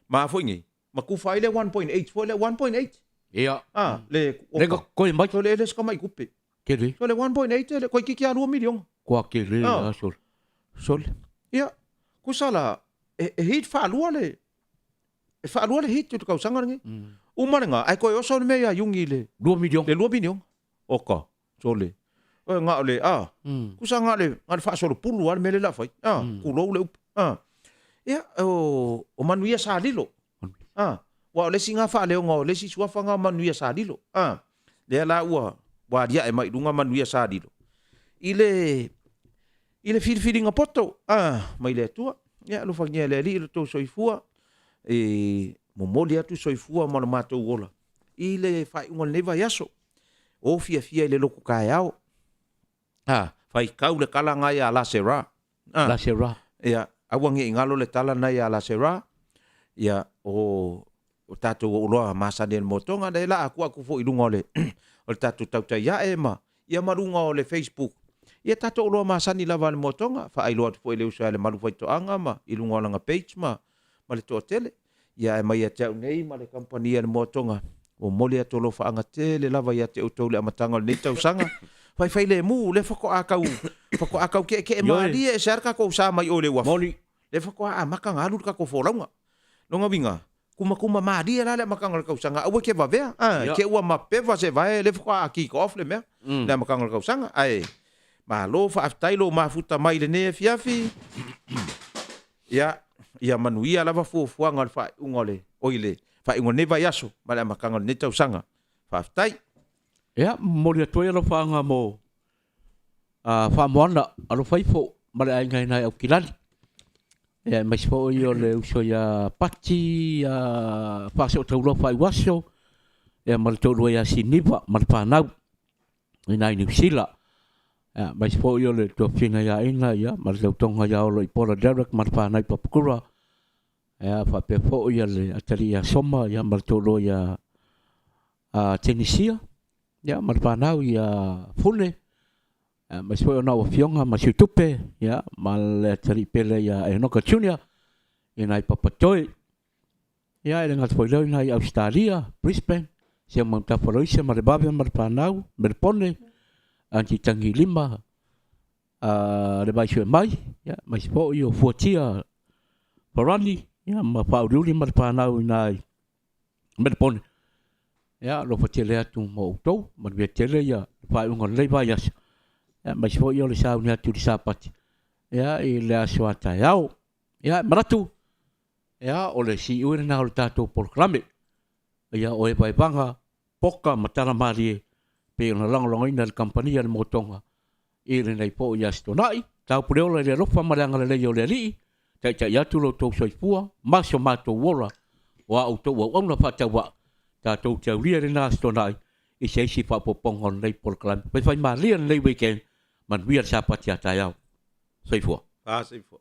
ma foi nei, ma tufa ai le 1.8 foi lea, 1.8. Ia. Ah, le, Le ka koe mai. So le le se tamai tupe. Tele. So le 1.8 le toeitiiti lava 2 miliona. Kua tele Ah. la sole. Sole. Ia, kusa la, e, e hit faalua le, e faalua le hit i le tausaga lenei. Uma lena, ae toe oso le mea ia Iuni i le, 2 miliona. le 2 miliona. Oka, sole. Oe, na o le, a, kusa na o le, na o le faasolopulu lava le mea lea o le a fai. A, tulou le upu. A, ia, o, o Manuia sa lilo. A, aua o le isi na faaleoga o le isi suafa na o Manuia sa lilo. A, lea la ua, ua aliae mai i luga Manuia sa lilo. I le, i le filifiliga poto, a, mai le Atua. Ia, alofagia e le Alii lo outou soifua, e momoli atu soifua ma lo matou ola i le faaiuga o lenei vaiaso. O fiafia i le lotu taeao. A, faitau le tala na ia Lasera. A, Lasera. Ia, aua ne i galo le tala na ia Lasera. Ia, o, o tatou oloa masani e le motoga, lea la a tuu atu foi i luga o le, o le tatou tautai ae ma, ia ma luga o le Facebook. Ia tatou oloa masani lava a le motoga, faailoa atu foi i le uso ia Lemalu Faitoaga ma i luga o lana page ma, ma le toatele. Ia ae mai ia te au nei ma le kamupani a le Moatoga, ua momoli atu alofaaga tele lava ia te outou i le amataga o lenei tausaga. Faifailemu, lea faatoa tau, faatoa tau keekee malie ese lava le tatou sa mai o i le uafu. Moni. Lea faatoa amata ona alu le tatou folauga. Lona uiga, kumakuma malie la le amataga o le tausaga, aua e te vavea, a, te ua mapeva se vae, lea faatoa kick off le mea, le amataga o le tausaga. Ae, malo faafetai lou mafuta mai i lenei afiafi. Ia, ia manuia lava fuafuaga o le faaiuga o le, oi le faaiuga o lenei vaiaso ma le amataga o lenei tausaga. Faafetai. Ia, momoli atu ai alofaaga mo Faamoana Alofaifo ma le aiga i nai Aukilani. Ia, aemaise foi o le uso ia Pati, ia Faasootauloa Faaiuaso, ia ma le toalua ia Siniva ma le fanau i nai Niu Sila. Ia, aemaise foi o le tuafafine ia Ina, ia, ma le tautoga ia Olo Ipola Derek ma le fanau i Papakura. Ia, faapea foi ia le atalii ia Soma, ia, ma le toalua ia Tenisia, ia, ma le fanau ia Fune, aemaise foi o nau afioga ma Siutupe, ia, ma le atalii pele ia Enoka Junior, i nai Papatoe. Ia, e le gata foi i lea o ina i Ausetalia, Brisbane, Sia Mount Aloisia ma le vave ma le fanau, Melepone, Aunty Tagilima, le vai sue mai, ia, aemaise foi o Fuatia Farani, ia, ma Faauliuli ma le fanau i ina i Melepone. Ia, alofa tele atu mo outou, manuia tele ia le faaiuga o lenei vaiaso, ia, aemaise foi o le sauni atu i le Sapati, ia, i le aso a taeao. Ia, e manatu, ia, o le siui lena o le tatou polokalame, ia, o evaevaga, poka ma tala malie, pei ona lagolagoina e le kamupani a le Motoga i lenei foi Aso Toonai. Taupuleola i le alofa ma le agalelei o le Alii, taitai atu lo outou soifua ma so matou ola, o a outou auauna faatauvaa, tatou te aulia i lena Aso Toonai i se isi faaopoopoga o lenei polokalame. Faifaimalie lenei weekend, manuia le Sapati a taeao. Soifua. Soifua.